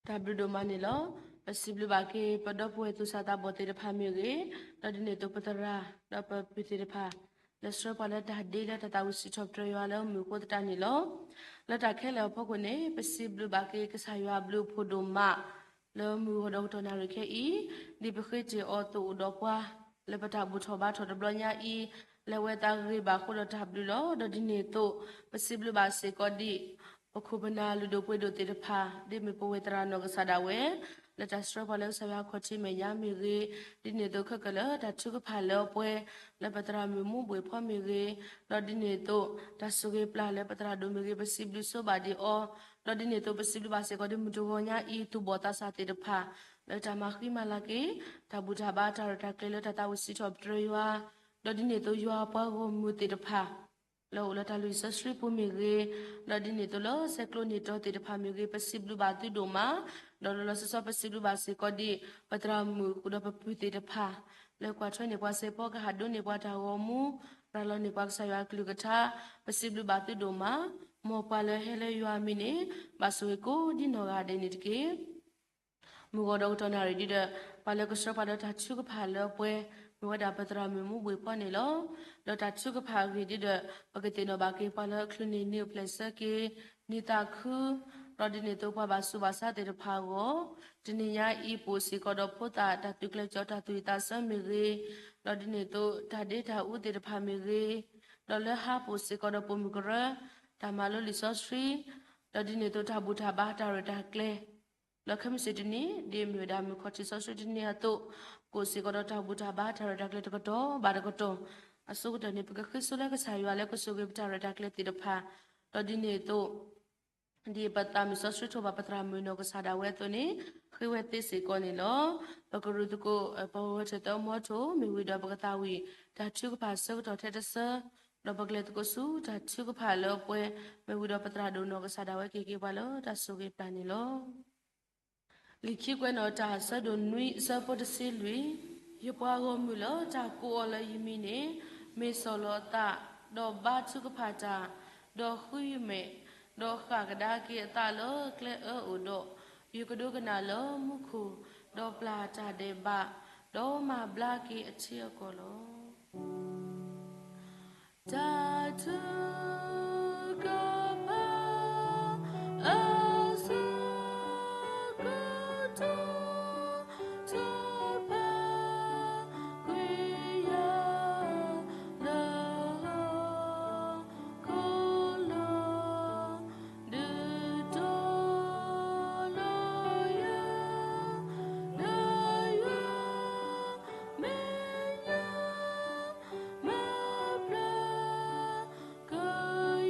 တၢ်ဘျုးဒိၣ်မးန့ၣ်လီၤ. ပစံးဘျုးဘၣ်က့ၤ ပဒီပုၢ်ဝဲၢ်သူၣ်စၢ်သးဘီၣ်သ့ၣ်တဖၣ်မ့ၢ်ဂ့ၤ, ဒီးဒ်န့ၣ်အသိးပသရၣ် ဒီးပပုၢ်သ့ၣ်တဖၣ် လၢဆှၢပှၤလၢတၢ်ဒ့လၢတၢ်သးဝံၣ်စံးထီၣ်ပတြၢၤယွၤလၢမုၢ်အဃိသတးန့ၣ်လီၤ. လၢတၢ်ခဲလၢာ်အဖီခိၣ်န့ၣ် ပစံးဘျုးဘၣ်က့ၤကစၢ်ယွၤအဘျုးအဖှိၣ်ဒိၣ်မး လၢမုၢ်ဂီၤဒီးကတီၢ်နၣ်ရံၣ်ခဲအံၤ, ဒ်ပဃ့တ့ၢ်အီၤသကိးဒီးပှၤ လၢပတၢ်ဘူၣ်ထီၣ်ဘါထီၣ်တဘျီညါအံၤ, လဲၤဝဲသးဂ့ၤဘၣ်အဃိဒီးတၢ်ဘျုးလီၤ. ဒီးဒ်န့ၣ်အသိး ပစံးဘျုးဘၣ်စ့ၢ်ကီးဒ် ပခိၣ်ပနၢ်လုၢ်ဒိၣ်ပှ့ၤဒိၣ်သ့ၣ်တဖၣ် ဒ်မ့ၢ်ပဝဲသရၣ်နီၢ်ကစၢ်ဒၣ်ဝဲ လၢတၢ်ဆှၢပှၤလၢကစၢ်ယွၤအခီၣ်ထံးမဲာ်ညါမ့ၢ်ဂ့ၤ, ဒ်န့ၣ်အသိးခဲကၢၢ်လၢတၢ်ထုကဖၣ်လၢအပှဲၤ လၢပသရၣ်မုၣ်မူဘှ့ၣ်ဖီမ့ၢ်ဂ့ၤ, ဒီးဒ်န့ၣ်အသိး တၢ်ဆိၣ်ဂ့ၤပျၢ်လၢပသရၣ်ဒိၣ်မ့ၢ်ဂ့ၤ ပစံးဘျုးဆိဘၣ်ဒံးအီၤ, ဒီးဒ်န့ၣ်အသိးပစံးဘျုးဘၣ်စ့ၢ်ကီးဒ်မုၢ်တဂီၤညါအံၤ သူၣ်ဘီၣ်သးစၢ်သ့ၣ်တဖၣ် လၢတၢ်မၤဃံမၤလၤက့ၤ တၢ်ဘူၣ်တၢ်ဘါတၢ်ရဲၣ်တၢ်ကျဲၤလၢတၢ်သးဝံၣ်စံးထီၣ်ပတြၢၤယွၤ, ဒီးဒ်န့ၣ်အသိးယွၤအပှၤဂီၢ်မုၢ်သ့ၣ်တဖၣ် လၢအအိၣ်လၢတၢ်လုၢ်စီဆှံပူၤမ့ၢ်ဂ့ၤ, ဒီးဒ်န့ၣ်အသိးလၢဆဲးကျိးန့ၢ်တီသ့ၣ်တဖၣ်မ့ၢ်ဂ့ၤ ပစံးဘျုးဘၣ်သုဒိၣ်မး, ဒီးလီၤလီၤဆီဆီပစံးဘျုးဘၣ်စ့ၢ်ကီးဒ် ပသရၣ်မုၣ်ဃုာ်ဒီးပပုၢ်သ့ၣ်တဖၣ် လၢကွၢ်ထွဲန့ၢ်ပှၤစဲးဖီကဟၣ်ဒိးန့ၢ်ပှၤတၢ်ဂီၤမူ, ရၤလီၤန့ၢ်ပှၤကစၢ်ယွၤအကလုၢ်ကထါ, ပစံးဘျုးဘၣ်သုဒိၣ်မး, မ်ပှၤလၢဟဲလၢယွၤအမံၤန့ၣ် ဘၣ်ဆိၣ်ဂ့ၤကိးဒ်နီၢ်ဂၤဒဲးန့ၣ်တက့ၢ်. မုၢ်ဂီၤဒီးကတီၢ်နၣ်ရံၣ်ဒ်ဒီး ပှၤလၢကဆှၢပှၤလၢတၢ်ထုကဖၣ်လၢအပှဲၤ မ့ၢ်ဝဲဒၣ်ပသရၣ်မုၣ်မူဘှ့ၣ်ဖီန့ၣ်လီၤ. ဒီးတၢ်ထုကဖၣ်အဂ့ၢ်ဒ်ဒီး ပကသ့ၣ်နီၣ်ဘၣ်က့ၤပှၤလၢအချုးန့ၢ်နံၤအိၣ်ဖျဲၣ်ဆၢက့ၤ နံၤသးခု, ဒီးဒ်န့ၣ်အသိးပှၤဘၣ်ဆူးဘၣ်ဆါသ့ၣ်တဖၣ်အဂီၢ်, တနံၤညါအံၤပအိၣ်စ့ၢ်ကီးဒီးဖိသၣ်တၢ်သုးကျဲၤကၠီတၢ်သူၣ်ဝံၣ်သးဆၢမ့ၢ်ဂ့ၤ, ဒီးဒ်န့ၣ်အသိးတၢ်ဒ့တၢ်အူသ့ၣ်တဖၣ်မ့ၢ်ဂ့ၤ, ဒီးလၢဟါပအိၣ်စ့ၢ်ကီးဒီးပိာ်မုၣ်ကရၢ, တၢ်မၤလိလံာ်စီဆှံ, ဒီးဒ်န့ၣ်အသိးတၢ်ဘူၣ်တၢ်ဘါတၢ်ရဲၣ်တၢ်ကျဲၤ လၢခဲမုၢ်ဆ့ၣ်တနံၤ ဒ်မ့ၢ်ဝဲဒၣ်မုၢ်ခီၣ်ထံးစီဆှံတနံၤအသိး, ပအိၣ်စ့ၢ်ကီးဒီးတၢ်ဘူၣ်တၢ်ဘါတၢ်ရဲၣ်တၢ်ကျဲၤတကတီၢ်ဘၣ်တကတီၢ်, အဆိကတၢၢ်န့ၣ် ပကဃ့ဆိလၢကစၢ်ယွၤလၢကဆိၣ်ဂ့ၤပတၢ်ရဲၣ်တၢ်ကျဲၤသ့ၣ်တဖၣ်, ဒီးဒ်န့ၣ်အသိး ဒ်ပသးမုၣ်စီဆှံထိးဘၣ်ပသရၣ်မုၣ်နီၢ်ကစၢ်ဒၣ်ဝဲအသိးန့ၣ် ဃ့ဝဲသ့စ့ၢ်ကီးန့ၣ်လီၤ. ပကရူၢ်သကိး ပဝဲထၢၣ်သၢမီထိၣ် မ့ၢ်ဝံၤဒီးပကသးဝံၣ် တၢ်ထုကဖၣ်ဆၢကတီၢ်ထဲတဆၢ, ဒီးပကလဲၤသကိးဆူတၢ်ထုကဖၣ်လၢအပှဲၤ မ့ၢ်ဝံၤဒီးပသရၣ်ဒိၣ်နီၢ်ကစၢ်ဒၣ်ဝဲက့ၤက့ၤပှၤလၢတၢ်ဆိၣ်ဂ့ၤပျၢ်န့ၣ်လီၤ. လံာ်ခံကွဲးနီၣ်တၢ်အဆၢဒိၣ်နွံအဆၢဖိတဆံလွံၢ်, ယပှၤဂီၢ်မုၢ်လၢတၢ်ကိးအီၤလၢယမံၤန့ၣ် မ့ၢ်စီၢ်လီၤအသး, ဒီးဘါထုကဖၣ်တၢ်, ဒီးဃုယမဲာ်, ဒီးဃၣ်ကဒါက့ၤအသးလၢကျဲအၢအိၣ်ဒီး, ယကဒိကနၣ်လၢမူခိၣ်, ဒီးပျၢ်တၢ်ဒဲးဘး, ဒီးမၤဘျါက့ၤအထံအကီၢ်လီၤ. တၢ်ထုကဖၣ်အဆၢကတီၢ် ထုကဖၣ်ကွံာ်ယၤလၢဟီၣ်ခိၣ်လီၤ. ဒုးတီလီၤယၤ ဒီးယွၤမဲာ်ညါ မၤဘျါ က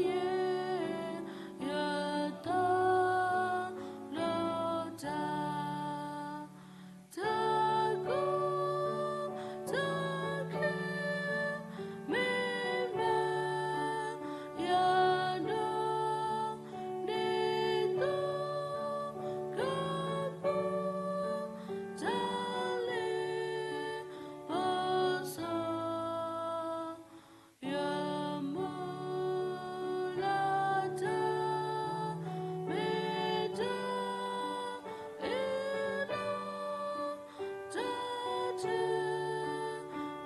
ယဲၢ်ယသးလၢတၢ် တၢ်ကူၣ်တၢ်ခဲ မ့ၢ်မၤယၤဒီး ဒ်သိးကပူၤ တၢ်လ့ပစီ ယမုၢ်လၢ်တၢ် မ့ၢ်တၢ်အ့ၣ်လိာ် တၢ်ထု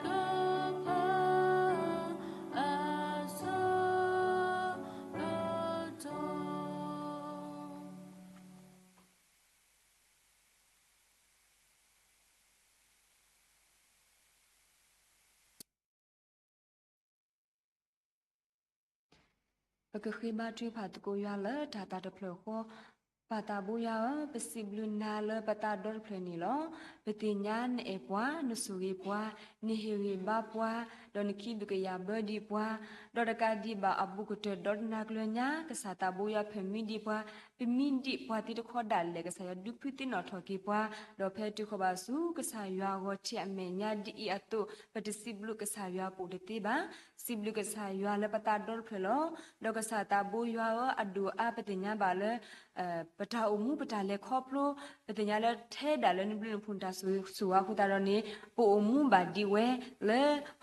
ကဖၣ်အဆၢကတီၢ်. ပကဃ့ဘါထုကဖၣ်သကိးယွၤလၢတၢ်သးတဖျၢၣ်ဃီ, ပၢ်သးဘိယွၤဧၢ, ပစံးဘျုးနၤလၢပသးဒီတဖျၢၣ်န့ၣ်လီၤ. ပသ့ၣ်ညါနအဲၣ်ပှၤ, နဆိၣ်ဂ့ၤပှၤ, နဟ့ၣ်ဂံၢ်ဘါပှၤ, ဒီးနခံဘျုးကယာ်ဘၢဒံးပှၤ, ဒီးတကးဒံးဘၣ်အဘူးကတၢၢ်ဒီတနၤကျၢၤညါ ကစၢ်သးဘိယွၤဖဲမံဒံးပှၤ, ပမံဒံးပှၤသ့တခီဒၣ်လဲာ် ကစၢ်ယွၤဒုးဖုးသ့ၣ်နီၣ်ထီၣ်က့ၤပှၤ, ဒီးဖဲတုၤဃီၤဘၣ်ဆူ ကစၢ်ယွၤအဂီၤထံးအမဲာ်ညါဒ်အံၤအသိး ပတစံးဘျုးကစၢ်ယွၤပအိၣ်တသ့ဘၣ်. စံးဘျုးကစၢ်ယွၤလၢပသးဒီတဖျၢၣ်လီၤ. ဒီးကစၢ်သးဘိယွၤဧၢ, အဒိၣ်အါပသ့ၣ်ညါဘၣ်လၢ ပ ပတၢ်အိၣ်မူ ပတၢ်လဲၤခီဖျိ ပသ့ၣ်ညါလၢထဲဒၣ်လၢနဘျုးနဖှိၣ်နတၢ်ဆိၣ်ဂ့ၤဆိၣ်ဝါအဃိသတးဒီးန့ၣ် ပအိၣ်မူဘၣ်ဒံးဝဲလ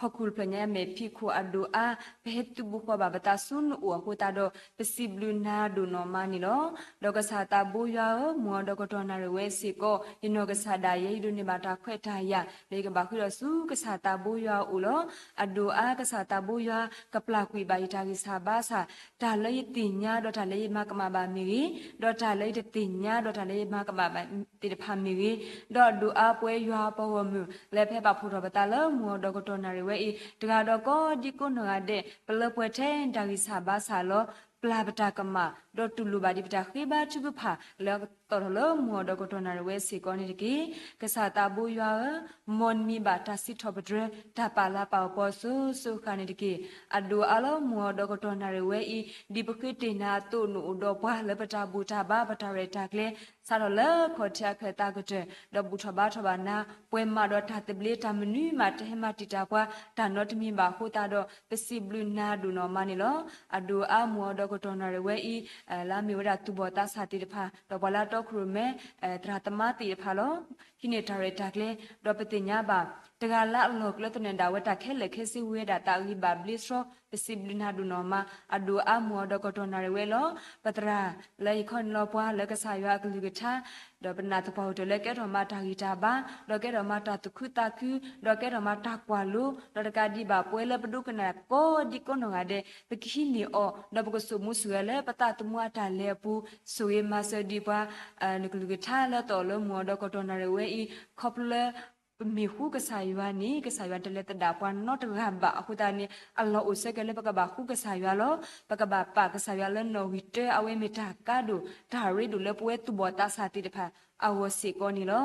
ၢဟီၣ်ခိၣ်တဖျၢၣ်ညါအမဲာ်ဖံးခိၣ်အဒိၣ်အါ ပဟဲသုးဘူးဃီၤဘၣ်ပသးဆူနအိၣ်အဃိသတးဒီး ပစံးဘျုးနၤဒိၣ်နီၢ်မးန့ၣ်လီၤ. ဒီးကစၢ်သးဘိယွၤဧၢ, မုၢ်အီၤဒီးကတီၢ်နၣ်ရံၣ်ဝဲစ့ၢ်ကီး ယနီၢ်ကစၢ်ဒၣ်ယဲ ယဒိးန့ၢ်ဘၣ်တၢ်ခွဲးတၢ်ယာ် လၢယကဘၣ်ဃုဒီးဆူကစၢ်သးဘိယွၤအအိၣ်လီၤ. အဒိၣ်အါကစၢ်သးဘိယွၤ ကပျၢ်ကွံာ်ဘၣ်ယတၢ်ဂံၢ်စၢ်ဘါစၢ် တၢ်လၢယသ့ၣ်ညါဒီးတၢ်လၢယမၤကမၣ်ဘၣ်မ့ၢ်ဂ့ၤ, ဒီးတၢ်လၢယတသ့ၣ်ညါဒီးတၢ်လၢယမၤကမၣ်ဘၣ်သ့ၣ်တဖၣ်မ့ၢ်ဂ့ၤ, ဒီးအဒိၣ်အါပဝဲယွၤပှၤဂီၢ်မုၢ် လၢပဟဲပာ်ဖှိၣ်ထီၣ်ပသးလၢမုၢ်အီၤဒီးကတီၢ်နၣ်ရံၣ်ဝဲအံၤ တဂၤဒီးကိးဒံကိးနီၢ်ဂၤဒဲး ပလၢပှဲၤထဲတၢ်ဂံၢ်စၢ်ဘါစၢ်လီၤ. ပျၢ်ပတၢ်ကမၣ် ဒီးတူၢ်လိာ်ဘၣ်ဒံးပတၢ်ဃ့ဘါထုကဖၣ် လၢအကသီၣ်ထီၣ်လၢမုၢ်အီၤဒီးကတီၢ်နၣ်ရံၣ်ဝဲစ့ၢ်ကီးန့ၣ်တက့ၢ်. ကစၢ်သးဘိယွၤဧၢ, မ်နမံၤဘၣ်တၢ်စံးထီၣ်ပတြၢၤ တၢ်ပာ်လၤပာ်အပီၤစိၤစိၤဃၣ်န့ၣ်တက့ၢ်. အဒိၣ်အါလၢမုၢ်အီၤဒီးကတီၢ်နၣ်ရံၣ်ဝဲအံၤ ဒ်ပဃ့တ့ၢ်နၤအသိး နအိၣ်ဒီးပှၤလၢပတၢ်ဘူၣ်တၢ်ဘါ ပတၢ်ရဲၣ်တၢ်ကျဲၤ စးထီၣ်လၢခီၣ်ထံးအခၢၣ်သးကတၢၢ် ဒီးဘူၣ်ထီၣ်ဘါထီၣ်ဘၣ်နၤ ပှဲၤမးဒီးတၢ်သဘျ့ တၢ်မနုၤမးတဟဲမၤတံာ်တာ်ပှၤ တၢ်နီတမံၤဘၣ်အဃိသတးဒီး ပစံးဘျုးနၤဒိၣ်နီၢ်မးန့ၣ်လီၤ. အဒိၣ်အါမုၢ်အီၤဒီးကတီၢ်နၣ်ရံၣ်ဝဲအံၤ လၢအမ့ၢ်ဝဲဒၣ်သူၣ်ဘီၣ်သးစၢ်သ့ၣ်တဖၣ် ဒီးပှၤလၢအတီခိၣ်ရိၣ်မဲ သရၣ်သမါသ့ၣ်တဖၣ်လီၤ. ဟံးန့ၢ်တၢ်ရဲၣ်တၢ်ကျဲၤ ဒီးပသ့ၣ်ညါဘၣ် တဂၤလၢအလီၢ်ကျဲသနၢၣ်ဒၣ်ဝဲတၢ်ခဲလၢာ်ခဲဆ့ဝံၤဝဲဒၣ်သးဂံၢ်ဘၣ်ဘျ့သြီ ပစံးဘျုးနၤဒိၣ်နီၢ်မး အဒိၣ်အါမုၢ်အီၤဒီးကတီၢ်နၣ်ရံၣ်ဝဲလီၤ. ပသရၣ်လၢဟံၣ်ခီန့ၣ်လီၤပှၤလၢကစၢ်ယွၤအကလုၢ်ကထါ ဒီးပနာ်သပှၢ်ဟူးတၢၢ်လၢကဲထီၣ်မးတၢ်ဂံၢ်တၢ်ဘါ ဒီးကဲထီၣ်မးတၢ်သူၣ်ခုသးခု ဒီးကဲထီၣ်မးတၢ်ကွၢ်လိ ဒီးတကးဒံးဘၣ်ပဝဲလၢပဒိကနၣ်ကိးဒံကိးနီၢ်ဂၤဒဲး ပကဟံးန့ၢ်အီၤ ဒီးပကစိာ်မူစိာ်ဂဲၤလၢပသးသမူအတၢ်လဲၤအပူၤ ဆိၣ်ဂ့ၤမၤစၢၤဒံးပှၤ နကလုၢ်ကထါလၢသီၣ်လၢမုၢ်အီၤဒီးကတီၢ်နၣ်ရံၣ်ဝဲအံၤ ခီဖျိလၢ ပမ့ၢ်ဃူကစၢ်ယွၤန့ၣ် ကစၢ်ယွၤတလဲၤသဒၣ်ပှၤနီတဂၤဘၣ်အဃိသတးန့ၣ် အလီၢ်အိၣ်ဆၢကဲၤလၢပကဘၣ်ဃူကစၢ်ယွၤလီၤ. ပကဘၣ်ပာ်ကစၢ်ယွၤလၢနီၣ်ဂံၢ်တၢ အဝဲမ့ၢ်တၢ်ကါဒိၣ် တၢ်ရ့ဒိၣ်လၢပဝဲသူၣ်ဘီၣ်သးစၢ်သ့ၣ်တဖၣ်အဂီၢ်စ့ၢ်ကီးန့ၣ်လီၤ.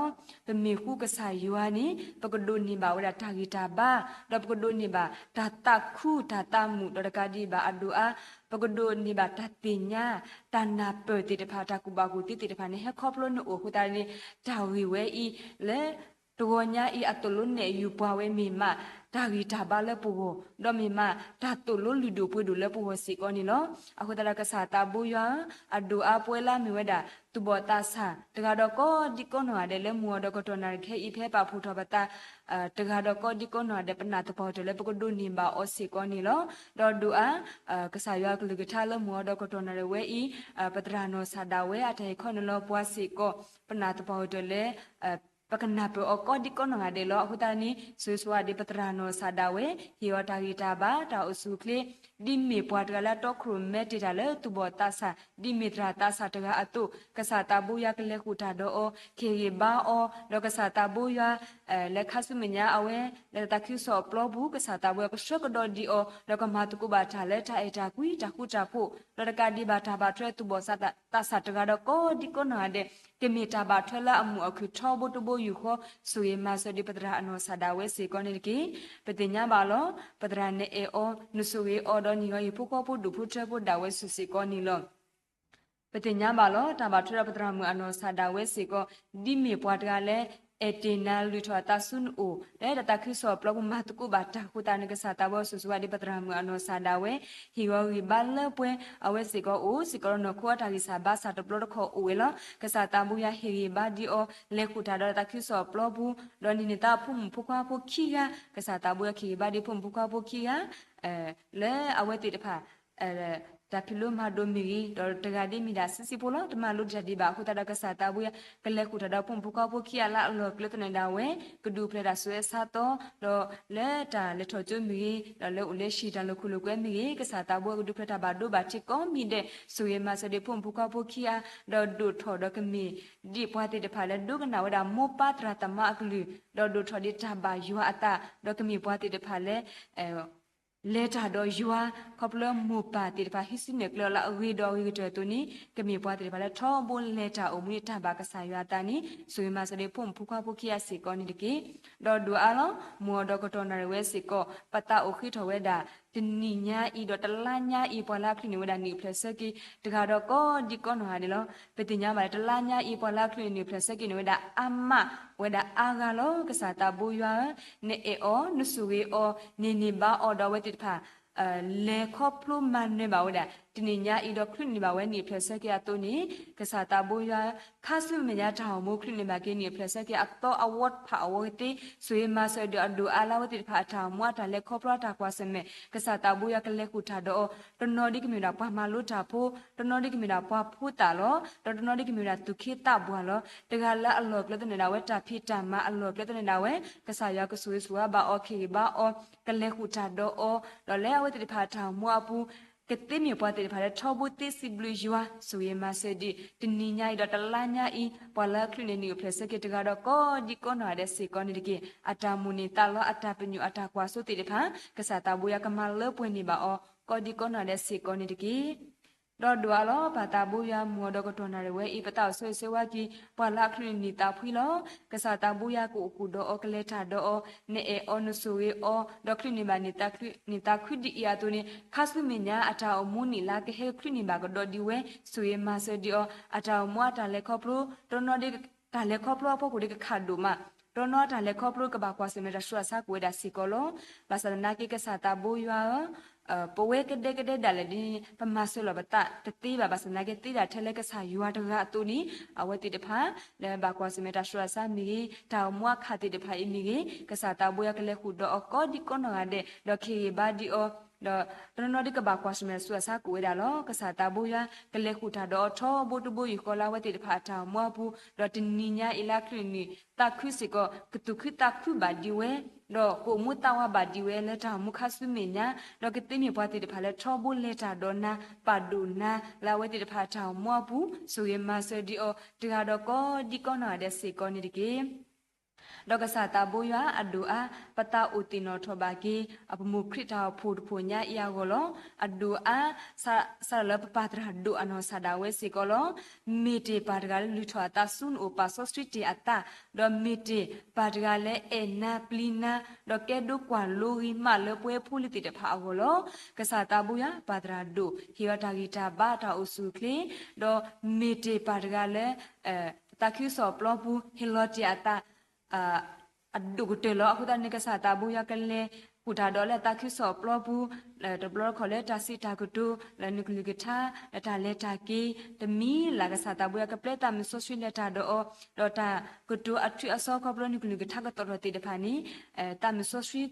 ပမ့ၢ်ဃူကစၢ်ယွၤန့ၣ် ပကဒိးန့ၢ်ဘၣ်ဝဲဒၣ်တၢ်ဂံၢ်တၢ်ဘါ ဒီးပကဒိးန့ၢ်ဘၣ်တၢ်သးခုတၢ်သးမုာ်ဒီးတကးဒံးဘၣ်အဒိၣ်အါ ပကဒိးန့ၢ်ဘၣ်တၢ်သ့ၣ်ညါ တၢ်နၢ်ပၢၢ်သ့ၣ်တဖၣ် တၢ်ကူၣ်ဘၣ်ကူၣ်သ့သ့ၣ်တဖၣ်န့ၣ် ဟဲခီဖျိနအိၣ်အဃိသတးန့ၣ် တၢ်ဂ့ၢ်ဝဲအံၤလၢ တဂီၤညါအံၤအသိၣ်လိနဲၣ်ယူၤပှၤဝဲမ့ၢ်မး တၢ်ဂံၢ်တၢ်ဘါလၢပဂီၢ် ဒီးမ့ၢ်မး တၢ်သိၣ်လိလုၢ်ဒိၣ်ပှ့ၤဒိၣ်လၢပဂီၢ်စ့ၢ်ကီးန့ၣ်လီၤ. အဃိသတးဒီးကစၢ်သးဘိယွၤဧၢ, အဒိၣ်အါပဝဲလၢအမ့ၢ်ဝဲဒၣ် သူၣ်ဘီၣ်သးစၢ် တဂၤဒီးကိးဒံကိးနီၢ်ဂၤဒဲးလၢမုၢ်အီၤဒီးကတီၢ်နၣ်ရံၣ်ခဲအံၤ ဖဲပာ်ဖှိၣ်ထီၣ်ပသး တဂၤဒီးကိးဒံကိးနီၢ်ဂၤဒဲး ပနာ်သပှၢ်ဟူးတၢၢ်လၢပကဒိးန့ၢ်ဘၣ်အီၤစ့ၢ်ကီးန့ၣ်လီၤ. ဒီးဒိၣ်အါ ကစၢ်ယွၤကလုၢ်ကထါလၢမုၢ်အီၤဒီးကတီၢ်နၣ်ရံၣ်ဝဲအံၤ ပသရၣ်နီၢ်စၢ်ဒၣ်ဝဲ အတၢ်ဟ့ၣ်ခီန့ၣ်လီၤပှၤစ့ၢ်ကီး ပနာ်သပှၢ်ဟူးတၢၢ်လၢ ပကနၢ်ပၢၢ်အီၤကိးဒံကိးနီၢ်ဂၤဒဲးလီၤ. အဃိသတးန့ၣ် ဆိၣ်ဂ့ၤဆိၣ်ဝါဒံးပသရၣ်နီၢ်စၢ်ဒၣ်ဝဲ ဟ့ၣ်အီၤတၢ်ဂံၢ်တၢ်ဘါ တၢ်အိၣ်ဆူၣ်အိၣ်ချ့ ဒ်မ့ၢ်ပှၤတဂၤလၢအတီခိၣ်ရိၣ်မဲတ့ၢ်တၢ်လၢသူၣ်ဘီၣ်သးစၢ် ဒ်မ့ၢ်သရၣ်သးစၢ်တဂၤအသိး ကစၢ်သးဘိယွၤကလဲၤဃုာ်တၢ်ဒီးအီၤ ကဟ့ၣ်ဂံၢ်ဘါအီၤ ဒီးကစၢ်သးဘိယွၤ လၢခါဆူမဲာ်ညါအဝဲ လၢသးခုကစီၣ်အပျီပူၤ ကစၢ်သးဘိယွၤကဆှၢကဒီးဒံးအီၤ ဒီးကမၤသကိးဘၣ်တၢ်လၢတၢ်အဲၣ်တၢ်ကွံ တၢ်ဃူတၢ်ဖိး ဒီးတကးဒံးဘၣ်တၢ်ဘၣ်ထွဲသူၣ်ဘီၣ်သးစၢ်တဂၤဒီးကိးဒံကိးနီၢ်ဂၤဒဲး ကမ့ၢ်တၢ်ဘၣ်ထွဲလၢအမုာ်အခုၣ်ထီဘိတဘိယူၢ်ဃီ ဆိၣ်ဂ့ၤမၤစၢၤဒံးပသရၣ်အနီၢ်စၢ်ဒၣ်ဝဲစ့ၢ်ကီးန့ၣ်တက့ၢ်. ပသ့ၣ်ညါဘၣ်လီၤ ပသရၣ်နအဲၣ်အီၤ နဆိၣ်ဂ့ၤအီၤဒီးနဟ့ၣ်အီၤဟံၣ်ဖိဃီဖိဒူၣ်ဖိထၢဖိဒၣ်ဝဲဆူၣ်စ့ၢ်ကီးန့ၣ်လီၤ. ပသ့ၣ်ညါဘၣ်လီၤ တၢ်ဘၣ်ထွဲဒီးပသရၣ်မုၣ်အနီၢ်စၢ်ဒၣ်ဝဲစ့ၢ်ကီး ဒ်မ့ၢ်ပှၤတဂၤလၢ အဲၣ်တ့ၢ်နၤလုၢ်ထီၣ်အသးဆူနအိၣ် လၢတၢ်သးခုကစီၣ်အပျီပူၤမၤသကိးဘၣ်တၢ်အဃိသတးန့ၣ် ကစၢ်သးဘိယွၤဆိၣ်ဂ့ၤဆိၣ်ဝါဒံးပသရၣ်မုၣ်အနီၢ်စၢ်ဒၣ်ဝဲ ဟ့ၣ်ဂံၢ်ဟ့ၣ်ဘါလၢပှဲၤ အဝဲစ့ၢ်ကီးအိၣ် စ့ၢ်ကီးဒီးနီၢ်ခိအတၢ်ဂံၢ်စၢ်ဘါစၢ်တဘျီတခီၣ်အိၣ်ဝဲလီၤ. ကစၢ်သးဘိယွၤဟ့ၣ်ဂံၢ်ဟ့ၣ်ဘါဒံးအီၤ လဲၤဃုာ်တၢ်ဒီးတၢ်သးခုကစီၣ်အပျီပူၤ ဒီးန့ၢ်န့ၢ်သးဖိမုၣ်ဖိခွါဖိခံဂၤ ကစၢ်သးဘိယွၤကဟ့ၣ်ဂံၢ်ဟ့ၣ်ဘါဒံးဖိမုၣ်ဖိခွါဖိခံဂၤ လၢအဝဲသ့ၣ်တဖၣ် တၢ်ဖံးလိမၤဒိးမ့ၢ်ဂ့ၤ ဒီးတဂၤဒ်မ့ၢ်ဒၣ်ဆံးဆံးဖိလီၤ တမၤလိတၢ်ဒံးဘၣ်အဃိသတးဒီး ကစၢ်သးဘိယွၤ ကလဲၤဃုာ်တၢ်ဒီးဖိမုၣ်ဖိခွါဖိခံဂၤလၢအလီၢ်ကျဲသနၢၣ်ဒၣ်ဝဲ ကဒုးဖျဲးတၢ်ဆူးဝဲဆါသီ ဒီးလၢတၢ်လဲၤထီၣ်ကၠိမ့ၢ်ဂ့ၤ ဒီးလၢအိၣ်လၢဟံၣ်တၢ်လီၢ်ခိၣ်လိာ်ကွဲမ့ၢ်ဂ့ၤ ကစၢ်သးဘိယွၤကဒုးဖျဲးတၢ်ဘၣ်ဒိဘၣ်ထံးကိးမံၤဒဲး ဆိၣ်ဂ့ၤမၤစၢၤဒံးဖိမုၣ်ဖိခွါဖိခံဂၤ ဒီးဒိၣ်ထီၣ်ဒီးကမ့ၢ် ဒ်ပှၤသ့ၣ်တဖၣ်လၢဒိကနၣ်ဝဲဒၣ်မိၢ်ပၢ်သရၣ်သမါအကလုၢ် ဒီးဒိၣ်ထီၣ်ဒံးတၢ်ဘၣ်ယွၤအသး ဒီးကမ့ၢ်ပှၤသ့ၣ်တဖၣ်လၢ လဲၤတၢ်ဒီးယွၤ ခီဖျိမိၢ်ပၢ်သ့ၣ်တဖၣ်ဟံးစုနဲၣ်ကျဲအီၤလၢအဂ့ၤဒီးအဂ့ၤကတၢၢ်အသိးန့ၣ် ကမ့ၢ်ပှၤသ့ၣ်တဖၣ်လၢထီဘိလဲၤတၢ်အိၣ်မူန့ၣ်တၢ်ဘၣ်ကစၢ်ယွၤအသးန့ၣ် ဆိၣ်ဂ့ၤမၤစၢၤဒံးဖိမုၣ်ဖိခွါဖိခံဂၤစ့ၢ်ကီးန့ၣ်တက့ၢ်. ဒီးဒိၣ်အါလီၤ မုၢ်အီၤဒီးကတီၢ်နၣ်ရံၣ်ဝဲစ့ၢ်ကီး ပသးအိၣ်ဃ့ထီၣ်ဝဲဒၣ် တနံၤညါအံၤဒီးတလါညါအံၤ ပှၤလၢအချုးန့ၢ်ဝဲဒၣ်နံၣ်ဖျၢၣ်ဆၢက့ၤ တဂၤဒီးကိးဒံးကိးနီၢ်ဂၤဒဲးလီၤ. ပသ့ၣ်ညါဘၣ်လၢတလါညါအံၤ ပှၤလၢအချုးန့ၢ်နံၣ်ဖျၢၣ်ဆၢက့ၤန့ၣ်ဝဲဒၣ်အါမး ဝဲဒၣ်အါဂၤလီၤ. ကစၢ်သးဘိယွၤဧၢ, နအဲၣ်အီၤ, နဆိၣ်ဂ့ၤအီၤ, န့ၢ်န့ၢ်ဘါအီၤဒီးအဝဲသ့ၣ်တဖၣ် လဲၤခီဖျိမၤနၢၤဘၣ်ဝဲဒၣ် တနံၤညါအံၤဒီးချုးန့ၢ်ဘၣ်ဝဲနံၣ်အဖျၢၣ်ဆၢက့ၤအသိးန့ၣ် ကစၢ်သးဘိယွၤ ခါဆူမဲာ်ညါတၢ်အိၣ်မူချုးန့ၢ်ဘၣ်က့ၤနံၣ်အဖျၢၣ်ဆၢက့ၤအသီအဝီတဖၣ်အဝီကသ့ ဆိၣ်ဂ့ၤမၤစၢၤဒီးအဒိၣ်အါလၢအဝဲသ့ၣ်တဖၣ်အတၢ်အိၣ်မူအတၢ်လဲၤခီဖျိအတၢ်ကွၢ်ဆၢၣ်မဲာ် ကစၢ်သးဘိယွၤကလဲၤဃုာ်တၢ်ဒီးအီၤ တနီၤဒ်ကမ့ၢ်ဝဲဒၣ်ပှၤမၤလိတၢ်ဖိ တနီၤဒ်ကမ့ၢ်ဝဲဒၣ်ပှၤဖိသၣ်လီၤ ဒီးတနီၤဒ်ကမ့ၢ်ဝဲဒၣ်သူၣ်က့သးပှၢ်လီၤ တဂၤလၢအလီၢ်ကျဲသနၢၣ်ဒၣ်ဝဲတၢ်ဖံးတၢ်မၤအလီၢ်ကျဲသနၢၣ်ဒၣ်ဝဲ ကစၢ်ယွၤကဆိၣ်ဂ့ၤဆိၣ်ဝါဘၣ်အီၤ ခ့ၣ်ဂ့ၤဘၣ်အီၤ ကလဲၤဃုာ်တၢ်ဒီးအီၤ ဒီးလၢအဝဲသ့ၣ်တဖၣ်အတၢ်အိၣ်မူအပူၤ ကသ့မ့ၢ်ပှၤသ့ၣ်တဖၣ်လၢထီဘိသ့စံးဘျုးယွၤ ဆိၣ်ဂ့ၤမၤစၢၤဒံး တနံၤညါအံၤဒီးတလါညါအံၤ ပှၤလၢအချုးန့ၢ်နံၣ်အဖျၢၣ်ဆၢက့ၤတဂၤဒီးကိးဒံကိးနီၢ်ဂၤဒဲးစ့ၢ်ကီးန့ၣ်တက့ၢ်. အတၢ်မိၣ်န့ၢ်သးလီ အတၢ်ပညိၣ်အတၢ်ကွၢ်စိသ့ၣ်တဖၣ် ကစၢ်သးဘိယွၤကမၤလၢပှဲၤန့ၢ်ဘၣ်အီၤ ကိးဒံကိးနီၢ်ဂၤဒဲးစ့ၢ်ကီးန့ၣ်တက့ၢ်. ဒီးဒိၣ်အါလီၤ ပၢ်သးဘိယွၤ မုၢ်အီၤဒီးကတီၢ်နၣ်ရံၣ်ဝဲအံၤ ပသးအိၣ်ဆိၣ်ဂ့ၤဆိၣ်ဝါက့ၤ ပှၤလၢအချုးန့ၢ်နံၣ်သးဖှံလီၤ. ကစၢ်သးဘိယွၤကအိၣ်ဃုာ်ဒီးအီၤ ကလဲၤတၢ်ဒီးအီၤ နအဲၣ်အီၤနဆိၣ်ဂ့ၤအီၤ ဒီးချုးန့ၢ်ဘၣ်နံၣ်သးခုဒ်အံၤအသိးန့ၣ် ခါဆူမဲာ်ညါအတၢ်အိၣ်မူနံၣ်လါကဟဲချုးန့ၢ်ဘၣ်ကဒီးဒံးဝဲ ဆိၣ်ဂ့ၤမၤစၢၤဒံးအီၤ အတၢ်အိၣ်မူအတၢ်လဲၤခီဖျိ တနီၤဒ် တၢ်လဲၤခီဖျိအဖီခိၣ်ဒ်ကခးဒိၣ်မး တနီၤတၢ်လဲၤခီဖျိကဘၣ်ကွၢ်ဆၢၣ်မဲာ် တၢ်ဆူးတၢ်ဆါကအိၣ်ဝဲဒၣ်စ့ၢ်ကီးလီၤ. ဘၣ်ဆၣ်သနာ်က့ ကစၢ်သးဘိယွၤဧၢ, ပဝဲကဒဲကဒဲဒၣ်လဲာ်န့ၣ် ပမၤစၢၤလီၤပသးတသ့ဘၣ်. ဘၣ်ဆၣ်သနာ်က့ သ့ဒၣ်ထဲလၢကစၢ်ယွၤတဂၤအသိးန့ၣ် အဝဲသ့ၣ်တဖၣ် လၢဘၣ်ကွၢ်ဆၢၣ်မဲာ်တၢ်ဆူးတၢ်ဆါမ့ၢ်ဂ့ၤ, တၢ်အိၣ်မူအခးသ့ၣ်တဖၣ်အံၤမ့ၢ်ဂ့ၤ, ကစၢ်သးဘိယွၤကလဲၤဃုာ်ဒီးအီၤကိးဒံကိးနီၢ်ဂၤဒဲး ဒီးခ့ၣ်ဂ့ၤဘၣ်ဒံးအီၤ ဒီးတနီၤနီၤဒ်ကဘၣ်ကွၢ်ဆၢၣ်မဲာ်တၢ်ဆူးတၢ်ဆါကအိၣ်ဝဲဒၣ်လီၤ. ကစၢ်သးဘိယွၤ ကလဲၤဃုာ်တၢ်ဒီးအီၤထီဘိတဘိယူၢ်ဃီလၢအဝဲသ့ၣ်တဖၣ်အတၢ်အိၣ်မူအပူၤ, ဒီးတနံၤညါအံၤလၢချုးန့ၢ်နံၣ်သးခုစ့ၢ်ကီး ကသူၣ်ခုသးခုဘၣ်ဒံးဝဲ, ဒီးကအိၣ်မူသးဝးဘၣ်ဒံးဝဲလၢတၢ်အိၣ်မူခါဆူမဲာ်ညါ, ဒီးကသ့မ့ၢ်ပှၤသ့ၣ်တဖၣ်လၢထီဘိလဲၤတၢ်ဒီးနၤ ပာ်ဒိၣ်နၤ လၢအဝဲသ့ၣ်တဖၣ်အတၢ်အိၣ်မူအပူၤ ဆိၣ်ဂ့ၤမၤစၢၤဒံးအီၤ တဂၤဒီးကိးဒံကိးနီၢ်ဂၤဒဲးစ့ၢ်ကီးန့ၣ်တက့ၢ်. ဒီးကစၢ်သးဘိယွၤအဒိၣ်အါ ပသးအိၣ်သ့ၣ်နီၣ်ထီၣ်ဘၣ်က့ၤ အပမုၢ်ခရံာ်တၢ်အိၣ်ဖှိၣ်တဖှိၣ်ညါအံၤအဂီၢ်လီၤ. အဒိၣ်အါ စးထီၣ်လၢပပၢ်သရၣ်ဒိၣ်အနီၢ်ကစၢ်ဒၣ်ဝဲစ့ၢ်ကီးလီၤ. မ့ၢ်တ့ၢ်ပၢ်တဂၤလၢလုၢ်ထီၣ်အသးဆူနအိၣ် ပာ်စီဆှံတ့ၢ်အသး, ဒီးမ့ၢ်တ့ၢ်ပၢ်တဂၤလၢအဲၣ်နၤပျံၤနၤ ဒီးကဲဒိကွၢ်လိဂံၤမးလၢပှဲၤဖိလံၤသ့ၣ်တဖၣ်အဂီၢ်လီၤ. ကစၢ်သးဘိယွၤ ပၢ်သရၣ်ဒိၣ် ဟ့ၣ်အီၤတၢ်ဂံၢ်တၢ်ဘါတၢ်အိၣ်ဆူၣ်အိၣ်ချ့, ဒီးမ့ၢ်တ့ၢ်ပၢ်တဂၤလၢ သးခုကစီၣ်ပျီပူၤ ဟ့ၣ်လီၤတ့ၢ်အသး အဒိၣ်ကတၢၢ်လီၤ. အဃိသတးန့ၣ် ကစၢ်သးဘိယွၤကလဲၤဃုာ်တၢ်ဒီးလၢသးခုကစီၣ်ပျီပူၤ တဘျီတခီၣ်လၢတၢ်စံးတၢ်ကတိၤ လၢနကလုၢ်ကထါ လၢတၢ်လဲၤတၢ်က့ၤ တမံၤလၢ် ကစၢ်သးဘိယွၤကပျဲသးမုၢ်စီဆှံလဲၤတၢ်ဒီးအီၤ ဒီးတၢ်ကတိၤအထွံၣ်အစီခီဖျိနကလုၢ်ကထါကသီၣ်ထီၣ်သ့ၣ်တဖၣ်န့ၣ် သးမုၢ်စီဆှံ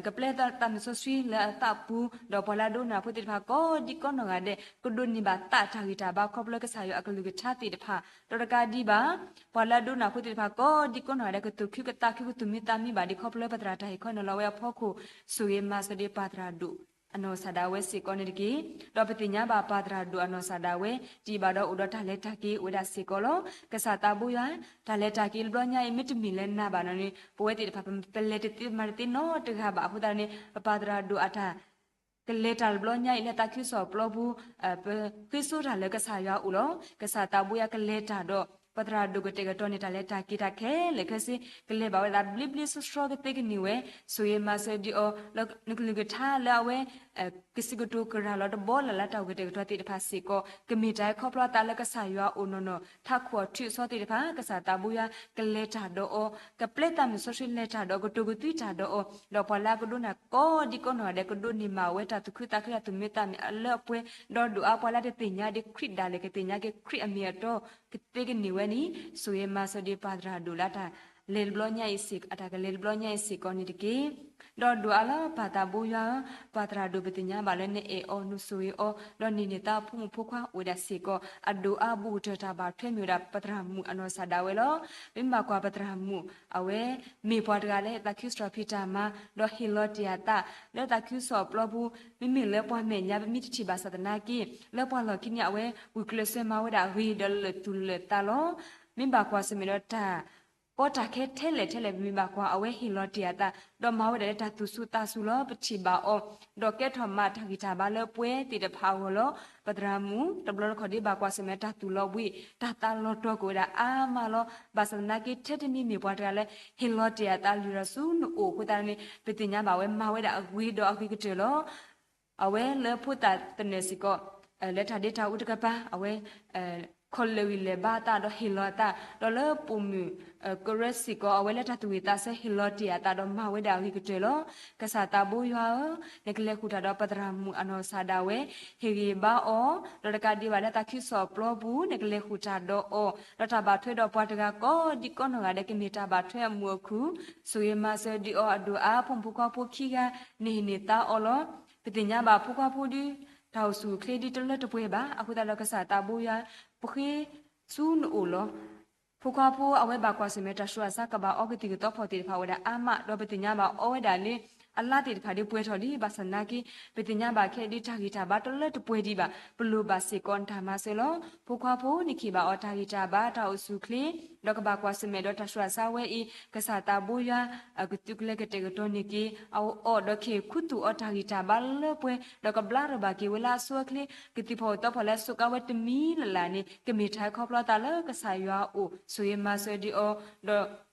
ကပျဲသးမုၢ်စီဆှံလၢအသးပူၤ ဒီးပှၤလၢအဒိကနၣ်ဖိသ့ၣ်တဖၣ်ကိးဒံကိးနီၢ်ဂၤဒဲး ကဒိးန့ၢ်ဘၣ်သးတၢ်ဂံၢ်တၢ်ဘါခီဖျိကစၢ်ယွၤအကလုၢ်ကထါသ့ၣ်တဖၣ် ဒီးတကးဒံးဘၣ် ပှၤလၢအဒိကနၣ်ဖိသ့ၣ်တဖၣ်ကိးဒံကိးနီၢ်ဂၤဒဲး ကသူၣ်ခုကသးခုကသူၣ်မံသးမံဘၣ်ဒံးခီဖျိပသရၣ်တၢ်ဟ့ၣ်ခီနီၤလီၤဝဲအဖီခိၣ် ဆိၣ်ဂ့ၤမၤစၢၤဒံးပၢ်သရၣ်ဒိၣ် အနီၢ်ကစၢ်ဒၣ်ဝဲစ့ၢ်ကီးန့ၣ်တက့ၢ်. ဒီးပသ့ၣ်ညါဘၣ်ပၢ်သရၣ်ဒိၣ်အနီၢ်ကစၢ်ဒၣ်ဝဲ ဒ်ဘၣ်ဒီးအိၣ်ဒီးတၢ်လဲၤတၢ်က့ၤအိၣ်ဝဲဒၣ်စ့ၢ်ကီးလီၤ. ကစၢ်သးဘိယွၤ တၢ်လဲၤတၢ်က့ၤတဘျီညါအံၤ မ့တမ့ၢ်လၢနၤဘၣ်နီၤန့ၣ် ပဝဲသ့ၣ်တဖၣ် ပလဲၤတသ့မၤတသ့နီတဂၤဘၣ်အဃိသတးန့ၣ် ပပၢ်သရၣ်ဒိၣ်အတၢ် ကလဲၤတၢ်တဘျီညါအံၤလၢသးခုကစီၣ်ပျီပူၤ ပဃ့စိတၢ်လၢကစၢ်ယွၤအအိၣ်လီၤ. ကစၢ်သးဘိယွၤကလဲၤတၢ်ဒီး ပၢ်သရၣ်ဒိၣ်ကတဲာ်ကတီၤန့ၢ်တၢ်လဲၤတၢ်က့ၤတၢ်ခဲလၢာ်ခဲဆ့ ကလဲၤဘၣ်ဝဲဒၣ်ဘျ့ဘျ့ဆှီဆှီကသ့ကန့ၢ်ဝဲ ဆိၣ်ဂ့ၤမၤစၢၤဒံးအီၤ လၢနကလုၢ်ကထါလၢအဝဲ ကစံးကတိၤကရၢလီၤတဘီလၢ်လၢတၢ်ဂ့ၢ်ကတဲာ်ကတီၤသ့ၣ်တဖၣ်စ့ၢ်ကီး ကမ့ၢ်တၢ်အံၤခီဖျိအသးလၢကစၢ်ယွၤအအိၣ်နီၢ်နီၢ် ထးခိၣ်အီၤထွံၣ်အစီသ့ၣ်တဖၣ် ကစၢ်သးဘိယွၤကလဲၤတၢ်ဒီးအီၤ ကပျဲသးမုၢ်စီဆှံလဲၤတၢ်ဒီး ကတိၤကသွံတၢ်ဒီးအီၤ ဒီးပှၤလၢအကဒိကနၣ်ကိးဒံကိးနီၢ်ဂၤဒဲး ကဒိးန့ၢ်မးဝဲတၢ်သူၣ်ခုသးခုတၢ်သူၣ်မံသးမံအလၢအပှဲၤ ဒီးဒိၣ်အါပှၤလၢတသ့ၣ်ညါဒံးခရံာ်ဒၣ်လဲာ် ကသ့ၣ်ညါက့ၤခရံာ်အမ့ၢ်အတီ ကသ့ကန့ၢ်ဝဲန့ၣ် ဆိၣ်ဂ့ၤမၤစၢၤဒံးပၢ်သရၣ်ဒိၣ်လၢတၢ် လဲၤတဘျီညါအံၤစ့ၢ် အတၢ်ကလဲၤတဘျီညါအံၤစ့ၢ်ကီးန့ၣ်တက့ၢ်. ဒီးဒိၣ်အါလီၤ ပၢ်သးဘိယွၤဧၢ, ပၢ်သရၣ်ဒိၣ် ပသ့ၣ်ညါဘၣ်လၢနအဲၣ်အီၤ နဆိၣ်ဂ့ၤအီၤ ဒီးန့ၢ်န့ၢ်သးဖိမုၣ်ဖိခွါအိၣ်ဝဲဒၣ်စ့ၢ်ကီး အဒိၣ်အါဘူးကတၢၢ်တၢ်ဘၣ်ထွဲမ့ၢ်ဝဲဒၣ် ပသရၣ်မုၣ်အနီၢ်ကစၢ်ဒၣ်ဝဲလီၤ. ပမ့ၢ်ဘၣ်ကွၢ်ပသရၣ်မုၣ် အဝဲ မ့ၢ်ပှၤတဂၤလၢသးခုစထီၣ်ဖံးတၢ်မၤ ဒီးဟ့ၣ်လီၤတ့ၢ်အသး လၢသးခုကစီၣ်ပျီပူၤ မ့မ့ၢ်လၢပှၤမဲာ်ညါ ပမ့ၢ်တထံၣ်ဘၣ်ဆၣ်သနာ်က့ လၢပှၤလီၢ်ခံန့ၣ် အဝဲဂုာ်ကျဲးစၢးမၤဝဲဒၣ်အဂ့ၤဒီးလၢာ်သူၣ်လၢာ်သးလီၤ. မ့ၢ်ဘၣ်ကွၢ်ဆၢၣ်မဲာ်ဒီးတၢ် ကီတၢ်ခဲထဲလဲၣ်ထဲလဲၣ် ပမ့ၢ်ဘၣ်ကွၢ် အဝဲဟ့ၣ်လီၤတ့ၢ်အသး ဒီးမၤဝဲဒၣ်လၢတၢ်သူၣ်စူၤသးစူၤလီၤ. ပထံၣ်ဘၣ်အီၤ ဒီးကဲထီၣ်မးတၢ်ဂံၢ်တၢ်ဘါလၢပှဲၤသ့ၣ်တဖၣ်အဂီၢ်လီၤ. ပသရၣ်မုၣ် တဘျီတခီၣ်ဒ်ဘၣ်ကွၢ်ဆၢၣ်မဲာ်တၢ်သူၣ်လီၤဘှံး တၢ်သးလီၤတီၤကအိၣ်ဝဲဒၣ်အါမးလီၤ. ဘၣ်ဆၣ်သနာ်က့ ထဲတမံၤမ့ၢ်ပှၤတဂၤလၢ ဟ့ၣ်လီၤတ့ၢ်အသးလုၢ်ထီၣ်ဆူနအိၣ်အဃိသတးန့ၣ် ပသ့ၣ်ညါဘၣ်ဝဲမၤဝဲဒၣ်အဂ့ၤဒီးအဂ့ၤကတၢၢ်လီၤ. အဝဲလၢဖိသၣ်သနၢၣ်စ့ၢ်ကီး လၢတၢ်ဒ့တၢ်အူတကပၤ အဝဲ ခီၣ်လၢာ်ဂံၢ်လဲၤဘါအသးဒီးဟ့ၣ်လီၤအသး, ဒီးလၢပိာ်မုၣ်ကရၢစ့ၢ်ကီး အဝဲလၢတၢ်သူၣ်ဝံၣ်သးဆၢဟ့ၣ်လီၤတ့ၢ်အသးဒီးမၤဝဲဒၣ်အဂ့ၤကတၢၢ်လီၤ. ကစၢ်သးဘိယွၤဧၢ, နကလဲၤဃုာ်တၢ်ဒီးပသရၣ်မုၣ်အနီၢ်ကစၢ်ဒၣ်ဝဲ, ဟ့ၣ်ဂံၢ်ဘါအီၤ, ဒီးတကးဒံးဘၣ်လၢတၢ်ခံးစီၣ်အပျီပူၤ နကလဲၤဃုာ်တၢ်ဒီးအီၤ, ဒီးတၢ်ဘၣ်ထွဲဒီးပှၤတဂၤကိးဒံကိးနီၢ်ဂၤဒဲး ကမ့ၢ်တၢ်ဘၣ်ထွဲအမုာ်အခုၣ်, ဆိၣ်ဂ့ၤမၤစၢၤဒံးအီၤအဒိၣ်အါ, ဖိမုၣ်ဖိခွါဖိခံဂၤ နဟ့ၣ်န့ၢ်သါအီၤလီၤ. ပသ့ၣ်ညါဘၣ်ဖိခွါဖိဒုး တၢ်အိၣ်ဆူၣ်အိၣ်ချ့ဒ်တလၢတပှဲၤဘၣ်. အဃိသတးဒီးကစၢ်သးဘိယွၤ ပဃ့ဆူနအိၣ်လီၤ. ဖိခွါဖိအဝဲဘၣ်ကွၢ်ဆၢၣ်မဲာ်တၢ်ဆူးတၢ်ဆါ ကဘၣ်အီကသံၣ်ကသီဖီၣ်သ့ၣ်တဖၣ်အိၣ်ဝဲဒၣ်အါမး, ဒီးပသ့ၣ်ညါဘၣ်အီဝဲဒၣ်လၢ အလါသ့ၣ်တဖၣ်ဒ်ပှဲၤထီၣ်လံ ဘၣ်ဆၣ်သနာ်က့ ပသ့ၣ်ညါဘၣ်ခဲဒ်တၢ်ဂံၢ်တၢ်ဘါတလၢတပှဲၤဒံးဘၣ်, ပလိၣ်ဘၣ်စ့ၢ်ကီးနတၢ်မၤစၢၤလီၤ. ဖိခွါဖိနခ့ၣ်ဘၣ်အီၤတၢ်ဂံၢ်တၢ်ဘါတၢ်အိၣ်ဆူၣ်အိၣ်ချ့, ဒီးကဘၣ်ကွၢ်ဆၢၣ်မဲာ်ဒီးတၢ်ဆူးတၢ်ဆါဝဲအံၤ, ကစၢ်သးဘိယွၤ ကသုးကလၢၤကတဲာ်ကတီၤန့ၢ်က့ၤ အီၤဒီးကဟ့ၣ်ခူသူၣ်အီၤတၢ်ဂံၢ်တၢ်ဘါလၢပှဲၤ, ဒီးကဘျါထီၣ်ဘၣ်က့ၤဝဲလၢအဆိအချ့, ကသံၣ်ဖီၣ်ကသီဖီၣ်လၢအစိာ်ကါဝဲတမံၤလၢ်လၢ်န့ၣ် ကမ့ၢ်တၢ်ခီဖျိသးလၢကစၢ်ယွၤအအိၣ်, ဆိၣ်ဂ့ၤမၤစၢၤဒံးအီၤ, ဒီး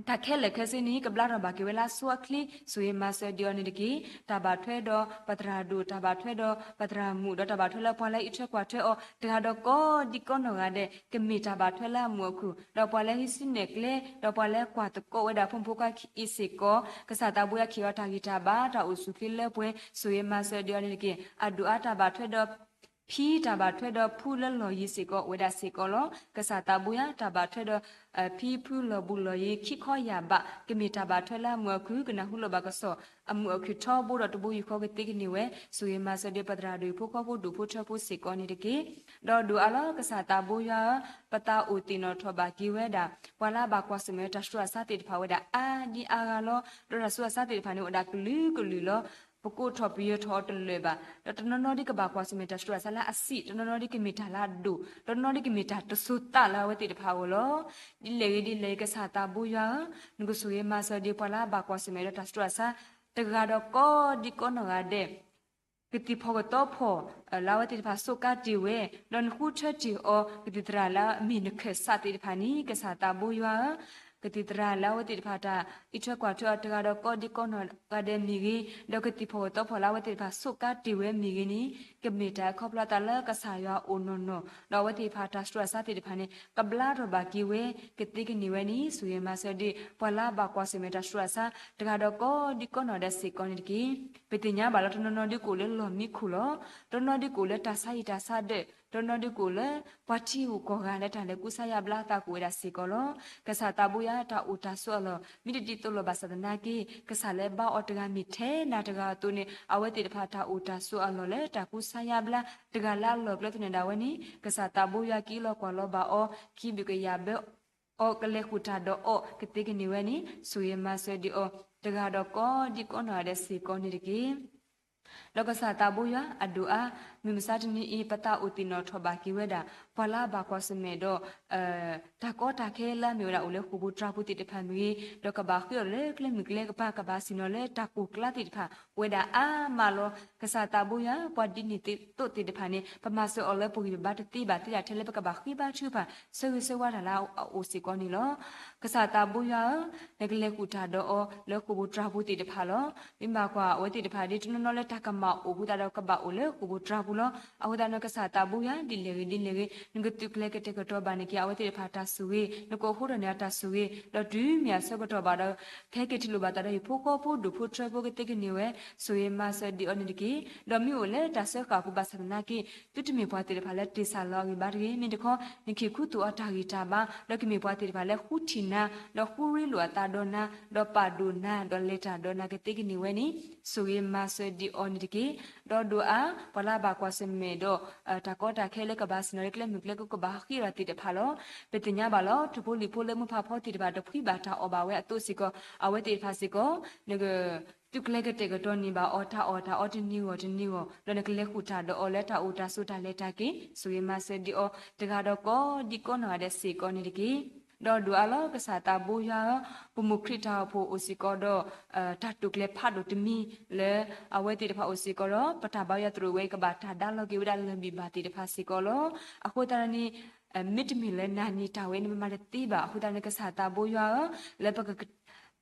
တၢ်ခဲလၢာ်ခဲဆ့န့ၣ် ကဘျါထီၣ်ဘၣ်က့ၤဝဲလၢအဆိအချ့, ဆိၣ်ဂ့ၤမၤစၢၤဒံးအီၤန့ၣ်တက့ၢ်. တၢ်ဘၣ်ထွဲဒီးပသရၣ်ဒိၣ်, တၢ်ဘၣ်ထွဲဒီးပသရၣ်မုၣ်, ဒီးတၢ်ဘၣ်ထွဲလၢပှၤလၢအအံးထွဲကွၢ်ထွဲအီၤ တဂၤဒီးကိးဒံကိးနီၢ်ဂၤဒဲး ကမ့ၢ်တၢ်ဘၣ်ထွဲလၢအမုာ်အခုၣ်, ဒီးပှၤလၢဟံးစုနဲၣ်ကျဲ, ဒီးပှၤလၢကွၢ်သကိးဝဲဒၣ်ဖိမုၣ်ဖိခွါအံၤစ့ၢ်ကီး, ကစၢ်သးဘိယွၤကဟ့ၣ်အီၤတၢ်ဂံၢ်တၢ်ဘါတၢ်အိၣ်ဆူၣ်အိၣ်ချ့လၢပှဲၤ, ဆိၣ်ဂ့ၤမၤစၢၤဒံးအီၤန့ၣ်တက့ၢ်. အဒိၣ်အါတၢ်ဘၣ်ထွဲဒီး ဖံတၢ်ဘၣ်ထွဲဒီးဖုလၢလီၢ်ယံၤစ့ၢ်ကီး အိၣ်ဝဲဒၣ်စ့ၢ်ကီးလီၤ. ကစၢ်သးဘိယွၤ တၢ်ဘၣ်ထွဲဒီး ဖံဖုလီၢ်ဘူးလီၢ်ယံၤ ခံခီယၢ်ဘး ကမ့ၢ်တၢ်ဘၣ်ထွဲလၢအမုာ်အခုၣ်, ကနၢ်ဟူလိာ်ဘၣ်ကစီၣ် အမုာ်အခုၣ်ထီဘိဒီးတဘိယူၢ်ဃီကသ့ကန့ၢ်ဝဲ, ဆိၣ်ဂ့ၤမၤစၢၤဒံးပသရၣ်ဒိၣ်ဖိခွါဖိဒိၣ်ဖိထၢဖိစ့ၢ်ကီးန့ၣ်တက့ၢ်. ဒီးဒိၣ်အါလီၤ ကစၢ်သးဘိယွၤဧၢ, ပသးအိၣ်သ့ၣ်နီၣ်ထီၣ်ဘၣ်က့ၤဝဲဒၣ် ပှၤလၢအဘၣ်ကွၢ်ဆၢၣ်မဲာ်တၢ်ဆူးတၢ်ဆါသ့ၣ်တဖၣ်ဝဲဒၣ်အါဒံအါဂၤလီၤ. ဒီးတၢ်ဆူးတၢ်ဆါသ့ၣ်တဖၣ်န့ၣ် အိၣ်ဝဲဒၣ်ကလုာ်ကလုာ်လီၤ. ပကိးထီၣ်ပယၢၤထီၣ်အီၤတလၢာ်ဘၣ်. ဒီးတနီၤနီၤဒ်ကဘၣ်ကွၢ်ဆၢၣ်မဲာ်တၢ်ဆူးတၢ်ဆါလၢအဆံး, တနီၤနီၤဒ်ကမ့ၢ်တၢ်လၢအဒိၣ်, တနီၤနီၤဒ်ကမ့ၢ်တၢ်တစိၤသးလၢအဝဲသ့ၣ်တဖၣ်အဂီၢ်လီၤ. ဒ်လဲၣ်ဂ့ၤဒ်လဲၣ်ဂ့ၤ ကစၢ်သးဘိယွၤဧၢ, နကဆိၣ်ဂ့ၤမၤစၢၤဒံးပှၤလၢအဘၣ်ကွၢ်ဆၢၣ်မဲာ်ဒီးတၢ်ဆူးတၢ်ဆါ တဂၤဒီးကိးဒံကိးနီၢ်ဂၤဒဲး ကသံၣ်ဖီၣ်ကသီဖီၣ် လၢအဝဲသ့ၣ်တဖၣ်ဆိးကါတ့ၢ်ဝဲ, ဒီးနဃုထၢတ့ၢ်အီၤ ကသံၣ်သရၣ်လၢအမ့ၢ်နခၢၣ်စးသ့ၣ်တဖၣ်န့ၣ် ကစၢ်သးဘိယွၤဧၢ, ကသံၣ်သရၣ်လၢအဝဲသ့ၣ်တဖၣ်တၢ်အံးထွဲကွၢ်ထွဲအီၤတဂၤဒီးကိးဒံကိးနီၢ်ဂၤဒဲးမ့ၢ်ဂ့ၤ, ဒီးကသံၣ်ဖီၣ်ကသီဖီၣ်လၢအဝဲသ့ၣ်တဖၣ်ဆိးကါတ့ၢ်ဝဲမ့ၢ်ဂ့ၤန့ၣ် ကမ့ၢ်တၢ်ခီဖျိသးလၢကစၢ်ယွၤအအိၣ်နီၢ်နီၢ်, ဒီးအဝဲသ့ၣ်တဖၣ်တၢ်ဆူးတၢ်ဆါသ့ၣ်တဖၣ်န့ၣ် ကဘျါထီၣ်ဘၣ်က့ၤဝဲ ကသ့ကန့ၢ်ဝဲန့ၣ် ဆိၣ်ဂ့ၤမၤစၢၤဒံး ပှၤလၢအဘၣ်ကွၢ်ဆၢၣ်မဲာ်တၢ်ဆူးတၢ်ဆါ တဂၤဒီးကိးဒံကိးနီၢ်ဂၤဒဲးစ့ၢ်ကီးန့ၣ်တက့ၢ်. ပသ့ၣ်ညါဘၣ်လၢတနီၤနီၤဒ်ကအိၣ်လၢလီၢ်မံခိၣ်လီၤ. တနီၤနီၤဒ်ကအိၣ်လၢတၢ်ဆါဟံၣ်တၢ်ဆါဒၢး, တနီၤနီၤဒ်ကအိၣ်လၢ ပှၤထံဂုၤကီၢ်ဂၤလၢတၢ်လဲၤကူစါယါဘျါအသးကအိၣ်ဝဲဒၣ်စ့ၢ်ကီးလီၤ. ကစၢ်သးဘိယွၤ တၢ်အိၣ်တၢ်ဆိးအလီၢ် မ့ၢ်တဒ်သိးလိာ်ဘၣ်ဆၣ်သနာ်က့ ကစၢ်လၢဘါအီၤတဂၤမ့ၢ်ထဲနၤတဂၤအသိးန့ၣ် အဝဲသ့ၣ်တဖၣ်တၢ်အိၣ်တၢ်ဆိးအလီၢ်လၢတၢ်ကူစါယါဘျါ တဂၤလၢအလီၢ်ကျဲသနၢၣ်ဒၣ်ဝဲန့ၣ် ကစၢ်သးဘိယွၤက့ၤလီၤကွၢ်လီၤဘၣ်အီၤ ခံဘျုးကယၤဘၢ အီၤကလဲၤဃုာ်တၢ်ဒီးအီၤ ကသ့ကန့ၢ်ဝဲန့ၣ် ဆိၣ်ဂ့ၤမၤစၢၤဒံးအီၤ တဂၤဒီးကိးဒံကိးနီၢ်ဂၤဒဲးစ့ၢ်ကီးန့ၣ်တက့ၢ်. ဒီးကစၢ်သးဘိယွၤအဒိၣ်အါ မုၢ်မဆါတနံၤအံၤ ပသးအိၣ်သ့ၣ်နီၣ်ထီၣ်ဘၣ်က့ၤဝဲဒၣ် ပှၤလၢအဘၣ်ကွၢ်ဆၢၣ်မဲာ်ဒီး တၢ်ကီတၢ်ခဲလၢအမ့ၢ်ဝဲဒၣ်အိၣ်လၢဃိာ်ပူၤတြၢ်ပူၤသ့ၣ်တဖၣ်မ့ၢ်ဂ့ၤ, ဒီးကဘၣ်ဃ့အီၤလၢကျဲမုၢ်ကျဲကပၤ ကဘၣ်ဆ့ၣ်နီၤလၢတၢ်ကိၢ်ကျါသ့ၣ်တဖၣ် အိၣ်ဝဲဒၣ်အါမးလီၤ. ကစၢ်သးဘိယွၤ ပှၤဒ်န့ၣ်သိးသ့ၣ်တဖၣ်န့ၣ် ပမၤစၢၤအီၤလၢပဂံၢ်ပဘါတသ့ဘၣ်သ့ဒၣ်ထဲလၢပကဘၣ်ဃ့ဘါထုကဖၣ် ဆၢဂ့ၤဆၢဝါတၢ်လၢအအိၣ်စ့ၢ်ကီးန့ၣ်လီၤ. ကစၢ်သးဘိယွၤဧၢ, နကလဲၤဃုာ်တၢ်ဒီးအီၤလၢဃိာ်ပူၤတြၢ်ပူၤသ့ၣ်တဖၣ်လီၤ. မ့ၢ်ဘၣ်ကွၢ်အဝဲသ့ၣ်တဖၣ်ဒ်တနီၤနီၤလၢတၢ်ကမၣ်အိၣ်အဃိသတးဒီးကဘၣ်အိၣ်လၢဃိာ်ပူၤတြၢ်ပူၤလီၤ. အဃိသတးဒီးကစၢ်သးဘိယွၤ ဒ်လဲၣ်ဂ့ၤဒ်လဲၣ်ဂ့ၤ နကသုးကျဲၤကတဲာ်ကတီၤဘၣ်န့ၢ်က့ၤ အဝဲသ့ၣ်တဖၣ်တၢ်ဆိၣ်ဂ့ၤ, နကအိးထီၣ်န့ၢ်အတၢ်ဆိၣ်ဂ့ၤ, ဒီးတုၤမ့ၢ်အဆၢကတီၢ်ဘၣ်ဒီး ဖဲက့ၤထံၣ်လိာ်ဘၣ်သးဒီးဟံၣ်ဖိဃီဖိဒိၣ်ဖိထၢဖိကသ့ကန့ၢ်ဝဲ ဆိၣ်ဂ့ၤမၤစၢၤဒံးအီၤန့ၣ်တက့ၢ်. ဒီးမ့ၢ်အိၣ်လၢတၢ်စၢဃာ်အပူၤဘၣ်ဆၣ်သနာ်က့ သုတမ့ၢ်ပှၤသ့ၣ်တဖၣ်လၢတ့ၢ်စၢ်လီၤအဂံၢ်ဘါတဂ့ၤ. မ့ၢ်တခီ နကဟ့ၣ်ခူသူၣ်အီၤတၢ်ဂံၢ်တၢ်ဘါ, ဒီးကမ့ၢ်ပှၤသ့ၣ်တဖၣ်လၢဃုထံၣ်နၤ, ဒီးဃုရ့လိာ်အသးဒီးနၤ, ဒီးပာ်ဒိၣ်နၤ, ဒီးလဲၤတၢ်ဒီးနၤကသ့ကန့ၢ်ဝဲန့ၣ် ဆိၣ်ဂ့ၤမၤစၢၤဒံးအီၤန့ၣ်တက့ၢ်. ဒီးဒိၣ်အါ ပှၤလၢအဘၣ်ကွၢ်ဆၢၣ်မဲာ်ဒီး တၢ်ကီတၢ်ခဲလၢကဘၣ်ဆ့ၣ်နီၤလၢကျဲမုၢ်ကျဲကပၤ ကဘၣ်ဃ့အီၤသ့ၣ်တဖၣ်လီၤ. ပသ့ၣ်ညါဘၣ်လီၤ ထိၣ်ဖိလံၣ်ဖိလၢမုၢ်ဖးဖီသ့ၣ်တဖၣ် တဖှံဘၣ်တၢ်အီၣ်ဘၣ်ဝဲအသိးစ့ၢ်ကီး အဝဲသ့ၣ်တဖၣ်စ့ၢ်ကီး နက သုးကျဲၤကတဲာ်ကတီၤန့ၢ်ဘၣ်အီၤ တၢ်အီၣ်တၢ်အီတနံၤဂီၢ်တနံၤဂီၢ် ဒီးနကလဲၤဃုာ်တၢ်ဒီးအီၤလၢတၢ်အိၣ်တၢ်ဆိးတၢ်လဲၤတၢ်က့ၤ ဆိၣ်ဂ့ၤမၤစၢၤဒံးအီၤ တဂၤဒီးကိးဒံကိးနီၢ်ဂၤဒဲးစ့ၢ်ကီးန့ၣ်တက့ၢ်. ဒီးဒိၣ်အါလီၤ ကစၢ်သးဘိယွၤဧၢ, ပမိၢ်ခရံာ်တၢ်အိၣ်ဖှိၣ်အိၣ်စ့ၢ်ကီးဒီး တၢ်တိာ်ကျဲၤဖးဒိၣ်တမံၤလၢ အဝဲသ့ၣ်တဖၣ်အိၣ်စ့ၢ်ကီးဒီး ပတၢ်ဘါယွၤသရိာ်ဝဲကဘၣ်တၢ်ဒါလီၤက့ၤဝဲဒၣ်လၢၢ်ဘံၣ်ဘၣ်သ့ၣ်တဖၣ်စ့ၢ်ကီးလီၤ. အဃိသတးန့ၣ် မ့တမ့ၢ်လၢနၤန့ၣ် တၢ်ဝဲန့ၣ် ပမၤတသ့ဘၣ်. အဃိသတးန့ၣ် ကစၢ်သးဘိယွၤဧၢ, လၢပ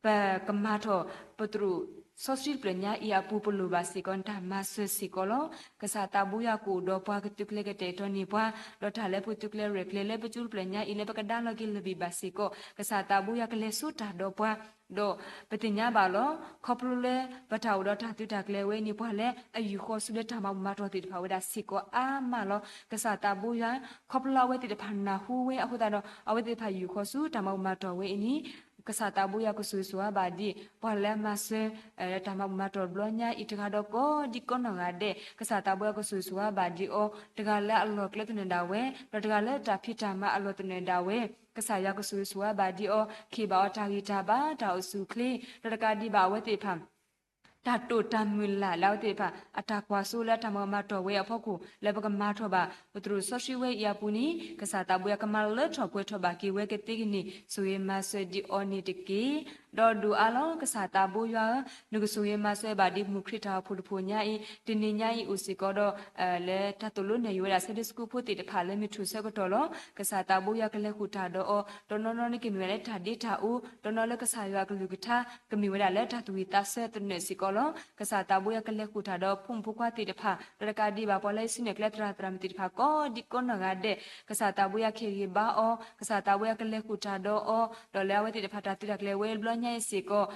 ပကမၤထီၣ် ပသရိာ် စီဆှံတဖျၢၣ်ညါအံၤအပူၤ ပလိၣ်ဘၣ်စ့ၢ်ကီး နတၢ်မၤစၢၤစ့ၢ်ကီးလီၤ. ကစၢ်သးဘိယွၤကအိၣ်ဒီးပှၤ ကသုးကျဲၤကတဲာ်ကတီၤန့ၢ်ပှၤ, ဒီးတၢ်လၢပသုးကျဲၤရဲၣ်ကျဲၤလၢပစိၤတဖျၢၣ်ညါအံၤ လၢပကဒါလီၤက့ၤလၢၢ်ဘ့ၣ်ဘၣ်စ့ၢ်ကီး ကစၢ်သးဘိယွၤကလဲၤစိတၢ်ဒီးပှၤ, ဒီးပသ့ၣ်ညါဘၣ်လီၤ. ခီဖျိလၢပတၢ်အိၣ်ဒီးတၢ်သုးတၢ်ကျဲၤဝဲအံၤန့ၣ် ပှၤလၢအယူာ်ဃီၤဆူလၢတၢ်မၤဘူၣ်မၤတီၢ်သ့ၣ်တဖၣ်ဝဲဒၣ်စ့ၢ်ကီးအါမးလီၤ. ကစၢ်သးဘိယွၤ ခီဖျိလၢအဝဲသ့ၣ်တဖၣ်နၢ်ဟူဝဲအဃိသတးဒီး အဝဲသ့ၣ်တဖၣ်ယူာ်ဃီၤဆူတၢ်မၤဘူၣ်မၤတီၢ်ဝဲအံၤန့ၣ် ကစၢ်သးဘိယွၤကဆိၣ်ဂ့ၤဆိၣ်ဝါဘၣ်ဒံး ပှၤလၢအမၤစၢၤ တၢ်မၤဘူၣ်မၤတီၢ်တဘျီညါအံၤ တဂၤဒီးကိးဒံကိးနီၢ်ဂၤဒဲး ကစၢ်သးဘိယွၤကဆိၣ်ဂ့ၤဆိၣ်ဝါဘၣ်ဒံးအီၤ, တဂၤလၢအလီၢ်ကျဲသနၢၣ်ဒၣ်ဝဲ ဒီးတဂၤလၢတၢ်ဖံးတၢ်မၤအလီၢ်သနၢၣ်ဒၣ်ဝဲ ကစၢ်ယွၤကဆိၣ်ဂ့ၤဆိၣ်ဝါဘၣ်ဒံးအီၤ, ဟ့ၣ်ဘၣ်အီၤတၢ်ဂံၢ်တၢ်ဘါ တၢ်အိၣ်ဆူၣ်အိၣ်ချ့, ဒီးတကးဒံးဘၣ်အဝဲသ့ၣ်တဖၣ် တၢ်တိာ်တၢ်မုၢ်လၢ်လၢအဝဲသ့ၣ်တဖၣ် အတၢ်ကွၢ်စိလၢတၢ်မၤဘူၣ်မၤတီၢ်ဝဲအဖီခိၣ် လၢပကမၤထီၣ်ဘၣ် ပသရိာ်စီဆှံဝဲအံၤအပူၤန့ၣ် ကစၢ်သးဘိယွၤကမၤလၢထီၣ်ပှဲၤထီၣ်ဘၣ်က့ၤဝဲကသ့ကန့ၢ် ဆိၣ်ဂ့ၤမၤစၢၤဒံးအီၤန့ၣ်တက့ၢ်. ဒီးဒိၣ်အါလီၤ ကစၢ်သးဘိယွၤဧၢ, နကဆိၣ်ဂ့ၤမၤစၢၤဘၣ်ဒံးမုၢ်ခရံာ်တၢ်အိၣ်ဖှိၣ်တဖှိၣ်ညါအံၤ တနံၤညါအံၤအိၣ်စ့ၢ်ကီးဒီး လၢတၢ်သိၣ်လိနဲၣ်ယိၤဝဲဒၣ် Sunday School ဖိသ့ၣ်တဖၣ်လၢမုၢ်ထူၣ်ဆၢကတီၢ်လီၤ. ကစၢ်သးဘိယွၤကလဲၤဃုာ်တၢ်ဒီးအီၤ, တနီၤနီၤန့ၣ်ကမ့ၢ်ဝဲဒၣ်လၢတၢ်ဒ့တၢ်အူ, တနီၤလၢကစၢ်ယွၤအကလုၢ်ကထါ ကမ့ၢ်ဝဲဒၣ်လၢတၢ်သူၣ်ဝံၣ်သးဆၢသနၢၣ်စ့ၢ်ကီးလီၤ. ကစၢ်သးဘိယွၤကလဲၤဃုာ်တၢ်ဒီးဖိမုၣ်ဖိခွါသ့ၣ်တဖၣ် ဒီးတကးဒံးဘၣ်ပှၤလၢယစုနဲၣ်ကျဲသရၣ်သရၣ်မုၣ်သ့ၣ်တဖၣ်ကိးဒံကိးနီၢ်ဂၤဒဲး, ကစၢ်သးဘိယွၤကဟ့ၣ်ဂံၢ်ဘါအီၤ, ကစၢ်သးဘိယွၤကလဲၤဃုာ်တၢ်ဒီးအီၤ, ဒီးလၢအဝဲသ့ၣ်တဖၣ်တၢ်သုးတၢ်ကျဲၤဝဲတဘျီညါအံၤစ့ၢ်ကီး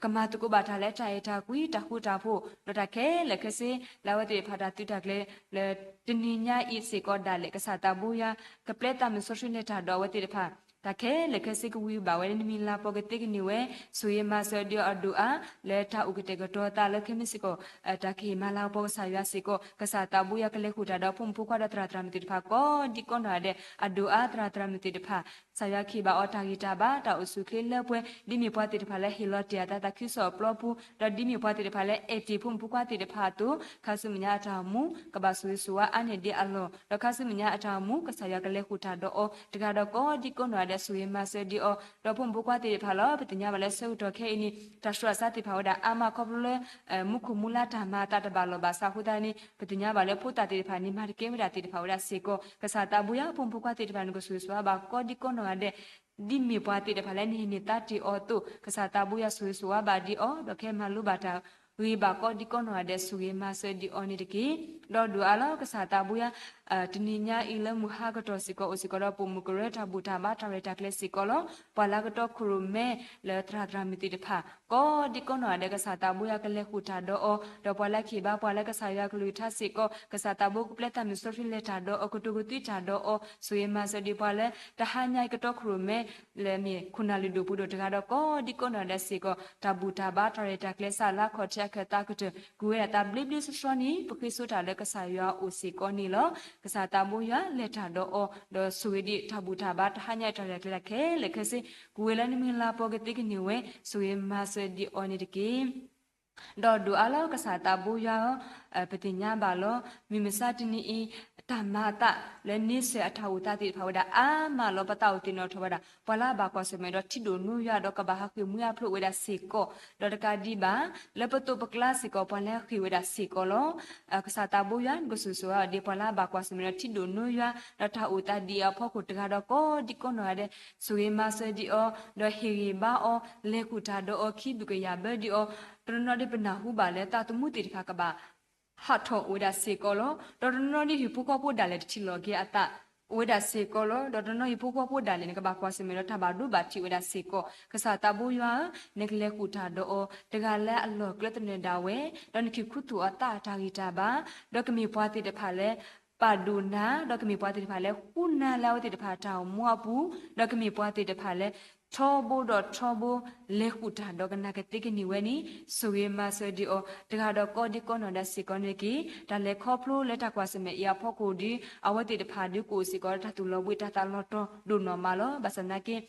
ကမၤသကိးဘၣ်တၢ်လၢတၢ်အဲၣ်တၢ်ကွံ တၢ်ဃူတၢ်ဖိး ဒီးတၢ်ခဲလၢာ်ခဲဆ့ လၢအဝဲသ့ၣ်တဖၣ်တၢ်သုးတၢ်ကျဲၤ လၢတနံၤညါအံၤစ့ၢ်ကီးဒၣ်လဲာ် ကစၢ်သးဘိယွၤ ကပျဲသးမုၢ်စီဆှံလဲၤတၢ်ဒီးအဝဲသ့ၣ်တဖၣ် တၢ်ခဲလၢာ်ခဲဆ့ကဝံၤဘၣ်ဝဲလၢနမံၤလၤပီၤကသ့ကန့ၢ်ဝဲ ဆိၣ်ဂ့ၤမၤစၢၤဒံးအီၤအဒိၣ်အါ လၢတၢ်အိၣ်ကတဲာ်ကတီၤသးလၢခဲမုၢ်စ့ၢ်ကီး တၢ်ကဟ့ၣ်မၤလၤကပီၤကစၢ်ယွၤစ့ၢ်ကီး ကစၢ်သးဘိယွၤကလဲၤဃုာ်တၢ်ဒီးဖိမုၣ်ဖိခွါဒီးသရၣ်သရၣ်မုၣ်သ့ၣ်တဖၣ်ကိးဒံကိးနီၢ်ဂၤဒဲး အဒိၣ်အါသရၣ်သရၣ်မုၣ်သ့ၣ်တဖၣ် ကစၢ်ယွၤကဟ့ၣ်ဘၣ်အီၤတၢ်ဂံၢ်တၢ်ဘါ တၢ်အိၣ်ဆူၣ်အိၣ်ချ့လၢပှဲၤ ဒ်မ့ၢ်ပှၤသ့ၣ်တဖၣ်လၢဟ့ၣ်လီၤတ့ၢ်အသးသးခုကစီၣ်အပျီပူၤ ဒီးဒ်မ့ၢ်ပှၤသ့ၣ်တဖၣ်လၢအဲၣ်တ့ၢ်ဖိမုၣ်ဖိခွါသ့ၣ်တဖၣ်အသိး ခါဆူမဲာ်ညါအတၢ်အိၣ်မူ ကဘၣ်ဆိၣ်ဂ့ၤဆိၣ်ဝါအါန့ၢ်ဒံးအလီၢ် ဒီးခါဆူမဲာ်ညါအတၢ်အိၣ်မူ ကစၢ်ယွၤကလဲၤဃုာ်တၢ်ဒီးအီၤ တဂၤဒီးကိးဒံကိးနီၢ်ဂၤဒဲး ဆိၣ်ဂ့ၤမၤစၢၤဒံးအီၤ ဒီးဖိမုၣ်ဖိခွါသ့ၣ်တဖၣ်လီၤ. ပသ့ၣ်ညါဘၣ်လၢဆၢကတီၢ်ခဲအံၤန့ၣ် တၢ်ဆှုအစါသ့ၣ်တဖၣ်ဝဲဒၣ်အါမးခီဖျိလၢ မူခိၣ်မူလါတၢ်မၤအသးတဘၣ်လီၢ်ဘၣ်ဆၣ်အဃိသတးန့ၣ် ပသ့ၣ်ညါဘၣ်လၢဖိသၣ်သ့ၣ်တဖၣ်န့ၣ် မၤတကဲဝဲဒၣ်သ့ၣ်တဖၣ်ဝဲဒၣ်စ့ၢ်ကီး ကစၢ်သးဘိယွၤ ဖိမုၣ်ဖိခွါသ့ၣ်တဖၣ်န့ၣ် ကဆိၣ်ဂ့ၤဆိၣ်ဝါဘၣ်ကိးဒံကိးနီၢ်ဂၤဒဲး ဒ်မ့ၢ်ပှၤသ့ၣ်တဖၣ်လၢနဟံးန့ၢ်သါတ့ၢ်အီၤအသိး ကစၢ်သးဘိယွၤဆိၣ်ဂ့ၤဆိၣ်ဝါဘၣ်ဒံးအီၤ ဒီးကဟဲမၤလိဘၣ်တၢ်ဂ့ၤဘၣ်ကိးဒံကိးနီၢ်ဂၤဒဲး ဆိၣ်ဂ့ၤမၤစၢၤဒံးအီၤန့ၣ်တက့ၢ်. ဒီးဒိၣ်အါလီၤ ကစၢ်သးဘိယွၤ တနံၤညါအံၤလၢမုၢ်ဟါကတီၢ်စ့ၢ်ကီး အိၣ်စ့ၢ်ကီးဒီးပိာ်မုၣ်ကရၢ တၢ်ဘူၣ်တၢ်ဘါတၢ်ရဲၣ်တၢ်ကျဲၤစ့ၢ်ကီးလီၤ. ပှၤလၢအကတီၢ်ခိၣ်ရိၣ်မဲ လၢသရၣ်သရၣ်မုၣ်သ့ၣ်တဖၣ် ကိးဒံကိးနီၢ်ဂၤဒဲး ကစၢ်သးဘိယွၤကလဲၤဃုာ်တၢ်ဒီးအီၤ ဒီးပှၤလၢအကဟ့ၣ်ဘါပှၤလၢကစၢ်ယွၤကလုၢ်ကထါစ့ၢ်ကီး ကစၢ်သးဘိကပျဲသးမုၢ်စီဆှံလဲၤတၢ်ဒီးအီၤ ကတိၤကသွံတၢ်ဒီးအီၤ ဆိၣ်ဂ့ၤမၤစၢၤဒံးပှၤလၢ တဟါညါအံၤကတီၢ်ခိၣ်ရိၣ်မဲ လၢအမ့ၢ်ခိၣ်နၢ်လုၢ်ဒိၣ်ပှ့ၤဒိၣ်တဂၤဒီးကိးဒံကိးနီၢ်ဂၤဒဲးစ့ၢ်ကီး တၢ်ဘူၣ်တၢ်ဘါတၢ်ရဲၣ်တၢ်ကျဲၤ စးလါခီၣ်ထံးအခၢၣ်သးကတၢၢ် ကွံာ်ဝဲဒၣ်သးဘျ့ဘျ့ဆှီဆှီန့ၣ် ပဃ့စိတၢ်လၢကစၢ်ယွၤအအိၣ်စ့ၢ်ကီးန့ၣ်လီၤ. ကစၢ်သးဘိယွၤလဲၤတၢ်ဒီးအီၤ ဒီးဆိၣ်ဂ့ၤဒံးတၢ်ဘူၣ်တၢ်ဘါ တဟါညါအံၤတၢ်ရဲၣ်တၢ်ကျဲၤခဲလၢာ်ခဲဆ့ ကွံာ်ဝဲလၢနမံၤလၤပီၤကသ့ကန့ၢ်ဝဲ ဆိၣ်ဂ့ၤမၤစၢၤဒံးအီၤန့ၣ်တက့ၢ်. ဒီးဒိၣ်အါလီၤ ကစၢ်သးဘိယွၤဧၢ, ပသ့ၣ်ညါဘၣ်လီၤ. မုၢ်မဆါတနံၤအံၤ တၢ်မၤအသးလၢန့ဆၢၣ်အတၢ်အိၣ်သးသ့ၣ်တဖၣ်ဝဲဒၣ်အါမးလီၤ. ပသးအိၣ်သ့ၣ်နီၣ်ထီၣ်ဝဲဒၣ် ပှၤလၢအဘၣ်ကွၢ်ဆၢၣ်မဲာ်ဒီးထံဒိၣ်နိယွၤဒီးကဘၣ်ဟးဃ့ၢ်မှံဟးဖျိးဝဲဒၣ်စ့ၢ်ကီး, ဒီးတကးဒံးဘၣ် လၢပသိးပကျါစ့ၢ်ကီး ပှၤလၢအဃ့ၢ်ဝဲဒၣ်စ့ၢ်ကီးလီၤ. ကစၢ်သးဘိယွၤ နကဆိၣ်ဂ့ၤဆိၣ်ဝါဒံး ပှၤလၢအဘၣ်ကွၢ်ဆၢၣ်မဲာ်ဒီးထံဒိၣ်နိယွၤ ဒီးတၢ်အိၣ်သးဒ်အံၤအဖီခိၣ်တဂၤဒီးကိးဒံကိးနီၢ်ဂၤဒဲး ဆိၣ်ဂ့ၤမၤစၢၤဒံးအီၤ, ဒီးဟ့ၣ်ဂံၢ်ဘါအီၤ, လဲၤဃုာ်တၢ်ဒီးအီၤ ခံဘုၣ်ကယၤဘၢဒံးအီၤ, တနီၤနီၤဒ်ပနၢ်ဟူဘၣ်လၢသးသမူသ့ၣ်တဖၣ်ကဘၣ် ဟးထီၣ်အိၣ်ဝဲဒၣ်စ့ၢ်ကီးလီၤ. ဒီးတနီၤနီၤဒ်ဟံၣ်ဖိဃီဖိဒၣ်လဲာ်တထံၣ်လီၤက့ၤအသး အိၣ်ဝဲဒၣ်စ့ၢ်ကီးလီၤ. ဒီးတနီၤနီၤဟံၣ်ဖိဃီဖိဒၣ်လဲာ်န့ၣ် ကဘၣ်ကွၢ်ဆၢၣ်မဲာ်ဒီးတၢ်ဘၣ်ဒိဘၣ်ထံးဝဲဒၣ်စ့ၢ်ကီး. ကစၢ်သးဘိယွၤဧၢ, နကလဲၤဃုာ်တၢ်ဒီးအီၤ တဂၤလၢအလီၢ်ကျဲသနၢၣ်ဒၣ်ဝဲ, ဒီးနကဟ့ၣ်ခူသူၣ်အသးအတၢ်ဂံၢ်တၢ်ဘါ, ဒီးကမ့ၢ်ပှၤသ့ၣ်တဖၣ်လၢ ပာ်ဒိၣ်နၤ, ဒီးကမ့ၢ်ပှၤသ့ၣ်တဖၣ်လၢဃုနၤလၢအဝဲသ့ၣ်တဖၣ်တၢ်အိၣ်မူအပူၤ, ဒီးကမ့ၢ်ပှၤသ့ၣ်တဖၣ်လၢ ထီဘိဒီးထီဘိ လဲၤဃုာ်တၢ်ဒီးကနၣ်ကသ့ကန့ၢ်ဝဲန့ၣ် ဆိၣ်ဂ့ၤမၤစၢၤဒံးအီၤ တဂၤဒီးကိးဒံကိးနီၢ်ဒဲးစ့ၢ်ကီးန့ၣ်တက့ၢ်. တၢ်လဲၤခီဖျိလၢတၢ်ကွၢ်ဆၢၣ်မဲာ်အံၤအဖီခိၣ်ဒီး အဝဲသ့ၣ်တဖၣ်ဒုးကအိၣ်စ့ၢ်ကီးလၢတၢ်သူၣ်လီၤဘှံးတၢ်သးလီၤတီၤဒိၣ်နီၢ်မးလီၤ. ဘၣ်ဆၣ်သနာ်က့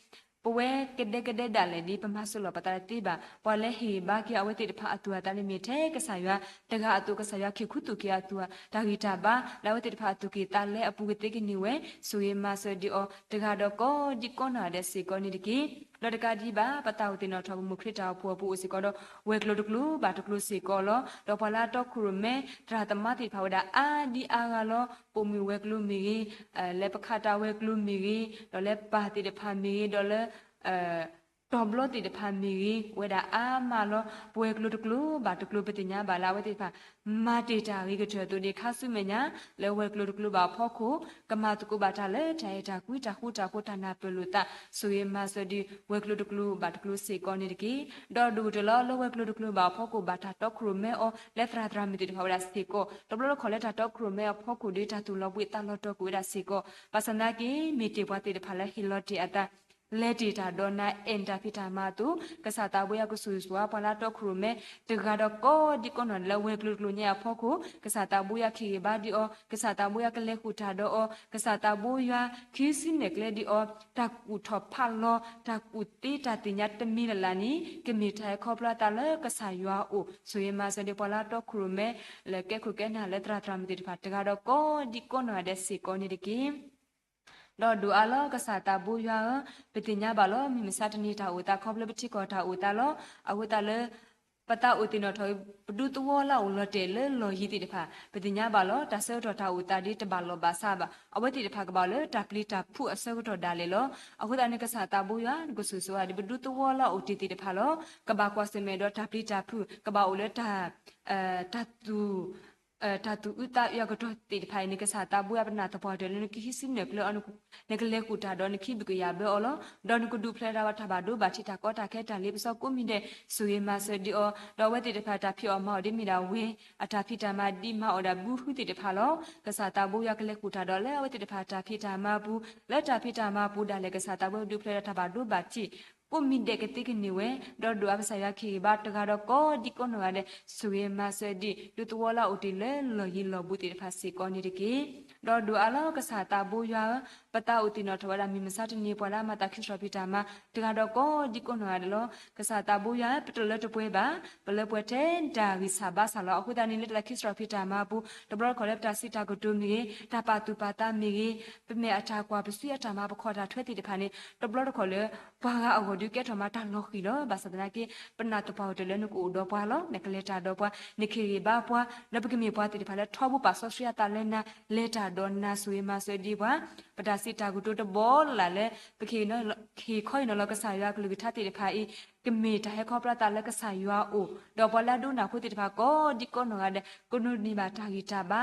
ပဝဲကဒဲကဒဲဒၣ်လဲာ်ဒ်ပမၤစၢၤလီၤပသးတသ့ဘၣ်. ပှၤလၢဟ့ၣ်ဂံၢ်ဘါက့ၤအဝဲသ့ၣ်တဖၣ်အသူၣ်အသးန့ၣ်မ့ၢ်ထဲကစၢ်ယွၤတဂၤအသိး ကစၢ်ယွၤကဟ့ၣ်ခူသူၣ်က့ၤအသူၣ် တၢ်ဂံၢ်တၢ်ဘါ လၢအဝဲသ့ၣ်တဖၣ်အသူၣ်က့ၤသးလဲအပူၤကသ့ကန့ၢ်ဝဲ ဆိၣ်ဂ့ၤမၤစၢၤဒံးအီၤ တဂၤဒီးကိးဒံကိးနီၢ်ဒဲးစ့ၢ်ကီးန့ၣ်တက့ၢ်. ဒီးတကးဒံးဘၣ် ပသးအိၣ်သ့ၣ်နီၣ်ထီၣ်ပမုၢ်ခရံာ်တၢ်အိၣ်ဖှိၣ်အပူၤအိၣ်စ့ၢ်ကီးဒီး ဝဲၤကျိၤတကျိၤဘၣ်တကျိၤစ့ၢ်ကီးလီၤ. ဒီးပှၤလၢအတီခိၣ်ရိၣ်မဲ သရၣ်သမါသ့ၣ်တဖၣ်ဝဲဒၣ်အါဒံအါဂၤလီၤ. ပိာ်မုၣ်ဝဲၤကျိၤမ့ၢ်ဂ့ၤ, လၢပခးတၢ်ဝဲၤကျိၤမ့ၢ်ဂ့ၤ, ဒီးလၢပၢ်သ့ၣ်တဖၣ်မ့ၢ်ဂ့ၤ, ဒီးလၢ တီၤဘျီသ့ၣ်တဖၣ်မ့ၢ်ဂ့ၤ အိၣ်ဝဲဒၣ်အါမးလီၤ. ပဝဲၤကျိၤတကျိၤဘၣ်တကျိၤ ပသ့ၣ်ညါဘၣ်လၢအဝဲသ့ၣ်တဖၣ် မၤတ့ၢ်တၢ်အဂ့ၤကတၢၢ်အသိးန့ၣ် ခါဆူမဲာ်ညါ လၢဝဲၤကျိၤတကျိၤဘၣ်အဖီခိၣ် ကမၤသကိးဘၣ်တၢ်လၢတၢ်အဲၣ်တၢ်ကွံ တၢ်ဃူတၢ်ဖိး တၢ်နၢ်ပၢၢ်လိာ်သး ဆိၣ်ဂ့ၤမၤစၢၤဒံး ဝဲၤကျိၤတကျိၤဘၣ်တကျိၤစ့ၢ်ကီးန့ၣ်တက့ၢ်. ဒီးဒိၣ်ကတၢၢ်လီၤ လၢဝဲၤကျိၤတကျိၤဘၣ်အဖီခိၣ် ဘၣ်တၢ်တီခိၣ်ရိၣ်မဲအီၤ လၢသရၣ်သရၣ်မုၣ်သ့ၣ်တဖၣ်ဝဲဒၣ်စ့ၢ်ကီး တဘျီတခီၣ်လၢတၢ်တီခိၣ်ရိၣ်မဲအဖီခိၣ်ဒီး တၢ်သူၣ်လီၤဘှံးသးလီၤတီၤကွံာ်ဝဲဒၣ်စ့ၢ်ကီး ဘၣ်ဆၣ်သနာ်က့ မ့ၢ်တ့ၢ်ပှၤသ့ၣ်တဖၣ်လၢဟ့ၣ်လီၤတ့ၢ်အသး လဲၤတ့ၢ်တၢ်ဒီးနၤ အဲၣ်နတၢ်ဖံးတၢ်မၤအသိး ကစၢ်သးဘိယွၤကဆိၣ်ဂ့ၤဆိၣ်ဝါပှၤလၢတီခိၣ်ရိၣ်မဲ တဂၤဒီးကိးဒံကိးနီၢ်ဒဲးလၢဝဲၤကျိၤတကျိၤညါအဖီခိၣ် ကစၢ်သးဘိယွၤကဟ့ၣ်ဂံၢ်ဘါဒံးအီၤ ကစၢ်သးဘိယွၤကလဲၤဃုာ်တၢ်ဒီးအီၤ ကစၢ်သးဘိယွၤ ကဟံးစုနဲၣ်ကျဲဒံးအီၤ တၢ်ကူၣ်ထီၣ်ဖးလီၤ တၢ်ကူၣ်သ့တၢ်သ့ၣ်ညါတမံၤလၢ်လၢ်န့ၣ် ကမ့ၢ်တၢ်ဟဲခီဖျိအသးလၢကစၢ်ယွၤအအိၣ် ဆိၣ်ဂ့ၤမၤစၢၤဒံးပှၤလၢတီခိၣ်ရိၣ်မဲ လၢကဲခိၣ်ကဲနၢ်လၢသရၣ်သရၣ်မုၣ်သ့ၣ်တဖၣ် တဂၤဒီးကိးဒံကိးနီၢ်ဒဲးစ့ၢ်ကီးန့ၣ်တက့ၢ်. ဒီးဒိၣ်အါလီၤကစၢ်သးဘိယွၤဧၢ, ပသ့ၣ်ညါဘၣ်လီၤ မုၢ်မဆါတနံၤတၢ်အိၣ်သးခီဖျိပထံကီၢ်တၢ်အိၣ်သးလီၤ. အဃိသတးလၢ ပသးအိၣ်သ့ၣ်နီၣ်ထီၣ် ပဒူသဝီလၢအအိၣ်လီၤတဲာ်လၢလီၢ်ယံၤသ့ၣ်တဖၣ် ပသ့ၣ်ညါဘၣ်လီၤ တၢ်ဆၢကတီၢ်တၢ်အိၣ်သးဒ်တဘၣ်လီၢ်ဘၣ်စးဘၣ်. အဝဲသ့ၣ်တဖၣ်ကဘၣ်အိၣ်လၢတၢ်ပျံၤတၢ်ဖုးအဆၢကတီၢ်ဒၣ်လဲာ်လီၤ. အဃိသတးန့ၣ် ကစၢ်သးဘိယွၤ နကဆိၣ်ဂ့ၤဆိၣ်ဝါဒံးပဒူသဝီလၢအအိၣ်တ့ၢ်သ့ၣ်တဖၣ်လီၤ. ကဘၣ်ကွၢ်ဆၢၣ်မဲာ်ဒီးတၢ်ပျံၤတၢ်ဖုး ကဘၣ်အိၣ်လၢတၢ် တၢ်သူၣ် တၢ်သူၣ်အုးသးအုးအကတီၢ်သ့ၣ်တဖၣ်အံၤန့ၣ် ကစၢ်သးဘိယွၤ ပနာ်သပှၢ်တၢၢ်လၢနကဟံးစုနဲၣ်ကျဲအီၤ နကလဲၤဃုာ်တၢ်ဒီးနကဟံးဘုၣ်ကယာ်ဘၢအီၤလီၤ. ဒီးနကဒုးဖျဲးဒၣ်ဝဲတၢ်ဘၣ်ဒိဘၣ်ထံး တၢ်ကီတၢ်ခဲ တၢ်လ့ပစီကိးမံၤဒဲး ဆိၣ်ဂ့ၤမၤစၢၤဒံးအီၤ ဒီးအဝဲသ့ၣ်တဖၣ်တၢ်ဖံးအီၣ်မၤအီၣ်ဒ်မ့ၢ်ဒၣ်ဝဲ အတၢ်ဖံးတၢ်မၤဒ်မၤအီၣ်ဒၣ်ဘုဟုသ့ၣ်တဖၣ်လီၤ. ကစၢ်သးဘိယွၤကလဲၤဃုာ်တၢ်ဒီးလၢအဝဲသ့ၣ်တဖၣ်တၢ်ဖံးတၢ်မၤအပူၤ လၢတၢ်ဖံးတၢ်မၤအပူၤဒၣ်လဲာ် ကစၢ်သးဘိယွၤဒုးဖျဲးဒၣ်တၢ်ဘၣ်ဒိဘၣ်ထံး ကိးမံၤဒဲးကသ့ကန့ၢ်ဝဲ ဒီးဒိၣ်အါကစၢ်ယွၤကဟ့ၣ်ဂံၢ်ဘါတဂၤဒီးကိးဒံကိးနီၢ်ဂၤဒဲး ဆိၣ်ဂ့ၤမၤစၢၤဒံး ဒူသဝီလၢအအိၣ်တ့ၢ်လၢလီၢ်ယံၤလီၢ်ဘူးသ့ၣ်တဖၣ်စ့ၢ်ကီးန့ၣ်တက့ၢ်. ဒီးဒိၣ်အါလီၤကစၢ်သးဘိယွၤဧၢ, ပသးအိၣ်သ့ၣ်နီၣ်ထီၣ်ဝဲဒၣ်မုၢ်မဆါတနံၤပှၤလၢအမၤသးခုစံးထီၣ်ပတြၢၤတၢ်မၤ တဂၤဒီးကိးဒံကိးနီၢ်ဂၤဒဲးလီၤ. ကစၢ်သးဘိယွၤဧၢ, ပတလၢတပှဲၤဘၣ်, ပလၢပှဲၤထဲတၢ်ဂံၢ်စၢ်ဘါစၢ်လီၤ. အဃိသတးန့ၣ် လၢတၢ်သးခုစံးထီၣ်ပတြၢ်တၢ်မၤအပူၤ တဘျီတခီၣ်လၢပတၢ်စံးတၢ်ကတိၤမ့ၢ်ဂ့ၤ, တၢ်ပာ်သူၣ်ပာ်သးမ့ၢ်ဂ့ၤ, ပမဲာ်အတၢ်ကွၢ် ပစုအတၢ်မၤ ပခီၣ်တၢ်ထွဲသ့ၣ်တဖၣ်န့ၣ် တဘျီတခီၣ်လၢ ပှၤဂၤအဂီၢ်ဒုးကဲထီၣ်မးတၢ်လီၤဃံၤလီၤ. ဘၣ်ဆၣ်သနာ်က့ ပနာ်သပှၢ်ကတၢၢ်လၢနကအိၣ်ဒီးပှၤလီၤ. နကလဲၤတၢ်ဒီးပှၤ, နကဟ့ၣ်ဂံၢ်ဘါပှၤ, ဒီးပကမ့ၢ်ပှၤသ့ၣ်တဖၣ်လၢထီဘိပာ်စီဆှံအသးလၢနၤ, လဲၤတၢ်ဒီးနၤ ဆိၣ်ဂ့ၤမၤစၢၤဒံးပှၤ, ပတၢ်စံးတၢ်ကတိၤတဘီလၢ်လၢ်လၢ ပကဟ့ၣ်ခီဟ့ၣ်နီၤလီၤ ကစၢ်ယွၤကလုၢ်ကထါသ့ၣ်တဖၣ်အံၤ ကမ့ၢ်တၢ်ဟဲခီဖျိအသးလၢကစၢ်ယွၤအအိၣ်, ဒီးပှၤလၢအဒိကနၣ်ဖိသ့ၣ်တဖၣ်ကိးဒံကိးနီၢ်ဂၤဒဲး ကဒိးန့ၢ်ဘၣ်တၢ်ဂံၢ်တၢ်ဘါ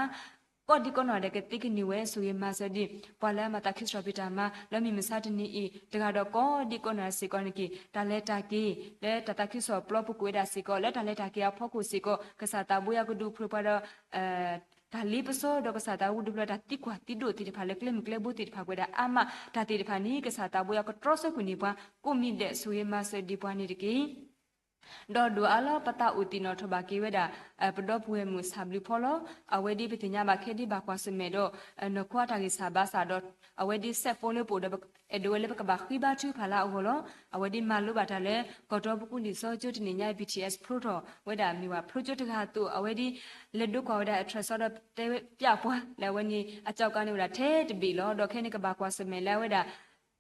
ကိးဒံကိးနီၢ်ဂၤဒဲးကသ့ကန့ၢ်ဝဲ ဆိၣ်ဂ့ၤမၤစၢၤဒံး ပှၤလၢအမၤသးခုစံးထီၣ်ပတြၢ်တၢ်မၤ လၢမုၢ်မဆါတနံၤအံၤ တဂၤဒီးကိးဒံကိးနီၢ်ဂၤဒဲးစ့ၢ်ကီးန့ၣ်တက့ၢ်. တၢ်လဲၤတၢ်က့ၤ လၢတၢ်သးခုကစီၣ်ပျီပူၤကွံာ်ဝဲဒၣ်စ့ၢ်ကီး လၢတၢ်လဲၤတၢ်က့ၤအဖီခိၣ်စ့ၢ်ကီး ကစၢ်သးဘိယွၤကဒုးဖျဲးပှၤဒီး တၢ်လ့ပစီ ဒီးကစၢ်သးဘိဒုးဖျဲးတၢ်သံကွၢ်သံဒိးသ့ၣ်တဖၣ်လၢကျဲမုၢ်ကျဲဘိသ့ၣ်တဖၣ်ကွံာ်ဒၣ်အါမး တၢ်သ့ၣ်တဖၣ်န့ၣ် ကစၢ်သးဘိယွၤကတြီဆၢကွံာ်န့ၢ်ပှၤ ကိးမံၤဒဲး ဆိၣ်ဂ့ၤမၤစၢၤဒံးပှၤန့ၣ်တက့ၢ်. ဒီးဒိၣ်အါလီၤ ပသးအိၣ်သ့ၣ်နီၣ်ထီၣ်ဘၣ်က့ၤဝဲဒၣ် ပဒီပုၢ်ဝဲၢ်မုၣ်ဆၣ်ဘျုးဖီလီၤ. အဝဲဒ်ပသ့ၣ်ညါဘၣ်ခဲဒ်ဘၣ်ကွၢ်ဆၢၣ်မဲာ်ဒီး နီၢ်ခိအတၢ်ဂံၢ်စၢ်ဘါစၢ်ဒီး အဝဲဒ်စဲးဖိလၢပအိၣ်ဒီး အဲၣ်ဒိးဝဲလၢပကဘၣ်ဃ့ဘါထုကဖၣ်လၢအဂီၢ်လီၤ. အဝဲဒ်မၤလိဘၣ်တၢ်လၢ ကီၢ်တီပူၤကၠိလံာ်စီဆှံကၠိတနံၣ်ညါ BTS ဖျိထီၣ်ဝဲဒၣ်မ့ၢ်ဝဲဖျိကၠိတဂၤအသိး အဝဲဒ် လဲၤဒိကွၢ်ဝဲဒၣ် ultrasound ဒီးတဲပျးပှၤ လၢအဝဲန့ၣ် အကၠီကါန့ၢ်ဝဲဒၣ်ထဲတဘ့ၣ်လီၤ. ဒီးခဲန့ၣ်ကဘၣ်ကွၢ်ဆၢၣ်မဲာ်လၢအဝဲဒၣ်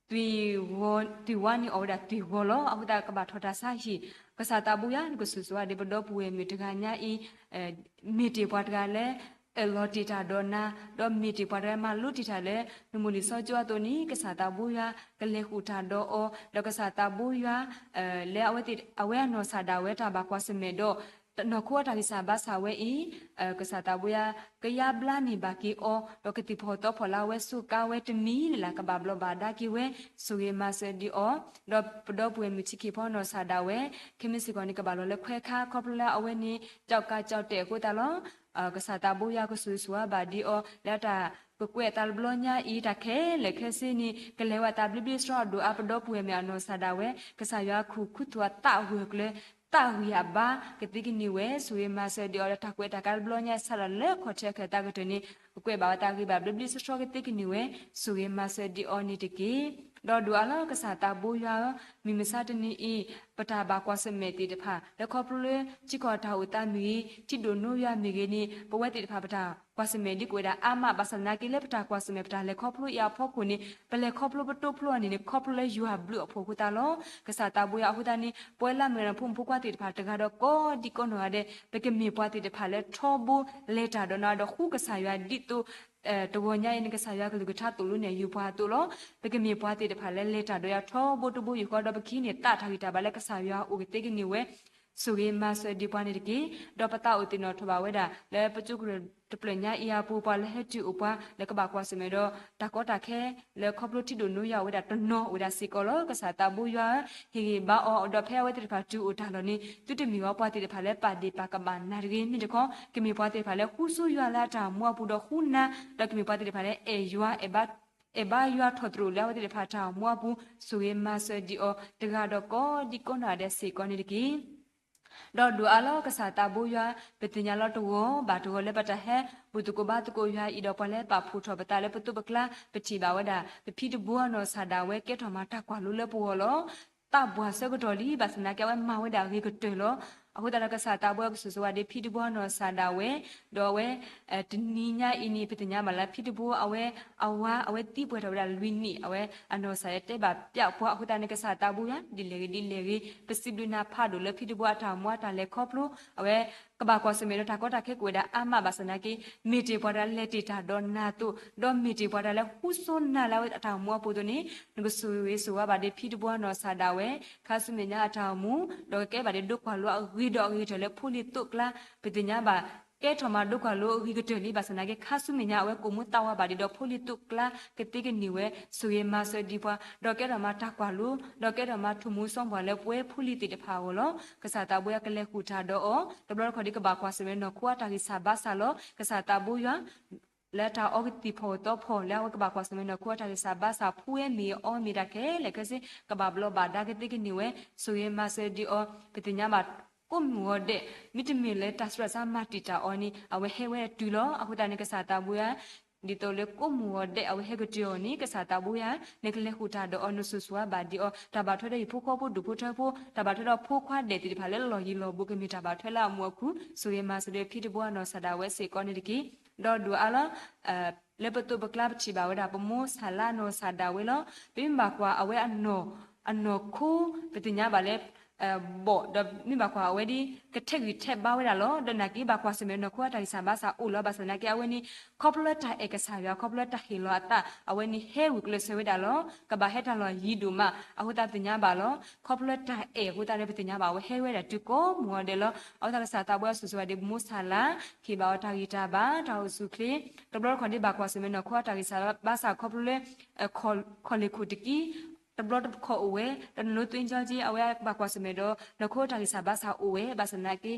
သွံၣ်ဝါန့ၣ် အီၣ်ဝဲဒၣ်သွံၣ်ဝါလီၤ. အဃိသတးကဘၣ်ထီၣ်တၢ်ဆါဟံၣ် ကစၢ်သးဘိယွၤ နကဆိၣ်ဂ့ၤဆိၣ်ဝါဒံးပဒီပုၢ်ဝဲၢ်မုၣ်တဂၤညါအံၤ မ့ၢ်တ့ၢ်ပှၤတဂၤလၢ အၢၣ်လီၤတ့ၢ်တၢ်ဒီးနၤ, ဒီးမ့ၢ်တ့ၢ်ပှၤတဂၤမၤလိတ့ၢ်တၢ်လၢ နမိၢ်လံာ်စီဆှံကၠိအသိးန့ၣ် ကစၢ်သးဘိယွၤ ကလဲၤဃုာ်တၢ်ဒီးအီၤ, ဒီးကစၢ်သးဘိယွၤ လၢအဝဲသ့ၣ် အဝဲအနီၢ်ဆၣ်ဒၣ်ဝဲတၢ်ဘၣ်ကွၢ်ဆၢၣ်မဲာ်ဒီး နီၢ်ခိအတၢ်ဂံၢ်စၢ်ဘါစၢ်ဝဲအံၤ ကစၢ်သးဘိယွၤ ကယါဘျါန့ၢ်ဘၣ်က့ၤအီၤ, ဒီးကသ့ၣ်ဖီၣ်သီဖီၣ်လၢအဝဲစူးကါဝဲတမံၤလၢ်လၢ် ကဘၣ်ဘျီးဘၣ်ဒါက့ၤဝဲ, ဆိၣ်ဂ့ၤမၤစၢၤဒံးအီၤ, ဒီးပဒီပုၢ်ဝဲၢ်မုၣ်ထံက့ၤဖီနီၢ်ဆၣ်ဒၣ်ဝဲ, ခဲမုၢ်စ့ၢ်ကီးန့ၣ် ကဘၣ်လီၤလၢခွဲးခါ ခီဖျိလၢအဝဲန့ၣ် ကၠီၣ်ကးကၠီၣ်တဲာ်အဃိသတးလီၤ. ကစၢ်သးဘိယွၤကဆိၣ်ဂ့ၤဆိၣ်ဝါဘၣ်ဒံးအီၤ လၢတၢ်ကကွဲးအသးတဘျီညါအံၤ တၢ်ခဲလၢာ်ခဲဆ့န့ၣ် ကလဲၤဝဲအသးဘျ့ဘျ့ဆှီဆှီ ဒိၣ်အါပဒီပုၢ်ဝဲၢ်မုၣ်အနီၢ်ဆၣ်ဒၣ်ဝဲ, ကစၢ်ယွၤခူၣ်ခူသူၣ်အသးဝဲၤကျၢၤ သးဝံၤအဘါ ကသ့ကန့ၢ်ဝဲ, ဆိၣ်ဂ့ၤမၤစၢၤဒံးအီၤဒီး တၢ်ကွဲးတၢ်ကါတဘျီညါအံၤ ဆၢထၢၣ်လၢခီၣ်ထံးအကတၢၢ်တၢ်ကတၢၢ်န့ၣ် ကကွဲးဘၣ်ဝဲသးဂ့ၤဘၣ်ဘျ့ဘျ့ဆှီဆှီ ကသ့ကန့ၢ်ဝဲ, ဆိၣ်ဂ့ၤမၤစၢၤဒံးအီၤန့ၣ်တက့ၢ်. ဒီးဒိၣ်အါလီၤကစၢ်သးဘိယွၤဧၢ, မုၢ်မဆါတနံၤအံၤ ပတၢ်ဘၣ်ကွၢ်ဆၢၣ်မဲာ်သ့ၣ်တဖၣ် လၢခီဖျိလၢ ထံကီၢ်တၢ်အိၣ်သးမ့ၢ်ဂ့ၤ, ထံဒိၣ်နိယွၤမ့ၢ်ဂ့ၤန့ၣ် ပဝဲသ့ၣ်တဖၣ်ပတၢ်ကွၢ်ဆၢၣ်မဲာ်ဒ်ကအိၣ်ဝဲဒၣ်အါမး ဘၣ်ဆၣ်သနာ်က့လၢပတၢ်ကွၢ်ဆၢၣ်မဲာ် ပတၢ်လဲၤခီဖျိအံၤအဖီခိၣ်န့ၣ် ပလဲၤခီဖျိပတိဖျိအီၤန့ၣ်န့ၣ် ခီဖျိလၢယွၤဘျုးအဖှိၣ်အဃိသတးလီၤ. ကစၢ်သးဘိယွၤအဃိသတးန့ၣ် ပဝဲလၢအမ့ၢ်ဝဲဒၣ်ဖိမုၣ်ဖိခွါသ့ၣ်တဖၣ်တဂၤဒီးကိးဒံးကိးနီၢ်ဂၤဒဲး ပကမ့ၢ်ပှၤသ့ၣ်တဖၣ်လၢထီဘိလဲၤတၢ်ဒီးနၤဒီးဃူကစၢ်ယွၤဒ်သိး တဂီၤညါအံၤန့ၣ် ကစၢ်ယွၤကလုၢ်ကထါသိၣ်လိနဲၣ်ယုၤပှၤအသိးလီၤ. ပကမ့ၢ်ပှၤသ့ၣ်တဖၣ်လၢလဲၤတၢ်ဒီးယွၤထီဘိတဘိယူၢ်ဃီ ဒီးပကဟံးန့ၢ်သးတၢ်ဂံၢ်တၢ်ဘါလၢကစၢ်ယွၤအိၣ်ကသ့ကန့ၢ်ဝဲ ဆိၣ်ဂ့ၤမၤစၢၤဒံးပှၤန့ၣ်တက့ၢ်. ဒီးပသးအိၣ်သ့ၣ်နီၣ်ထီၣ်ဘၣ်ဝဲဒၣ် လၢပကၠိကရၢၢ်တဖျၢၣ်ညါအံၤအပူၤ ပှၤလၢဟဲတုၤအိၣ်ပှၤလၢကဘၣ်ကွၢ်ဆၢၣ်မဲာ်ဒီး တၢ်ကီတၢ်ခဲ လၢခီဖျိထံဒိၣ်နိယွၤအိၣ်ဝဲဒၣ်တနီၤအိၣ်ဝဲဒၣ်စ့ၢ်ကီးလီၤ. ကစၢ်သးဘိယွၤဧၢ, ဟ့ၣ်ဂံၢ်ဘါအီၤ ဒီးဖဲအဝဲသ့ၣ်တဖၣ်တုၤအိၣ်တၢ်လီၢ်န့ၣ် သုတမ့ၢ်ဝဲပှၤသ့ၣ်တဖၣ်လၢပာ်ဒ့ၣ်ပာ်ကဘၣ်နၤတဂ့ၤ. မ့ၢ်တခီ ကမ့ၢ်ပှၤသ့ၣ်တဖၣ်လၢဃူဆိယွၤလၢအတၢ်မူအပူၤ ဒီးဃူနၤ, ဒီးကမ့ၢ်ပှၤသ့ၣ်တဖၣ်လၢအဲၣ်ယွၤ အဲၣ်ဘါယွၤထီၣ်သရူးလၢအဝဲသ့ၣ်တဖၣ်တၢ်မူအပူၤ ဆိၣ်ဂ့ၤမၤစၢၤဒံးအီၤ တဂၤဒီးကိးဒံကိးနီၢ်ဂၤဒဲးစ့ၢ်ကီးန့ၣ်တက့ၢ်. ဒီးဒိၣ်အါလီၤ ကစၢ်သးဘိယွၤ, ပသ့ၣ်ညါလီၤတဂီၤဘၣ်တဂီၤလၢပတၢ်ဟဲဘူၣ်သကိးဘါသကိးယွၤအံၤဒီး ပှၤလၢပာ်ဖှိၣ်ထီၣ်ပသးလၢပသိးပကျါ ပထံၣ်ဘၣ်ဝဲဒၣ် ပဖံတဘိအနီၢ်ကစၢ်ဒၣ်ဝဲ ကဲထီၣ်မၤတၢ်ကွၢ်လိလၢပဂီၢ်လီၤ. သးပှၢ်ဆၢကတီၢ်လံ ဘၣ်ဆၣ်သနာ်က့ အဝဲမၤဝဲဒၣ်အဂ့ၤကတၢၢ်လီၤ. အဃိသတးဒီး ကစၢ်သးဘိယွၤကဆိၣ်ဂ့ၤဝဲဒၣ်ဒ်ပဖံတဘိအနီၢ်ကစၢ်ဒၣ်ဝဲ, ဒီးအဝဲ တနံၤညါအံၤန့ၣ် ပသ့ၣ်ညါဘၣ်လၢဖံတဘိအဝဲ အဝၤ အဝဲသံပှဲၤထီၣ်ဝဲဒၣ်လွံၢ်နံၣ် အဝဲအနီၢ်ကစၢ်ဒၣ်တဲဘၣ်ပျးပှၤ အဃိသတးန့ၣ် ကစၢ်သးဘိယွၤ ဒ်လဲၣ်ဂ့ၤဒ်လဲၣ်ဂ့ၤ ပစံးဘျုးနၤဖးဒိၣ်လၢဖံတဘိအတၢ်မူအတၢ်လဲၤခီဖျိ အဝဲ ကဘၣ်ကွၢ်ဆၢၣ်မဲာ်ဒီးတၢ်ကီတၢ်ခဲကအိၣ်ဝဲဒၣ်အါမး ဘၣ်ဆၣ်သနာ်က့ မ့ၢ်တ့ၢ်ပှၤတဂၤလဲၤတ့ၢ်တၢ်ဒီးနၤအသိး ဒီးမ့ၢ်တ့ၢ်ပှၤတဂၤလၢဃူဆိနၤလၢအဝဲအတၢ်မူအပူၤအသိးန့ၣ် နကဆိၣ်ဂ့ၤဆိၣ်ဝါဘၣ်ဒ်ဖံတဘိအနီၢ်ကစၢ်ဒၣ်ဝဲ ခါဆူမဲာ်ညါအတၢ်အိၣ်မူ ဒီးကကဲဘၣ်ဒ်ဒိကွၢ်လိအဂ့ၤဒီးအဂ့ၤကတၢၢ်လၢဖိလံၤသိးကျါ ပသ့ၣ်ညါဘၣ် ကဲထီၣ်မၤဒိကွၢ်လိအဂ့ၤကတၢၢ်လံ ဘၣ်ဆၣ်သနာ်က့ ခါဆူမဲာ်ညါအဝဲကိၣ်မူသးဝးဘၣ်ဒံးဒီးဖိလံၤသိးကျါ ကသ့ကန့ၢ်ဝဲ ဆိၣ်ဂ့ၤမၤစၢၤဒံးပှၤ ဒီးကဲထီၣ်မၤတၢ်ကွၢ်လိ ဒီးကဲထီၣ်မၤထူၣ်မူစီပှၤလၢပဝဲဖိလံၤသ့ၣ်တဖၣ်အဂီၢ်လီၤ. ကစၢ်သးဘိယွၤကလဲၤဃုာ်တၢ်ဒီးအီၤ တဘျီတခီၣ်ဒ်ကဘၣ်ကွၢ်ဆၢၣ်မဲာ်နီၢ်ခိအတၢ်ဂံၢ်စၢ်ဘါစၢ်လီၤ. ကစၢ်သးဘိယွၤ လၢတၢ်အီကသံၣ်ဖီၣ်အသီဖီၣ် လၢအဝဲကဘၣ်ကွၢ်ဆၢၣ်မဲာ်နီၢ်ခိအတၢ်ဂံၢ်စၢ်ဘါစၢ် ဖှူဝဲမ့ၢ်အီမ့ၢ်တၢ်ခဲလၢာ်ခဲဆ့ ကဘၣ်ဘျီးဘၣ်ဒါကသ့ကန့ၢ်ဝဲ ဆိၣ်ဂ့ၤမၤစၢၤဒံးအီၤ ပသ့ၣ်ညါဘၣ် ကိးမုၢ်ဂီၤဒဲး မ့တမ့ၢ်လၢတၢ်သရၣ်စါမၤတံာ်တာ်အီၤန့ၣ် အဝဲဟဲဝဲတုၤလီၤ. အဃိသတးန့ၣ် ကစၢ်သးဘိယွၤ ဒ်သိးလၢကိးမုၢ်ဂီၤဒဲး အဝဲဟဲကတုၤအီၤန့ၣ် ကစၢ်သးဘိယွၤ နကလဲၤဃုာ်တၢ်ဒီးအီၤ နဆိၣ်ဂ့ၤဆိၣ်ဝါဘၣ်ဒံးအီၤ တၢ်ဘၣ်ထွဲဒီးဟံၣ်ဖိဃီဖိဒူၣ်ဖိထၢဖိ တၢ်ဘၣ်ထွဲဒီးဖိခွါဒဲးသ့ၣ်တဖၣ်လၢလီၢ်ယံၤလီၢ်ဘူး ကမ့ၢ်တၢ်ဘၣ်ထွဲလၢအမူအခု ဆိၣ်ဂ့ၤမၤစၢၤဒီးဖံတဘိအနီၢ်ကစၢ်ဒၣ်ဝဲစ့ၢ်ကီးန့ၣ်တက့ၢ်. ဒီးဒိၣ်အါလီၤ လၢပသိးပကျါပထံၣ်ဘၣ်ဝဲဒၣ် ပမိၢ်ဆၣ်လါအနီၢ်ကစၢ်ဒၣ်ဝဲလီၤ. ပမ့ၢ်ဘၣ်ကွၢ်အဝဲအနီၢ် အနီၢ်ခိ ပသ့ၣ်ညါဘၣ်လၢ ဘီၣ် ဒီးမ့ၢ်ဘၣ်ကွၢ်အဝဲဒ် ကထဲးဂံၢ်ထဲးဘါဝဲဒၣ်လီၤ. ဒီးနာ်က့ဘၣ်ကွၢ်ဆၢၣ်မဲာ်နီၢ်ခိအတၢ်ဂံၢ်စၢ်ဘါစၢ်အိၣ်လီၤ. ဘၣ်ဆၣ်သနာ်က့အဝဲန့ၣ် ခီဖျိလၢတၢ်အဲၣ်ကစၢ်ယွၤ ခီဖျိလၢတၢ်ဟ့ၣ်လီၤအသး အဝဲန့ၣ်ဟဲဂုာ်ကျဲးစၢးဝဲဒၣ်လီၤ. ကဘၣ်ဟဲတၢ်လီၢ်ယံၤဒိၣ်မး အဃိသတးပသ့ၣ်ညါဘၣ်လီၤ. ခီဖျိလၢတၢ်အဲၣ်အဃိသတးဒီး ပသ့ၣ်ညါဘၣ်အဝဲဟဲဝဲဒၣ်တုၤကိးမုၢ်ဂီၤဒဲးလီၤ. အဃိသတးကစၢ်သးဘိယွၤဆိၣ်ဂ့ၤဆိၣ်ဝါဒံးပမိၢ်ဆၣ်လါ ဟ့ၣ်ဘၣ်အီၤတၢ်ဂံၢ်တၢ်ဘါ တၢ်အိၣ်ဆူၣ်အိၣ်ချ့ တဘျီတခီၣ်ဒ်ဘၣ်ကွၢ်ဆၢၣ်မဲာ်နီၢ်ခိအတၢ်ဂံၢ်စၢ်ဘါစၢ်ခီဖျိလၢ ခီၣ်လ့ၢ်ခိၣ်တကံ တဘျီတခီၣ်အိၣ်ဝဲ ဒီးနလိသွ့ကၠီက့ အဝဲဘၣ်ကွၢ်ဆၢၣ်မဲာ်ဒီး နီၢ်ခိတၢ်ဂံၢ်စၢ်ဘါစၢ်အိၣ်ဝဲ ဘၣ်ဆၣ်သနာ်က့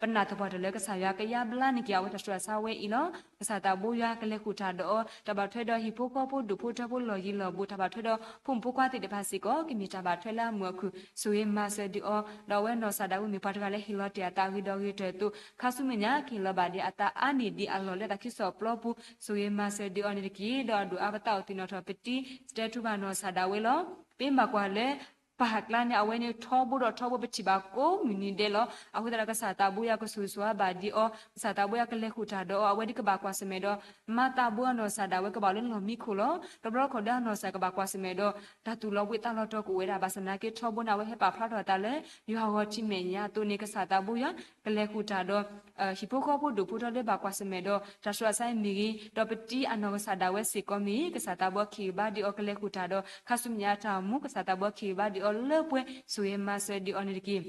ပနာ်သပှၢ်တၢၢ်လၢကစၢ်ယွၤကယါဘျါန့ၢ်က့ၤအဝဲတၢ်ဆူးတၢ်ဆါဝဲအံၤလီၤ. ကစၢ်သးဘိယွၤကလဲၤဃုာ်တၢ်ဒီးအီၤ တၢ်ဘၣ်ထွဲဒီးဟံၣ်ဖိဃီဖိဒူၣ်ဖိထၢဖိလီၢ်ယံၤလီၢ်ဘူး တၢ်ဘၣ်ထွဲဒီးဖိမုၣ်ဖိခွါသ့ၣ်တဖၣ်စ့ၢ်ကီး ကမ့ၢ်တၢ်ဘၣ်ထွဲလၢအမုာ်အခုၣ် ဆိၣ်ဂ့ၤမၤစၢၤဒံးအီၤ ဒီးအဝဲနီၢ်ကစၢ်ဒၣ်ဝဲမ့ၢ်ပှၤတဂၤလၢဟ့ၣ်လီၤတ့ၢ်အသးဂ့ၤဒီးဂ့ၤတၢၢ်အသိး ခါဆူမဲာ်ညါကဟ့ၣ်လီၤဘၣ်ဒံးအသးအါန့ၢ်ဒံးအလီၢ်လၢတၢ်ခံစီၣ်ပျီပူၤ ဆိၣ်ဂ့ၤမၤစၢၤဒံးအီၤန့ၣ်တက့ၢ်. ဒီးအဒိၣ်အါပသးအိၣ်သ့ၣ်နီၣ်ထီၣ်ပတံၤ စတဲထူဘၣ်နီၢ်ကစၢ်ဒၣ်ဝဲလီၤ. ပမ့ၢ်ဘၣ်ကွၢ်လၢ ပၢ်ကျါန့ၣ် အဝဲန့ၣ်ထီဘိဒီးထီဘိပထံၣ်ဘၣ်ကိးမုၢ်နံၤဒဲးလီၤ. အဃိသတးဒီးကစၢ်သးဘိယွၤကဆိၣ်ဂ့ၤဆိၣ်ဝါဘၣ်ဒံးအီၤ ကစၢ်သးဘိယွၤကလဲၤဃုာ်တၢ်ဒီးအီၤ အဝဲဒ်ကဘၣ်ကွၢ်ဆၢၣ်မဲာ်ဒီး မါသးဘိအနီၢ်ကစၢ်ဒၣ်ဝဲကဘၣ်လၢလီၢ်မံခိၣ်လီၤ. တဘျီတခီၣ်ဒီးအနီၢ်ကစၢ်ကဘၣ်ကွၢ်ဆၢၣ်မဲာ်ဒီး တၢ်သူၣ်လီၤဘှံးသးလီၤတီၤကအိၣ်ဝဲဒၣ် ဘၣ်ဆၣ်သနာ်က့ထီဘိန့ၣ် အဝဲဟဲပာ်ဖျါထီၣ်အသးလၢ ယွၤအဂီၢ်ထံမဲာ်ညါအသိးန့ၣ် ကစၢ်သးဘိယွၤ ကလဲၤဃုာ်တၢ်ဒီး ဟံၣ်ဖိဃီဖိဒူၣ်ဖိထၢလၢဘၣ်ကွၢ်ဆၢၣ်မဲာ်ဒီး တၢ်ဆူးတၢ်ဆါအံၤမ့ၢ်ဂ့ၤ ဒီးပတံၤအနီၢ်ကစၢ်ဒၣ်ဝဲစ့ၢ်ကီးမ့ၢ်ဂ့ၤ ကစၢ်သးဘိခ့ၣ်ဘါဒံးအီၤ ကလဲၤဃုာ်တၢ်ဒီး ခါဆူမဲာ်ညါအတၢ်အိၣ်မူ ကစၢ်သးဘိခ့ၣ်ဘါဒံးအီၤလၢပှဲၤ ဆိၣ်ဂ့ၤမၤစၢၤဒံးအီၤန့ၣ်တက့ၢ်.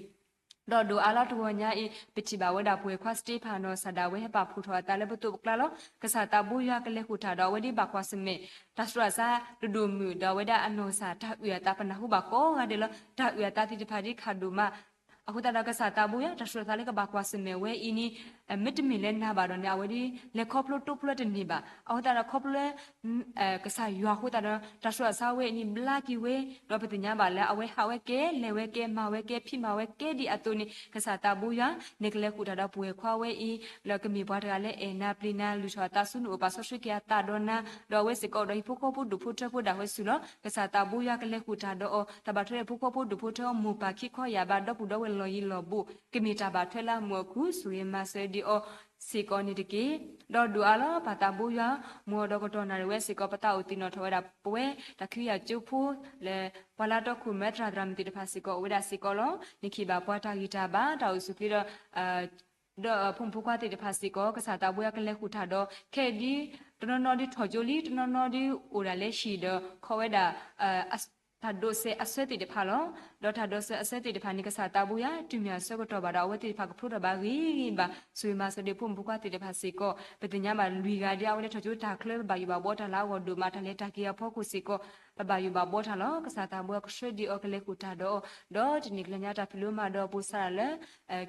ဒီးဒိၣ်အါလီၤတဂီၤညါအံၤ ပထံၣ်ဘၣ်ဝဲဒၣ်ပဝဲၢ်ခွါစတ့ဖၣ်နီၢ်ကစၢ်ဒၣ်ဝဲဟဲပာ်ဖှိၣ်ထီၣ်အသးလၢပသိးပကျါလီၤ. ကစၢ်သးဘိယွၤကလဲၤဃုာ်တၢ်ဒီးအဝဲဒ်ဘၣ်ကွၢ်ဆၢၣ်မဲာ် တၢ်ဆူးတၢ်ဆါတဒိၣ်မုၢ် ဒီးအဝဲဒၣ်အနီၢ်ကစၢ်တၢ်အုၣ်အသး ပနၢ်ဟူဘၣ်ကိးဂၤဒဲးလီၤ. တၢ်အုၣ်အသးသ့ၣ်တဖၣ်ဒ်ခးဒိၣ်မး အဃိသတးဒီးကစၢ်သးဘိယွၤ တၢ်ဆူးတၢ်ဆါလၢကဘၣ်ကွၢ်ဆၢၣ်မဲာ်ဝဲအံၤန့ၣ် မ့တမ့ၢ်လၢနၤဘၣ်ဒီးန့ၣ် အဝဲဒ်လဲၤခီဖျိတိဖျိတန့ၢ်ဘၣ်. အဃိသတးဒီးခီဖျိလၢ ကစၢ်ယွၤအဃိသတးဒီး တၢ်ဆူးတၢ်ဆါဝဲအံၤန့ၣ် ဘျါက့ၤဝဲ ဒီးပသ့ၣ်ညါဘၣ်လၢအဝဲဟးဝဲကဲ လဲၤဝဲကဲ မၤဝဲကဲ ဖံးမၤဝဲကဲဒ်အသိးန့ၣ် ကစၢ်သးဘိယွၤ နကလဲၤဃုာ်တၢ်ဒီးပဝဲၢ်ခွါဝဲအံၤ လၢကမ့ၢ်ပှၤတဂၤလၢအဲၣ်နၤပျံၤနၤ လုၢ်ထီၣ်အသးဆူနအိၣ်ပာ်စီဆှံက့ၤအသးဒီးနၤ ဒီးအဝဲစ့ၢ်ကီးဒီးဟံၣ်ဖိဃီဖိဒူၣ်ဖိထၢဖိဒၣ်ဝဲဆူၣ်လီၤ. ကစၢ်သးဘိယွၤကလဲၤဃုာ်တၢ်ဒီးအီၤ တၢ်ဘၣ်ထွဲဒီးဖိဃီဖိဒူၣ်ဖိထၢအမိၢ်ပၢ်ခံခီယၢ်ဘး ဒီပုၢ်ဒီဝဲၢ်လီၢ်ယံၤလီၢ်ဘူး ကမ့ၢ်တၢ်ဘၣ်ထွဲလၢအမုာ်အခုၣ် ဆိၣ်ဂ့ၤမၤစၢၤဒံးအီၤစ့ၢ်ကီးန့ၣ်တက့ၢ်. ဒီးဒိၣ်အါလီၤပၢ်သးဘိယွၤ မုၢ်အီၣ်ဒီးကတီၢ်နၣ်ရံၣ်ဝဲစ့ၢ်ကီး ပသးအိၣ်သ့ၣ်နီၣ်ထီၣ်ဝဲဒၣ် ပဝဲတၢ်ခံကယၤကၠိဖိ လၢပှၤလၢတီခိၣ်မဲသရၣ်သရၣ်မုၣ်သ့ၣ်တဖၣ်စ့ၢ်ကီး အိၣ်ဝဲဒၣ်စ့ၢ်ကီးလီၤ. နခ့ၣ်ဘၣ်ပှၤတၢ်ဂံၢ်တၢ်ဘါ တၢ်အိၣ်ဆူၣ်ချ့ဒီး ဒီးဖိမုၣ်ဖိခွါသ့ၣ်တဖၣ်စ့ၢ်ကီး ကစၢ်သးဘိယွၤကလဲၤဃုာ်တၢ်ဒီး ခဲအံၤဒ် တနီၤနီၤဒုးထီၣ်ကၠိလံ, တနီၤနီၤဒုးအိၣ်ဒၣ်လၢဟံၣ်ဒီး ခီဝဲဒၣ် တၢ်ဒိးစဲးအဆၢသ့ၣ်တဖၣ်လီၤ. ဒီးတၢ်ဒိးစဲးအဆၢသ့ၣ်တဖၣ်န့ၣ် ကစၢ်သးဘိယွၤ တုၤမ့ၢ်အဆၢကတီၢ်ဘၣ်ဒီး အဝဲသ့ၣ်တဖၣ်ကဖျိထီၣ်ဘၣ်ဂ့ၤဂ့ၤဘၣ်, ဆိၣ်ဂ့ၤမၤစၢၤဒီးဖိမုၣ်ဖိခွါသ့ၣ်တဖၣ်စ့ၢ်ကီး, ပသ့ၣ်ညါဘၣ်လွံၢ်ဂၤဒ်အဝဲလၢထီၣ်ကၠိတၢ်ချၢ ပဘၣ်ယိၣ်ဘၣ်ဘှီတၢ်လၢအဂီၢ်ဒိၣ်မး, တၢ်လဲၤတၢ်က့ၤအဖီခိၣ်စ့ၢ်ကီး ပဘၣ်ယိၣ်ဘၣ်ဘှီတၢ်လီၤ. ကစၢ်သးဘိယွၤကဆှၢဒံးအီၤ ကလဲၤဃုာ်တၢ်ဒီးအီၤ, ဒီးတနံၣ်ကျၢၤညါတၢ်ဖံးလိမၤဒိးအပူၤ စးထီၣ်လၢ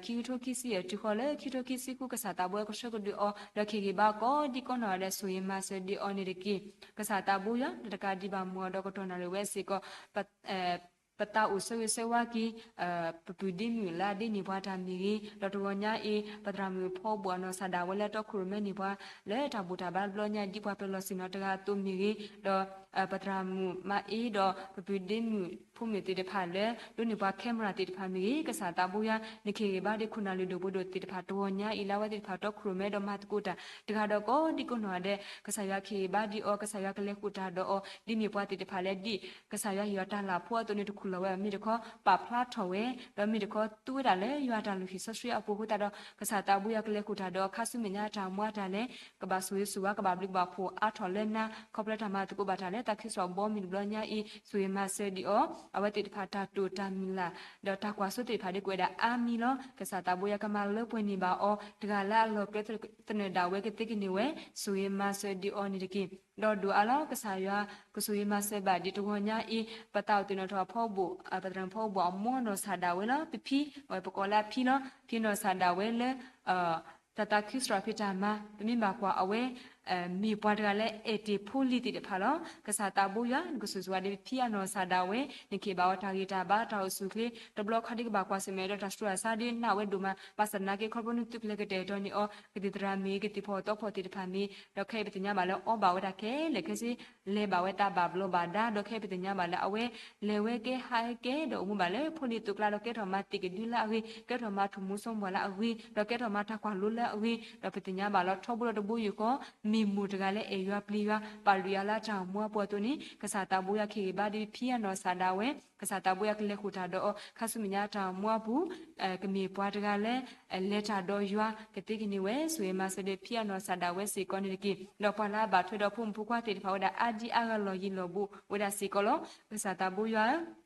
ခံကထိခံဆံယဲၢ်တုၤဃီလၢ ခံကထိခံဆံဃု ကစၢ်သးဘိယွၤကဆှၢကဒုးအီၤ, ဒီးခ့ၣ်ဂ့ၤဘၣ်ကိးဒံကိးနီၢ်ဂၤဒဲး ဆိၣ်ဂ့ၤမၤစၢၤဒံးအီၤန့ၣ်တက့ၢ်. ကစၢ်သးဘိယွၤ နတကးဒံးဘၣ်မုၢ်အီၤဒီးကတီၢ်နၣ်ရံၣ်ဝဲစ့ၢ်ကီး ပသးအိၣ်ဆၢဂ့ၤဆၢဝါက့ၤ ပပုၢ်ဒ့မုၣ်လၢအဒ့န့ၢ်ပှၤတၢ်မ့ၢ်ဂ့ၤ, ဒီးတဂီၤညါအံၤ ပသရၣ်မုၣ်ဖီဘိၣ်အနီၢ်စၢ်ဒၣ်ဝဲလၢတီခိၣ်ရိၣ်မဲန့ၢ်ပှၤ လၢတၢ်ဘူၣ်တၢ်ဘါတဘျီညါ ဒ်ပှၤပၢၤလီၢ်ဆ့ၣ်နီၤတဂၤအသိးမ့ၢ်ဂ့ၤ, ဒီး ပသရၣ်မုၣ်မၤအ့ဒီး ပပုၢ်ဒ့မုၣ်ဖိမုၣ်သ့ၣ်တဖၣ်လၢ ဒိးန့ၢ်ပှၤ camera သ့ၣ်တဖၣ်မ့ၢ်ဂ့ၤ, ကစၢ်သးဘိယွၤ နခ့ၣ်ဂ့ၤဘၣ်ဒံးခိၣ်နၢ်လုၢ်ဒိၣ်ပှ့ၤဒိၣ်သ့ၣ်တဖၣ် တဂီၤညါအံၤလၢအဝဲသ့ၣ်တဖၣ်တီခိၣ်ရိၣ်မဲဒီးမၤသကိးတၢ် တဂၤဒီးကိးဒံကိးနီၢ်ဂၤဒဲး ကစၢ်ယွၤခ့ၣ်ဂ့ၤဘၣ်ဒံးအီၤ, ကစၢ်ယွၤကလဲၤဃုာ်တၢ်ဒီးအီၤ, ဒ်မ့ၢ်ပှၤသ့ၣ်တဖၣ်လၢဒ် ကစၢ်ယွၤဟ့ၣ်အီၤတၢ်လၢ်ဖိအသိးန့ၣ် တခူၣ်လီၤဝဲဘၣ်, မ့ၢ်တခီ ပာ်ဖျါထီၣ်ဝဲ, ဒီးမ့ၢ်တခီသူဝဲဒၣ်လၢယွၤတၢ်လုၢ်ဟံၣ်စီဆှံအပူၤအဃိသတးဒီး ကစၢ်သးဘိယွၤကလဲၤဃုာ်တၢ်ဒီးအီၤ ခါဆူမဲာ်ညါတၢ်မူအတၢ်လဲၤ ကဘၣ်ဆိၣ်ဂ့ၤဆိၣ်ဝါ ကဘၣ်ဘျုးကဘၣ်ဖှိၣ်အါထီၣ်လၢနၤ ခီဖျိတၢ်မၤသကိးဘၣ်တၢ်လၢသးခုကစီၣ်ဘီမုၢ်တဘျီညါအံၤ ဆိၣ်ဂ့ၤမၤစၢၤဒံးအီၤ, အဝဲသ့ၣ်တဖၣ်တၢ်တိာ်တၢ်မုၢ်လၢ် ဒီးတၢ်ကွၢ်စိသ့ၣ်တဖၣ်ဒ်ကွဲးဒၣ်အါမံၤလီၤ. ကစၢ်သးဘိယွၤကမၤလၢပှဲၤန့ၢ်ဘၣ်အီၤ, တဂၤလၢအလီၢ်ကျဲသနၢၣ်ဒၣ်ဝဲကသ့ကန့ၢ်ဝဲ, ဆိၣ်ဂ့ၤမၤစၢၤဒံးအီၤန့ၣ်တက့ၢ်. ဒီးဒိၣ်အါလီၤ ကစၢ်ယွၤ ကဆိၣ်ဂ့ၤမၤစၢၤဘၣ်ဒံးတဂီၤညါအံၤ ပသးအိၣ်သ့ၣ်နီၣ်ထီၣ်အဖီဘိၣ် ပသရၣ်ဖီဘိၣ်အမိၢ်နီၢ်စၢ်ဒၣ်ဝဲလီၤ. ပဖံ အဝဲပကိးလၢအဖံလီၤ. ဖံနီၢ်စၢ်ဒၣ်ဝဲလၢ တၢ်သးခုစရီဖံးတၢ်မၤ ပမ့ၢ်ဘၣ်ကွၢ်အဝဲ မ့ၢ်ပှၤတဂၤလၢအဲၣ်တ့ၢ်ဖိလံၤသ့ၣ်တဖၣ်လီၤ. ကစၢ်သးဘိယွၤ နကဆိၣ်ဂ့ၤဆိၣ်ဝါဒံးဖံအနီၢ်စၢ်ဒၣ်ဝဲ, နကဟ့ၣ်ဘၣ်အီၤတၢ်ဂံၢ်တၢ်ဘါတၢ်အိၣ်ဆူၣ်အိၣ်ချ့ တဘျီခီဒ်ကဘၣ်ကွၢ်ဆၢၣ်မဲာ်ဒီးတၢ်ဆူးတၢ်ဆါဒ်နၢ်ဝဲဒိၣ်မး ဘၣ်ဆၣ်သနာ်က့ခီဖျိနသုးကျဲၤကတဲာ်ကတီၤန့ၢ်အီၤ ကသံၣ်သရၣ်မ့ၢ်ဂ့ၤ ကသံၣ်ဖီၣ်သီဖီၣ်သ့ၣ်တဖၣ်မ့ၢ် ဒီးခဲအံၤပသ့ၣ်ညါဘၣ်လၢအီဘၣ်ဝဲတၢ်ခဲလၢာ်ခဲဆ့ လဲၤဘၣ်ဝဲတၢ်ဘၣ်ဘျီးဘၣ်ဒါ ဒီးခဲအံၤပသ့ၣ်ညါဘၣ်လၢအဝဲ လဲၤဝဲကဲဟးဝဲကဲ ဒီးအိၣ်မူဘၣ်လၢဖိလံၤသုးကျါ ဒီးကဲထီၣ်မၤသ့ၣ်ကဒုလၢအဂ့ၤ ကဲထီၣ်မၤထူၣ်မူစီမူၤလၢအဂ့ၤ ဒီးကဲထီၣ်မၤတၢ်ကွၢ်လိလၢအဂ့ၤ ဒီးပသ့ၣ်ညါဘၣ်လီၤ ထီဘိဒီးတဘိယူၢ်ဃီ မ့ၢ်မိၢ်တဂၤလၢအဲၣ်ယွၤပျံၤယွၤ ပာ်လုၢ်ယွၤလၢတၢ်အိၣ်မူအပူၤအသိးန့ၣ် ကစၢ်သးဘိယွၤကဟ့ၣ်ဂံၢ်ဘါဒံးဖံအနီၢ်စၢ်ဒၣ်ဝဲ ကစၢ်သးဘိယွၤကလဲၤဃုာ်တၢ်ဒီးအီၤ ခါဆူမဲာ်ညါတၢ်အိၣ်မူအပူၤ ကမ့ၢ်ပှၤတဂၤလၢ လဲၤတၢ်ဒီးယွၤ ကသ့ကန့ၢ်ဝဲ ဆိၣ်ဂ့ၤမၤစၢၤဒီးဖံအနီၢ်စၢ်ဒၣ်ဝဲစ့ၢ်ကီးန့ၣ်တက့ၢ်. ဒီးပှၤလၢအဘၣ်ထွဲဒီးဖိမုၣ်ဖိခွါသ့ၣ်တဖၣ်ဝဲဒၣ် အါဒံအါဂၤလီၢ်ယံၤလီၢ်ဘူးဝဲဒၣ်စ့ၢ်ကီးလီၤ. ကစၢ်သးဘိယွၤဧၢ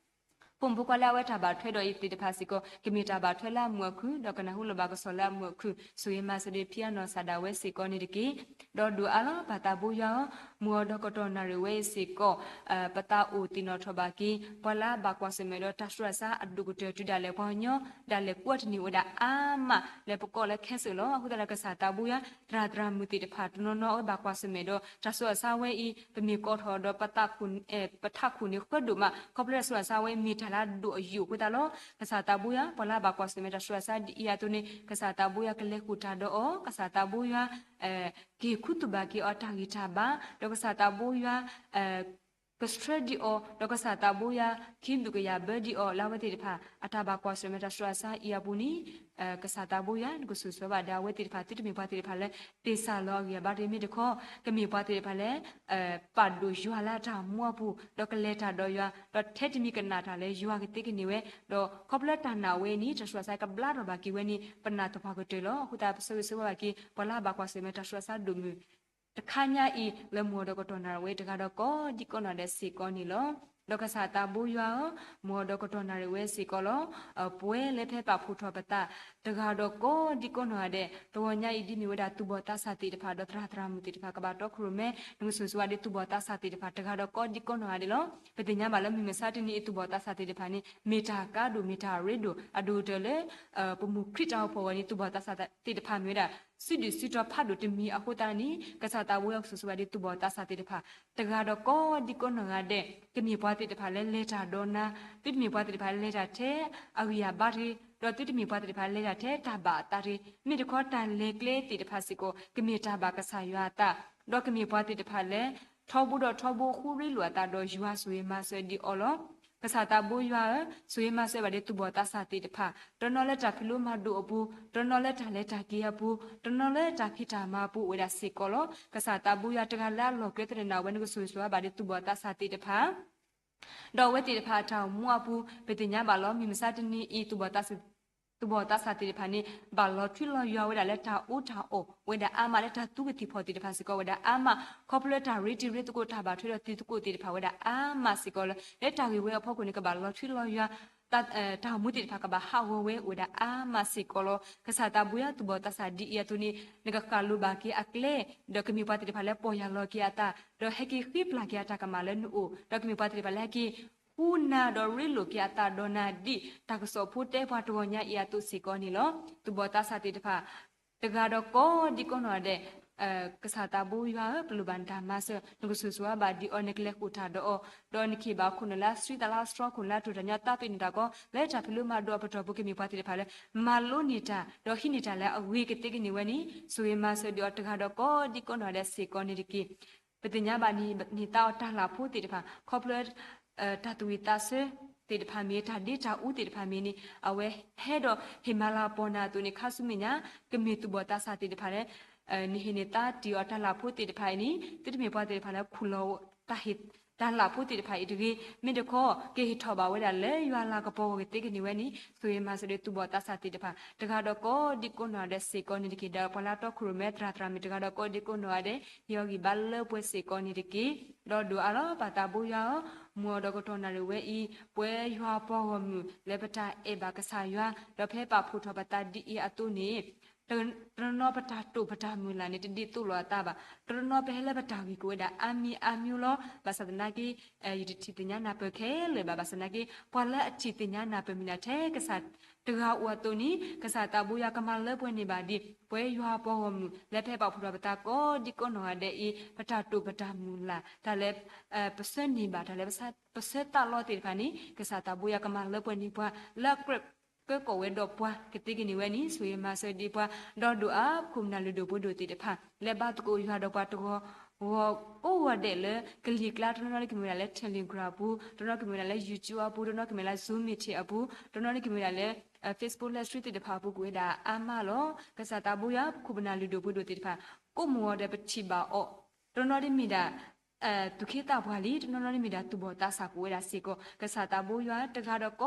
ဖိမုၣ်ဖိခွါလၢအဝဲတၢ်ဘၣ်ထွဲဒီးအံၤသ့ၣ်တဖၣ်စ့ၢ်ကီး ကမ့ၢ်တၢ်ဘၣ်ထွဲလၢအမုာ်အခုၣ် ဒီးကနၢ်ဟူလီၤဘၣ်ကစီၣ်လၢအမုာ်အခုၣ် ဆိၣ်ဂ့ၤမၤစၢၤဒီးဖံအနီၢ်စၢ်ဒၣ်ဝဲစ့ၢ်ကီးန့ၣ်တက့ၢ်. ဒီးဒိၣ်အါလီၤ ပၢ်သးဘိယွၤဧၢ မုၢ်အီၤဒီးကတီၢ်နၣ်ရံၣ်ဝဲအံၤစ့ၢ်ကီး ပသးအိၣ်သ့ၣ်နီၣ်ထီၣ်ဘၣ်က့ၤ ပှၤလၢအဘၣ်ကွၢ်ဆၢၣ်မဲာ်ဒီးတၢ်ဆူးတၢ်ဆါအဒိၣ်ကတၢၢ်တုၤဒၣ်လဲာ် ပှၤကညီဒၣ်လဲာ်ကွၢ်တန့ၢ်ဝဲဒၣ်အါမး လၢပကိးလၢ cancer လီၤ. အဃိသတးဒီးကစၢ်သးဘိယွၤ သရၣ်သရၣ်မုၣ်သ့ၣ်တဖၣ် တနီၤနီၤအဝဲဘၣ်ကွၢ်ဆၢၣ်မဲာ်ဒီးတၢ်ဆူးတၢ်ဆါဝဲအံၤ ပမ့ၢ်ကိးထီၣ်ဒီး ပထးခိၣ်န့ၣ်ဃၢဒိၣ်မး ခီဖျိတၢ်ဆူးတၢ်ဆါဝဲအံၤ မ့ၢ်တၢ်လၢအဒိၣ်အယိာ်အဃိသတးလီၤ. ကစၢ်သးဘိယွၤ ပှၤလၢအဘၣ်ကွၢ်ဆၢၣ်မဲာ်တၢ်ဆူးတၢ်ဆါဒ်အံၤအသိးန့ၣ် ကစၢ်သးဘိယွၤကလဲၤဃုာ်တၢ်ဒီးအီၤ ကစၢ်သးဘိယွၤ ကဟ့ၣ်ခူသူၣ်ဘၣ်က့ၤအီၤတၢ်ဂံၢ်တၢ်ဘါ ဒီးကစၢ်သးဘိယွၤ ကဆှၢဒံးအီၤ ဒီးကစၢ်သးဘိယွၤ ကဟံးဒုးကယာ်ဘၢဒံးအီၤ လၢအဝဲသ့ၣ်တဖၣ် အတၢ်ဘၣ်ကွၢ်ဆၢၣ်မဲာ်တၢ်ဆူးတၢ်ဆါအံၤအပူၤန့ၣ် ကစၢ်သးဘိယွၤ နကဆိၣ်ဂ့ၤဘၣ်ဒံးအဝဲသ့ၣ်တဖၣ် သုတမ့ၢ်ပှၤသ့ၣ်တဖၣ်လၢ သ့ၣ်စၢ်လီၤအဂံၢ်အဘါတဂ့ၤ မ့ၢ်တခီ ကမ့ၢ်ပှၤသ့ၣ်တဖၣ်လၢ ပာ်ဒိၣ်ယွၤလၢအတၢ်အိၣ်မူအပူၤ ဒီးကလဲၤတၢ်ဒီးယွၤ ဒီးထဲတမံၤကနၣ်တၢ်လၢယွၤကသ့ကန့ၢ်ဝဲ ဒီးခီဖျိတၢ်နာ်ဝဲအံၤန့ၣ် တၢ်ဆူးတၢ်ဆါကဘျါထီၣ်ဘၣ်က့ၤဝဲန့ၣ် ပနာ်သပှၢ်ကတၢၢ်လီၤ. အဃိသတး ပဆၢဂ့ၤဆၢဝါဘၣ်က့ၤ ပှၤလၢအဘၣ်ကွၢ်ဆၢၣ်မဲာ်တၢ်ဆူးတၢ်ဆါဒိၣ်မုၢ် တခါညါအံၤ လၢမုၢ်အီၤဒီးကတီၢ်နၣ်ရံၣ်ဝဲတဂၤဒီးကိးဒံကိးနီၢ်ဒဲးစ့ၢ်ကီးန့ၣ်လီၤ. ဒီးကစၢ်သးဘိယွၤဧၢ, မုၢ်အီၤဒီးကတီၢ်နၣ်ရံၣ်ဝဲစ့ၢ်ကီးလီၤ. ပဝဲလၢဖဲပာ်ဖှိၣ်ထီၣ်ပသး တဂၤဒီးကိးဒံကိးနီၢ်ဒဲး တဂီၤညါအံၤ ဒ်မ့ၢ်ဝဲဒၣ်သူၣ်ဘီၣ်သးစၢ်သ့ၣ်တဖၣ် ဒီးသရၣ်သရၣ်မုၣ်သ့ၣ်တဖၣ် ကဘၣ်တီခိၣ်ရိၣ်မဲ နကဆိၣ်ဂ့ၤဆိၣ်ဝါဒံးသူၣ်ဘီၣ်သးစၢ်သ့ၣ်တဖၣ် တဂၤဒီးကိးဒံကိးနီၢ်ဒဲးလီၤ. ပသ့ၣ်ညါဘၣ်လၢမုၢ်မဆါတနံၤအံၤ သူၣ်ဘီၣ်သးစၢ်သ့ၣ်တဖၣ်န့ၣ် မ့ၢ်တၢ်ကါဒိၣ် မ့ၢ်တၢ်အရ့ဒိၣ် အဒိၣ်ကတၢၢ်လၢ ပမုၢ်ခရံာ်တၢ်အိၣ်ဖှိၣ်အဂီၢ်န့ၣ် သူၣ်ဘီၣ်သးစၢ်သ့ၣ်တဖၣ်မ့ၢ်ဝဲဒၣ် စုဒုၣ်စုတီၤဖးဒိၣ်တမံၤအဃိသတးန့ၣ် ကစၢ်သးဘိယွၤကဆိၣ်ဂ့ၤဆိၣ်ဝါဒံးသူၣ်ဘီၣ်သးစၢ်သ့ၣ်တဖၣ် တဂၤဒီးကိးဒံကိးနီၢ်ဂၤဒဲး ကမ့ၢ်ပှၤသ့ၣ်တဖၣ်လၢလဲၤတၢ်ဒီးနၤ, သုတမ့ၢ်ပှၤသ့ၣ်တဖၣ်လဲၤတၢ်ထဲအဂံၢ်အဘါတဂ့ၤ, ဒီးသုတမ့ၢ်ပှၤသ့ၣ်တဖၣ်လဲၤတၢ်ထဲတၢ်ဘၣ်အသးတဂ့ၤ, မ့ၢ်တခီတၢ်လဲၤကျဲသ့ၣ်တဖၣ်စ့ၢ်ကီး ကမ့ၢ်တၢ်ဘၣ်ကစၢ်ယွၤအသး, ဒီးကမ့ၢ်ပှၤသ့ၣ်တဖၣ်လၢ ထီဘိဒီးထီဘိဃူရ့လိာ်အသးဒီးယွၤဆိၣ်ဂ့ၤမၤစၢၤဒံးအီၤလီၤ. ကစၢ်သးဘိယွၤဧၢ, ဆိၣ်ဂ့ၤမၤစၢၤဘၣ်ဒံးသူၣ်ဘီၣ်သးစၢ်သ့ၣ်တဖၣ်, တနီၤလၢတၢ်ဖံးလိမၤဒိးအပူၤ, တနီၤလၢတၢ်လဲၤတၢ်က့ၤအပူၤ, တနီၤလၢတၢ်ဖံးတၢ်မၤအပူၤအိၣ်ဝဲဒၣ်စ့ၢ်ကီးလီၤ. ကစၢ်သးဘိယွၤတဂၤလၢအလီၢ်ကျဲသနၢၣ်ဒၣ်ဝဲ နကဆိၣ်ဂ့ၤဆိၣ်ဝါဘၣ်ဒံးသူၣ်ဘီၣ်သးစၢ်သ့ၣ်တဖၣ် ဒီးအဝဲသ့ၣ်တဖၣ်အတၢ်အိၣ်မူအပူၤ ပသ့ၣ်ညါဘၣ်လီၤ. မုၢ်မဆါတနံၤအံၤ သူၣ်ဘီၣ်သးစၢ် သူၣ်ဘီၣ်သးစၢ်သ့ၣ်တဖၣ်န့ၣ် ဘၣ်လီၤထွံလီၤယွၤဝဲဒၣ်လၢတၢ်အူတၢ်အီၣ်ဝဲဒၣ်အါမး လၢတၢ်သူကသံၣ်ဖီၣ်သ့ၣ်တဖၣ်စ့ၢ်ကီးဝဲဒၣ်အါမး ခီဖျိလၢတၢ်ရ့တံၤရ့သကိး တၢ်ဘၣ်ထွဲဒီးသံသကိးသ့ၣ်တဖၣ်ဝဲဒၣ်အါမးစ့ၢ်ကီးလီၤ. လၢတၢ်ဂ့ၢ်ဝဲအဖီခိၣ်န့ၣ် ကဘၣ်လီၤထွံလီၤယွၤ တၢ်ဂီၤမူသ့ၣ်တဖၣ်ကဘၣ်ဟးဂီၤဝဲအိၣ်ဝဲဒၣ်အါမးစ့ၢ်ကီးလီၤ. ကစၢ်သးဘိယွၤသူၣ်ဘီၣ်သးစၢ်ဒ်အံၤအသိးန့ၣ် နကဃၣ်လိၤဘၣ်က့ၤအကျဲ ဒီးကမ့ၢ်ပှၤသ့ၣ်တဖၣ်လၢပီၢ်ယၢ်လီၤက့ၤအသး ဒီးဟဲက့ၤဃ့ပျၢ်က့ၤအတၢ်ကမၣ်လၢနအိၣ် ဒီးကမ့ၢ်ပှၤသ့ၣ်တဖၣ်လၢဟဲက့ၤ ဃုနၤဒီးရ့လိာ်က့ၤအသးဒီးနၤ ဒ်တၢ်ကစီၣ်ဖိတဲပှၤတဂီၤညါအံၤအသိးစ့ၢ်ကီးန့ၣ်လီၤ. သူၣ်ဘီၣ်သးစၢ်သ့ၣ်တဖၣ် တဂၤဒီးကိးဒံကိးနီၢ်ဂၤဒဲး ကစၢ်သးဘိယွၤဧၢ, ပလိၣ်ဘၣ်နတၢ်မၤစၢၤ, နကဆိၣ်ဂ့ၤဘၣ်ဒံးအီၤ, နကလဲၤဃုာ်တၢ်ဒီးအီၤ, ဒီးနကဟ့ၣ်ဘၣ်ခိၣ်နၢ်လၢအဆှံသးလၢအဆှီ, ခိၣ်နၢ်လၢအတြူၢ်တၢ်ညီ, သးပ့ၤနီၣ်တၢ်ကီ, လၢတၢ်ဖံးလိမၤဒိးအပတီၢ်ပူၤ ကမ့ၢ်ပှၤသ့ၣ်တဖၣ်လၢ မၤလိန့ၢ်တၢ် ဒီးဟံးန့ၢ်တၢ်လၢအဂ့ၤကသ့ကန့ၢ်ဝဲန့ၣ် ဆိၣ်ဂ့ၤမၤစၢၤဒံးအီၤ တဂၤဒီးကိးဒံကိးနီၢ်ဂၤဒဲးစ့ၢ်ကီးန့ၣ်တက့ၢ်. ပသ့ၣ်ညါဘၣ်န့ၢ်သးအီၤတၢ်လၢ်ဖိသ့ၣ်တဖၣ် ခီဖျိ တၢ်သူၣ်ဝံၣ်သးဆၢသ့ၣ်တဖၣ်မ့ၢ် တၢ်ဒ့တၢ်အူသ့ၣ်တဖၣ်မ့ၢ်န့ၣ် အဝဲဟဲဒီးဟ့ၣ်မၤလၤကပီၤနၤအသိးန့ၣ် ခါဆူမဲာ်ညါ ကမ့ၢ်သူၣ်ဘီၣ်သးစၢ်သ့ၣ်တဖၣ်လၢ နဟ့ၣ်န့ၢ်သးတ့ၢ်အီၤတၢ်လၢ်ဖိသ့ၣ်တဖၣ်အံၤန့ၣ် သုတမ့ၢ်ပှၤသ့ၣ်တဖၣ်လၢခူၣ်လီၤ တၢ်လၢ်ဖိသ့ၣ်တဖၣ်အံၤတဂ့ၤ, မ့ၢ်တခီ ကဟ့ၣ်ထီၣ်ဘၣ်ဝဲဒၣ်လၢယွၤလၤကပီၤဂီၢ်ကသ့ကန့ၢ်ဝဲန့ၣ် ဆိၣ်ဂ့ၤမၤစၢၤဒီးသူၣ်ဘီၣ်သးစၢ်သ့ၣ်တဖၣ် တဂၤဒီးကိးဒံကိးနီၢ်ဂၤဒဲးစ့ၢ်ကီးန့ၣ်တက့ၢ်. ဒီးပှၤလၢအတီခိၣ်ရိၣ်မဲသရၣ်သရၣ်မုၣ် တဂၤဒီးကိးဒံကိးနီၢ်ဂၤဒဲး ဟ့ၣ်အီၤဂံၢ်ဘါလၢပှဲၤစ့ၢ်ကီးန့ၣ်တက့ၢ်. ဒီးဒိၣ်အါလီၤ ပၢ်သးဘိယွၤဧၢ, မုၢ်အီၤဒီးကတီၢ်နၣ်ရံၣ်ဝဲအံၤ ပဝဲယွၤပှၤဂီၢ်မုၢ်လၢပတၢ်အဲၣ်ဘၣ်ကစၢ်ယွၤ ဒီးဖဲပာ်ဖှိၣ်ထီၣ်ပသးဒ်အံၤအသိးန့ၣ် တနီၤနီၤပတၢ်တိာ်ပတၢ်မုၢ်လၢ်န့ၣ် တဒ်သိးလိာ်အသးဘၣ်. တနီၤနီၤပဟဲလၢပတၢ်ဂ့ၢ်ကီးဝဲဒၣ်အါမံၤအါမံၤလီၤ. ဘၣ်ဆၣ်သနာ်က့ ယတထံၣ်သ့ၣ်ညါနၢ်ပၢၢ်ခဲလၢာ်ဘၣ်. ဘၣ်ဆၣ်သနာ်က့ ပှၤလၢအထံၣ်သ့ၣ်ညါနၢ်ပၢၢ်မ့ၢ်ဒၣ်ထဲကစၢ်တဂၤဧိၤအသိးန့ၣ် ကစၢ်သးဘိယွၤကမၤလၢပှဲၤန့ၢ်ဘၣ်ဒံး ပဝဲယွၤပှၤဂီၢ်မုၢ် လၢဖဲပာ်ဖှိၣ်ထီၣ်ပသးကိးဒံကိးနီၢ်ဂၤဒဲးအံၤ ပတၢ်တိာ်ပတၢ်မုၢ်လၢ် တၢ်လၢ ပဆၢန့ၢ်ဘၣ် တၢ်လၢပဆၢသးလီသ့ၣ်တဖၣ်န့ၣ် ကစၢ်သးဘိယွၤကမၤလၢပှဲၤန့ၢ်ပှၤ လၢအကြၢးကဲကီၣ်ဝဲဒီးပှၤကသ့ကန့ၢ်ဝဲန့ၣ် ဆိၣ်ဂ့ၤမၤစၢၤဒံးပှၤ ဒီးဒိၣ်အါ ပခိၣ်ပနၢ်လုၢ်ဒိၣ်ပှ့ၤဒိၣ်သ့ၣ်တဖၣ် လၢဘါသကိးယွၤဒီးပှၤတဂီၤဂီၤကိးဂီၤဒဲးလၢကလံၤကျါ တနီၤနီၤန့ၣ်ကမ့ၢ်ဝဲဒၣ်လၢ Telegram အပူၤ, တနီၤကမ့ၢ်ဝဲဒၣ်လၢ YouTube အပူၤ, တနီၤကမ့ၢ်ဝဲဒၣ်လၢ Zoom meeting အပူၤ, တနီၤန့ၣ်ကမ့ၢ်ဝဲဒၣ်လၢ Facebook live stream သ့ၣ်တဖၣ်အပူၤ ကအိၣ်ဝဲဒၣ်အါမးလီၤ. ကစၢ်သးဘိယွၤ ပခိၣ်ပနၢ်လုၢ်ဒိၣ်ပှ့ၤဒိၣ်သ့ၣ်တဖၣ် ကိးမုၢ်ဂီၤဒီးပထံၣ်ဘၣ်အီၤ တနီၤနီၤန့ၣ်မ့ၢ်ဒၣ် သူၣ်က့သးပှၢ်လံ, တနီၤနီၤန့ၣ်မ့ၢ်ဒၣ်သူၣ်ဘီၣ်သးစၢ်ကအိၣ်ဝဲဒၣ်စ့ၢ်ကီး. ကစၢ်သးဘိယွၤတဂၤ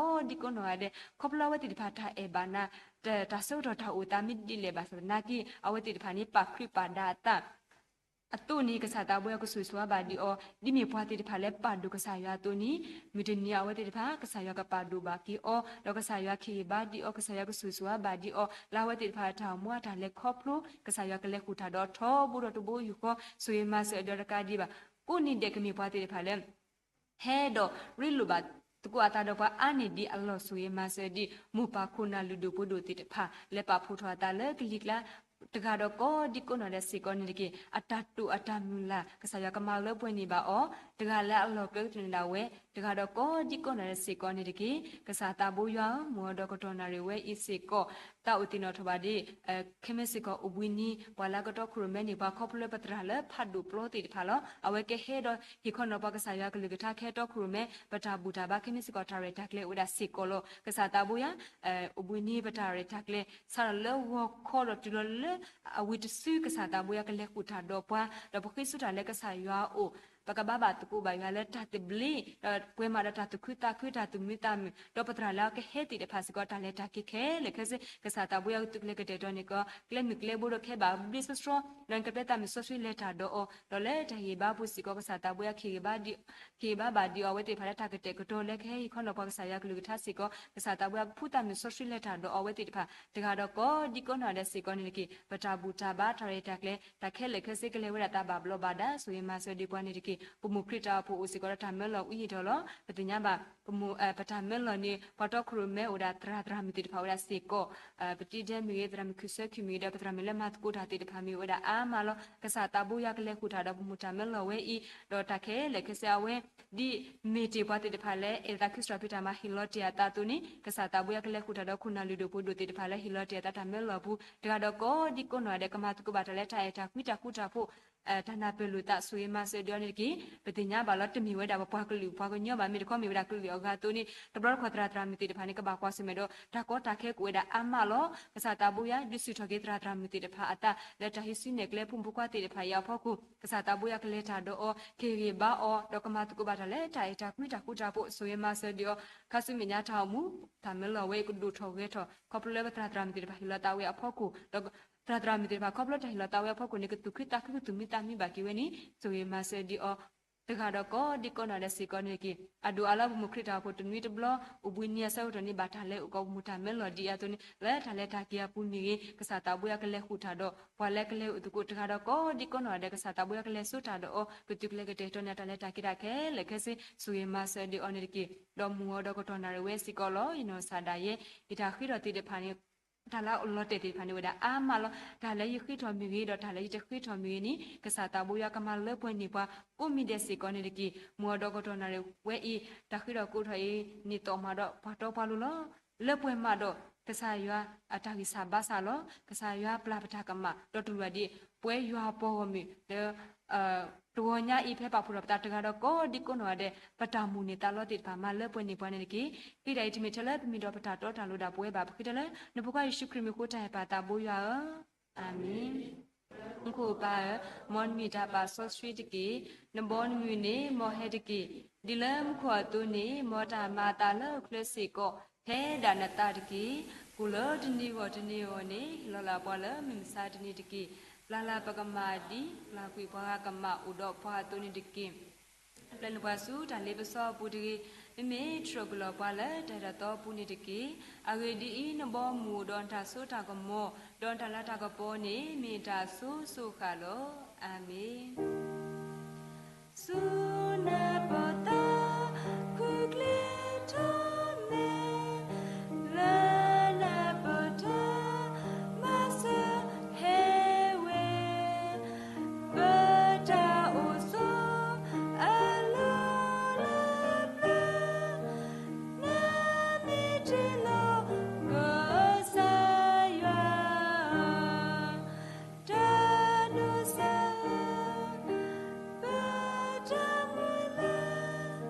ဒီးကိးဒံကိးနီၢ်ဂၤဒဲး ခီဖျိလၢအဝဲသ့ၣ်တဖၣ်တၢ်အဲၣ်ဘၣ်နၤ တၢ်ဆၢကတီၢ်တၢ်အိၣ်သးမ့ၢ်ဒ်လဲၣ်ဘၣ်ဆၣ်သနာ်က့ အဝဲသ့ၣ်တဖၣ်န့ၣ် ပာ်ခရံာ်ပာ်ဒၣ်အသး အသိးန့ၣ် ကစၢ်သးဘိယွၤကဆိၣ်ဂ့ၤဆိၣ်ဝါဘၣ်ဒံးအီၤ ဒ်မ့ၢ်ပှၤသ့ၣ်တဖၣ်လၢပာ်ဒိၣ်ကစၢ်ယွၤအသိးန့ၣ် မုၢ်တနံၤအဝဲသ့ၣ်တဖၣ် ကစၢ်ယွၤကပာ်ဒိၣ်ဘၣ်က့ၤအီၤ ဒီးကစၢ်ယွၤကဟ့ၣ်ဂံၢ်ဘါဒံးအီၤ ကစၢ်ယွၤကဆိၣ်ဂ့ၤဆိၣ်ဝါဘၣ်ဒံးအီၤ လၢအဝဲသ့ၣ်တဖၣ်တၢ်အိၣ်မူအတၢ်လဲၤခီဖျိ ကစၢ်ယွၤကလဲၤဃုာ်တၢ်ဒီးထီဘိဒီးတဘိယူၢ်ဃီ ဆိၣ်ဂ့ၤမၤစၢၤအီၤဒီးတကးဒံးဘၣ် ကိးနံၤဒဲးကမ့ၢ်ပှၤသ့ၣ်တဖၣ်လၢ ဟဲဒီးရ့လိာ်ဘၣ်သကိးအသးဒီးပှၤအါန့ၢ်ဒံးအလီၢ် ဆိၣ်ဂ့ၤမၤစၢၤဒံး မိၢ်ပၢ်ခိၣ်နၢ်လုၢ်ဒိၣ်ပှ့ၤဒိၣ်သ့ၣ်တဖၣ် လၢပာ်ဖှိၣ်ထီၣ်အသးလၢကလံၤကျါ တဂၤဒီးကိးဒံကိးနီၢ်ဒဲးစ့ၢ်ကီးန့ၣ်တက့ၢ်. အတၢ်တိာ်အတၢ်မုၢ်လၢ် ကစၢ်ယွၤကမၤလၢပှဲၤန့ၢ်ဘၣ်အီၤ တဂၤလၢအလီၢ်ကျဲကတၢၢ်န့ၣ်ဒၣ်ဝဲ တဂၤဒီးကိးဒံကိးနီၢ်ဒဲးစ့ၢ်ကီးန့ၣ်တက့ၢ်. ကစၢ်သးဘိယွၤဧၢ, မုၢ်အီၤဒီးကတီၢ်နၣ်ရံၣ်ဝဲအံၤစ့ၢ်ကီး သးအိၣ်သ့ၣ်နီၣ်ထီၣ်ဘၣ်ဒံး ခဲမ့ၢ်စ့ၢ်ကီးအိၣ်ဘှံးနံၤ ပှၤလၢအကတီခိၣ်ရိၣ်မဲန့ၣ် ပှၤခီဖျိလၢပသရၣ်လၢဖးဒိၣ်ပျီသ့ၣ်တဖၣ်လီၤ. အဝဲကဟဲဒီးဟ့ၣ်ခီနီၤပှၤကစၢ်ယွၤကလုၢ်ကထါ ကဟဲတီခိၣ်ရိၣ်မဲ ပတၢ်ဘူၣ်တၢ်ဘါ ခဲမ့ၢ်စ့ၢ်ကီးတၢ်ရဲၣ်တၢ်ကျဲၤအိၣ်ဝဲဒၣ်စ့ၢ်ကီးလီၤ. ကစၢ်သးဘိယွၤ အိၣ်ဘှံးနံၤပတၢ်ရဲၣ်တၢ်ကျဲၤ စးထီၣ်လၢဂီၤခီဒီးတုၤလီၤလၢအဝံၤတစု ကစၢ်သးဘိယွၤကလဲၤဃုာ်တၢ်ဒီးပှၤ ဒီးပဃ့ဆူတၢ်လၢကစၢ်ယွၤအအိၣ် ပကဘၣ်ဘၣ်သကိးဘၣ်ယွၤလၢတၢ်သဘျ့ ဒီးပှဲၤမးဒီးတၢ်သူၣ်ခုသးခု တၢ်သူၣ်မံသးမုာ် ဒီးပသရၣ်လၢအကဟဲသ့ၣ်တဖၣ်စ့ၢ်ကီး တၢ်လဲၤတၢ်က့ၤခဲလၢာ်ခဲဆ့ ကစၢ်သးဘိယွၤကသုးကလၢၤကတဲာ်ကတီၤန့ၢ်ကီး ကျဲမုၢ်ကျဲဘိဒီးခဲဘၣ်ဘျ့ဆှီဆှီ ဒီးနကပျဲသးမုာ်စီဆှံလဲၤတၢ်ဒီးအီၤ ဒီးလၢတၢ်ဟ့ၣ်ဘါပူၤစ့ၢ်ကီး ကစၢ်သးဘိယွၤ ကဟ့ၣ်ဂံၢ်ဘါဘၣ်ဒံးအီၤ အဝဲသ့ၣ်တဖၣ်လၢတၢ်ကတဲာ်ကတီၤလၢကဟဲဟ့ၣ်ခီနီၤပှၤကစၢ်ယွၤကလုၢ်ကထါစ့ၢ်ကီး ကစၢ်သးဘိယွၤ ဖှူသးမုာ်စီဆှံလဲၤတၢ်ဒီးအီၤ အဝဲသ့ၣ်တဖၣ် တဂၤဒီးကိးဒံကိးနီၢ်ဒဲးစ့ၢ်ကီးန့ၣ်တက့ၢ်. ပတၢ်ဘူၣ်တၢ်ဘါ တၢ်ရဲၣ်တၢ်ကျဲၤ တၢ်ခဲလၢာ်ခဲဆ့ကလဲၤဝဲဒၣ်သးဘၣ်ဘျီးဘၣ်ဒါ ဆိၣ်ဂ့ၤမၤစၢၤဒံးပှၤန့ၣ်တက့ၢ်. ပမိၢ်ခရံာ်တၢ်အိၣ်ဖှိၣ်အိၣ်စ့ၢ်ကီးဒီး တၢ်မၢလီၤဝံၤဟ့ၣ်ထီၣ်လီၤ. ပသ့ၣ်ညါဘၣ် ပမိၢ် ပတၢ်မၢလီၤန့ၣ် ပှၤတီခိၣ်ရိၣ်မဲအိၣ်ဝဲဒၣ်သရၣ်သရၣ်မုၣ်သ့ၣ်တဖၣ်ဝဲဒၣ်စ့ၢ်ကီး ပတံၤဒဲမ့ၢ်ဂ့ၤ သရၣ်မုၣ်ခုၣ်ဆၢခုၣ်မ့ၢ်ဂ့ၤ ဒီးပသရၣ်မုၣ်လၢမၤသကိးတၢ်သ့ၣ်တဖၣ်မ့ၢ်ဝဲဒၣ်အါမးလီၤ. ကစၢ်သးဘိယွၤကလဲၤဃုာ်တၢ်ဒီးပမိၢ်တၢ်မၢလီၤဝဲအံၤ ဒီးတၢ်ခဲလၢာ်ခဲဆ့အဝဲ ဒ်မ့ၢ်တ့ၢ်ပှၤသ့ၣ်တဖၣ်လၢအဲၣ်သးခုစရီပံတၢ်မၤဟ့ၣ်လီၤတ့ၢ်အသးအသိးန့ၣ် ကစၢ်သးဘိယွၤကလဲၤဃုာ်တၢ်ဒီးခိၣ်နၢ်လုၢ်ဒိၣ်ပှ့ၤဒိၣ်သ့ၣ်တဖၣ်လၢဟ့ၣ်လီၤတ့ၢ်အသးတၢ်မၢလီၤအပူၤ တဂၤဒီးကိးဒံကိးနီၢ်ဒဲး ကမၤသကိးဘၣ်တၢ်လၢတၢ်အဲၣ်တၢ်ကွံတၢ်ဃူတၢ်ဖိး တၢ်နၢ်ပၢၢ်လိာ်သး ဆိၣ်ဂ့ၤမၤစၢၤဒံးအီၤန့ၣ်တက့ၢ်. ပသ့ၣ်ညါဘၣ်လီၤ တမ့ၢ်ဝဲဒၣ်ပပှၤကလုာ်ပှၤကညီဘၣ်, မ့ၢ်တခီမ့ၢ်ဝဲဒၣ်ကလုာ်အဂၤအသိးန့ၣ် တဘျီတခီၣ်သရၣ်သရၣ်မုၣ်သ့ၣ်တဖၣ်န့ၣ် ကဘၣ်ကွၢ်ဆၢၣ်မဲာ်ဒီး တၢ်ကီတၢ်ခဲကအိၣ်ဝဲဒၣ်အါမးလီၤ. ကစၢ်သးဘိယွၤ ဒုးဆူၣ်ထီၣ်က့ၤသရၣ်သရၣ်မုၣ်သ့ၣ်တဖၣ်အသး လၢတၢ်ဟံးစုနဲၣ်ကျဲ ဖိမုၣ်ဖိခွါသ့ၣ်တဖၣ်အံၤအဖီခိၣ် ကစၢ်သးဘိယွၤကလဲၤတၢ်ဒီးအီၤ က့ၤဂ့ၤဘါအီၤ ဒီးကမၤသကိးဘၣ်တၢ်လၢ တၢ်အဲၣ်တၢ်ကွံတၢ်ဃူတၢ်ဖိး ဆိၣ်ဂ့ၤမၤစၢၤဒံးအီၤ ခါဆူမဲာ်ညါတၢ်အိၣ်မူ တၢ်မၢလီၤဝဲအံၤ ကဒိၣ်ထီၣ်ဂဲၤထီၣ် ခီဖျိလၢပသရၣ်သရၣ်မုၣ်သ့ၣ်တဖၣ်ဟ့ၣ်လီၤသးဝဲအဖီခိၣ် ဒီးသရၣ်သရၣ်မုၣ်သ့ၣ်တဖၣ် ခီဖျိတၢ်ဟ့ၣ်လီၤသးဝဲအဖီခိၣ်န့ၣ် ကသူၣ်ခုသးခု ကသူၣ်မံသးမံဘၣ်က့ၤဝဲန့ၣ် ဆိၣ်ဂ့ၤမၤစၢၤဒံးအီၤ တဂၤဒီးကိးဒံကိးနီၢ်ဒဲးစ့ၢ်ကီးန့ၣ်တက့ၢ်. အဒိၣ်အါလၢပမုၢ်ခရံာ်တၢ်အိၣ်ဖှိၣ်တနွံတဘျီ အိၣ်ဘှံးနံၤအဆၢကတီၢ်န့ၣ် ဘၣ်တၢ်လဲၤအိၣ်ကိးပမူၢ်တၢ်မၢလီၤဒံးအသိးန့ၣ် လၢတၢ်လဲၤတၢ်က့ၤအပူၤမ့ၢ်ဂ့ၤ ကစၢ်သးဘိယွၤကလဲၤဃုာ်တၢ်ဒီး ပှၤလၢကလဲၤအိၣ်သကိးတဂၤဒီးကိးဒံကိးနီၢ်ဒဲး ကစၢ်သးဘိယွၤကလဲၤစိတၢ်ဒီးအီၤ ကသူးကလဲၤကတဲာ်ကတီၤန့ၢ်တၢ်လၢတၢ်က့ၤတၢ်ခဲလၢာ်ခဲဆ့ ဆိၣ်ဂ့ၤမၤစၢၤဒံးအီၤန့ၣ်တက့ၢ်. ဒီးမုၢ်အီၤဒီးကတီၢ်နၣ်ရံၣ်ဝဲစ့ၢ်ကီးလီၤ. ယနီၢ်ကစၢ်ဒၣ်ယဲ ယတၢ်ဃ့ထီၣ်သ့ၣ်တဖၣ်န့ၣ် တၢ်လၢအလီၤတဲာ်သ့ၣ်တဖၣ်န့ၣ် အိၣ်ဝဲဒၣ်အါမးလီၤ. တၢ်လၢယဃ့ထီၣ်မ့ၢ်ဂ့ၤ ဒီးတၢ်လၢယတဃ့ထီၣ်မ့ၢ်ဂ့ၤန့ၣ် ကစၢ်သးဘိယွၤကမၤလၢပှဲၤန့ၢ်ပှၤ ကိးမံၤဒဲးစ့ၢ်ကီးန့ၣ်တက့ၢ်. မုၢ်အီၤဒီးကတီၢ်နၣ်ရံၣ်ဝဲအံၤ တၢ်ဃ့ထီၣ်ကိးထီၣ်အံၤ န့ၢ်သီၣ်မးဒီးပှၤတီပှၤလိၤလီၤ. လၢပှဲၤမးဒီး ကစၢ်ယွၤအတၢ်ဂံၢ်စၢ်ဘါစၢ်လီၤ. ကစၢ်ယွၤပျၢ်ပတၢ်ကမၣ် ဒီးတရူးဒံး ပဝဲယွၤပှၤဂီၢ်မုၢ်လၢ တဂီၤညါအံၤ ဖဲပာ်ဖှိၣ်ထီၣ်ပသးတဂၤဒီးကိးဒံကိးနီၢ်ဒဲး ပတၢ်မိၣ်န့ၢ်သးလီသ့ၣ်တဖၣ် မၤလၢပှဲၤန့ၢ်ပှၤန့ၣ်တက့ၢ်. ဃ့တၢ်အံၤတမ့ၢ်ထဲလၢပမ့ၢ်ဒီးပတၢ်တီတၢ်လိၤဒၣ်ပဝဲဘၣ်. ပဃ့တၢ်လၢ နဖိခွါယ့ၣ်ၡူးခရံာ်မံၤအဃိ တၢ်အဲၣ်ပၢ်သးဘိယွၤဧၢ, အၤမ့ၣ်. မူခိၣ်ပၢ်ဧၢ, မ်နမံၤတၢ်ပာ်စီဆှံတက့ၢ်. နဘီနမုၢ်န့ၣ် မ်ဟဲတက့ၢ်. ဒ်လၢမူခိၣ်အသိးန့ၣ် မ်တၢ်မၤအသးလၢအချၢစ့ၢ်ကီး ဖဲဒၣ်နသးတက့ၢ်. ကိၣ်လၢတနံၤဂီၢ်တနံၤအဂီၢ်န့ၣ် ဟ့ၣ်လီၤလၢပှၤလၢမုၢ်မဆါတနံၤတက့ၢ်. ပျၢ်လၢပကမၣ်ဒ် ပျၢ်ကွံာ်ပှၤဂၤကမၣ်အိၣ်ဒီးပှၤအသိးန့ၣ်တက့ၢ်. ပျဲနုာ်ပှၤဆူတၢ်လ့ပစီအပူၤတဂ့ၤ. မ့မ့ၢ်တြီၢ်ကွံာ်လီၤပှၤလၢတၢ်အဲၣ်တၢ်သီအပူၤန့ၣ်တက့ၢ်. အဂ့ၢ်ဒ်အံၤ, နဘီမုၢ်အိၣ်ဒီးနတၢ်စိတၢ်ကမီၤ, ဒီးနတၢ်လၤတၢ်ကပီၤန့ၣ် မ့ၢ်တၢ်ဆိဆိဃၣ်လီၤ. အၤမ့ၣ်. ဆူနၢ်ပၢၢ်သး ခုကျ့ထီၣ်မဲာ်, လၢနၢ်ပၢၢ်တၢ် မၤစၢၤဟဲဝဲ, ပတၢ်အိၣ်ဆိး အလီၢ်လၢပျၢၤ, နမ့ၢ်တ့လီၤ ကစၢ်ယွၤ တၢ်ဒိးစၢ်, ပတၢ်မုၢ်လၢ်,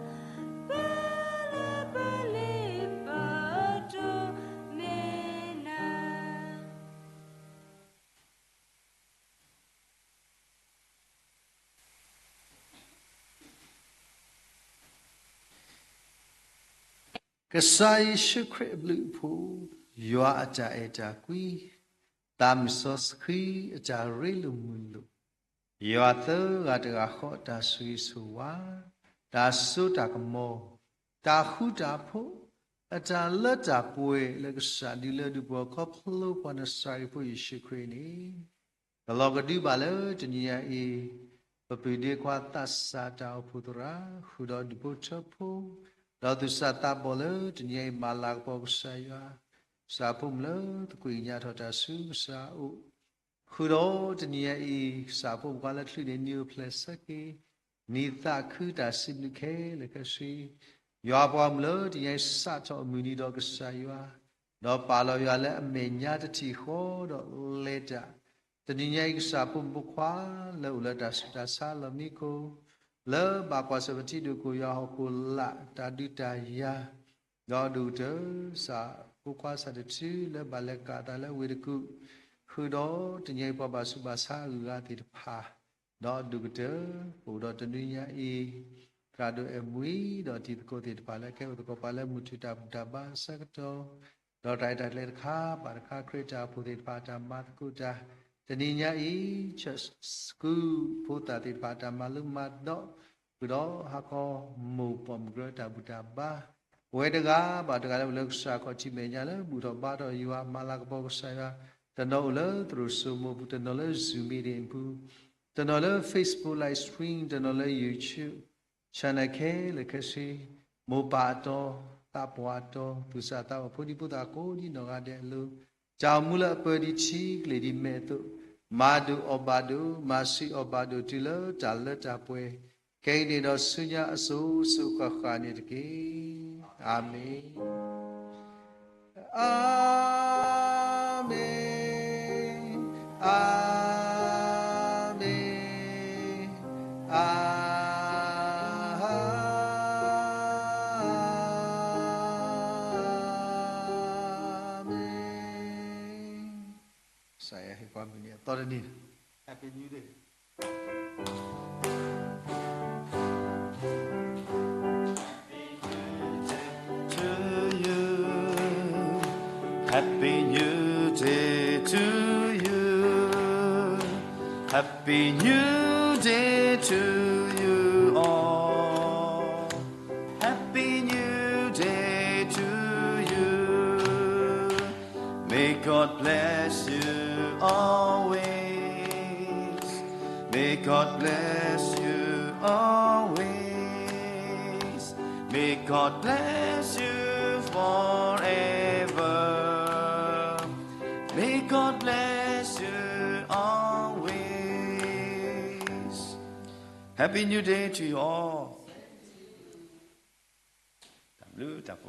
ပလၢပလ့ၤပတိၢ်မ့ၢ်နၤ. ကစၢ်ယ့ၣ်ၡူးခရံာ်အဘျုးအဖှိၣ်, ယွၤအတၢ်အဲၣ်တၢ်ကွံ, သးမုၢ်စီဆှံအတၢ်ရ့လိာ်မုာ်လိာ်, ယွၤသၢဂၤတဂၤဃီအတၢ်ဆိၣ်ဂ့ၤဆိၣ်ဝါ, တၢ်စိတၢ်ကမီၤ, တၢ်ဃူတၢ်ဖိး, အတၢ်လၢတၢ်ပှဲၤလၢကစၢ်ဒုးလၢဒုးပှၤခီဖျိပှၤနစၤရ့းဖိယ့ၣ်ၡူးခရံာ်န့ၣ် ကလီၤကဒုဘၣ်လၢတနံၤညါအံၤ, ပပုၢ်ဒ့ခွါသးစၢ်တၢ်အိၣ်ဖှိၣ်သရၣ် ဃုာ်ဒီးဒူၣ်ဖိထၢဖိ, ဒီးသူၣ်စၢ်သးဘီၣ်လၢတနံၤညါအံၤ မၤလၤကပီၤကစၢ်ယွၤ, ကစၢ်ဖိမုၣ်လၢသကွံာ်ကညးထီၣ်တၢ်ဆူကစၢ်အအိၣ်, ဃုာ်ဒီးတနံၤညါအံၤ ကစၢ်ဖိမုၣ်ခွါလၢချုးန့ၣ် နံၤအိၣ်ဖျဲၣ်ဆၢက့ၤ, နံၤသးခုတၢ်စံးဘျုးခဲလၢာ်ခဲဆ့, ယွၤပှၤမုၣ်လၢတနံၤညါအံၤ စးထီၣ်အမုၢ်နံၤဒီးကစၢ်ယွၤ, ဒီးပာ်လီၤယွၤလၢအမဲာ်ညါတထံၣ်ဃီဒီးလဲၤတၢ်, တနံၤညါအံၤ ကစၢ်ဖိမုၣ်ဖိခွါလၢအိၣ်လၢတၢ်ဆူးတၢ်ဆါလီၢ်မံခိၣ်, လၢဘၣ်ကွၢ်ဆၢၣ်ပထံဒိၣ်ခိၣ်ယွၤဟီၣ်ခိၣ်လာ် တၢ်ဒုးတၢ်ယၤ, ဒီးအဒိၣ်ကတၢၢ် ကစၢ်ဖိခွါကစၢ်တထူ လၢဘၣ်လဲၤကးအသးလၢဝ့ၢ်တကူၣ်, ဃုာ်ဒီးတနံၤညါအံၤ ပှၤဘၣ်ဆူးဘၣ်ဆါအဂုၤအဂၤသ့ၣ်တဖၣ်, ဒီးအဒိၣ်ကတၢၢ် ပအိၣ်ဒီးတနွံညါအံၤ, သရၣ်ဒိၣ်အဲၣ်မူအံၤ ဒီးတံၤသကိးသ့ၣ်တဖၣ်လၢကဲအိၣ်သကိးပှၤလၢမုၢ်ထူၣ်တၢ်ဘူၣ်တၢ်ဘါအဆၢကတီၢ်, ဒီးတၢ်အဲၣ်တၢ်ကျဲၤတခါ ဘၣ်တခါ ခရံာ်တၢ်အိၣ်ဖှိၣ်သ့ၣ်တဖၣ် တၢ်မၤသကိးတၢ်, တနံၤညါအံၤ church school ဖိသၣ်သ့ၣ်တဖၣ် တၢ်မၤလိမၤဒိး, ဃုာ်ဒီးဟးခီမိၢ်ပိာ်မုၣ်ကရၢတၢ်ဘူၣ်တၢ်ဘါ, ပဝဲတဂၤဘၣ်တဂၤလၢအိၣ်လၢကစၢ်ခီၣ်ထံးမဲာ်ညါလၢဘူၣ်ထီၣ်ဘါထီၣ်ယွၤ မၤလၤကပီၤကစၢ်ယွၤ, တနီၤအိၣ်လၢသရိာ်စိမိၤပူၤ, တနီၤလၢ Zoom meeting ပူၤ, တနီၤလၢ Facebook live stream, တနီၤလၢ YouTube channel ခဲလၢာ်ခဲဆ့, မိၢ်ပၢ်အတီ, သးပှၢ်အတီ, သူၣ်စၢ်သးဘီၣ် ဖိဒံဖိသၣ်ကိးဒံနီၢ်ဂၤဒဲးအလိၤ, တၢ်အိၣ်မူလၢအပၢဒ်ထံကလ့ၢ်ဒ်မဲးအသိး, မၤဒိၣ်အီၣ်ဘၣ်ဒိၣ်, မၤဆံးအီၣ်ဘၣ်ဒိၣ် တုၤလၢတၢ်လၢတၢ်ပှဲၤ, ခဲအံၤန့ၣ်ဒီးဆူညါအစိၤစိၤဃၣ်ဃၣ်န့ၣ်တက့ၢ်. အၤမ့ၣ်, အၤမ့ၣ်, အၤမ့ၣ်. သီတနံၤ Happy New Day to you. Happy New Day to you. Happy New Day to you all. Happy New Day to you. May God bless you always. May God bless you always. May God bless you forever. May God bless you always. Happy New Day to you all. တၢ်ဘျုးတၢ်ဖှိၣ်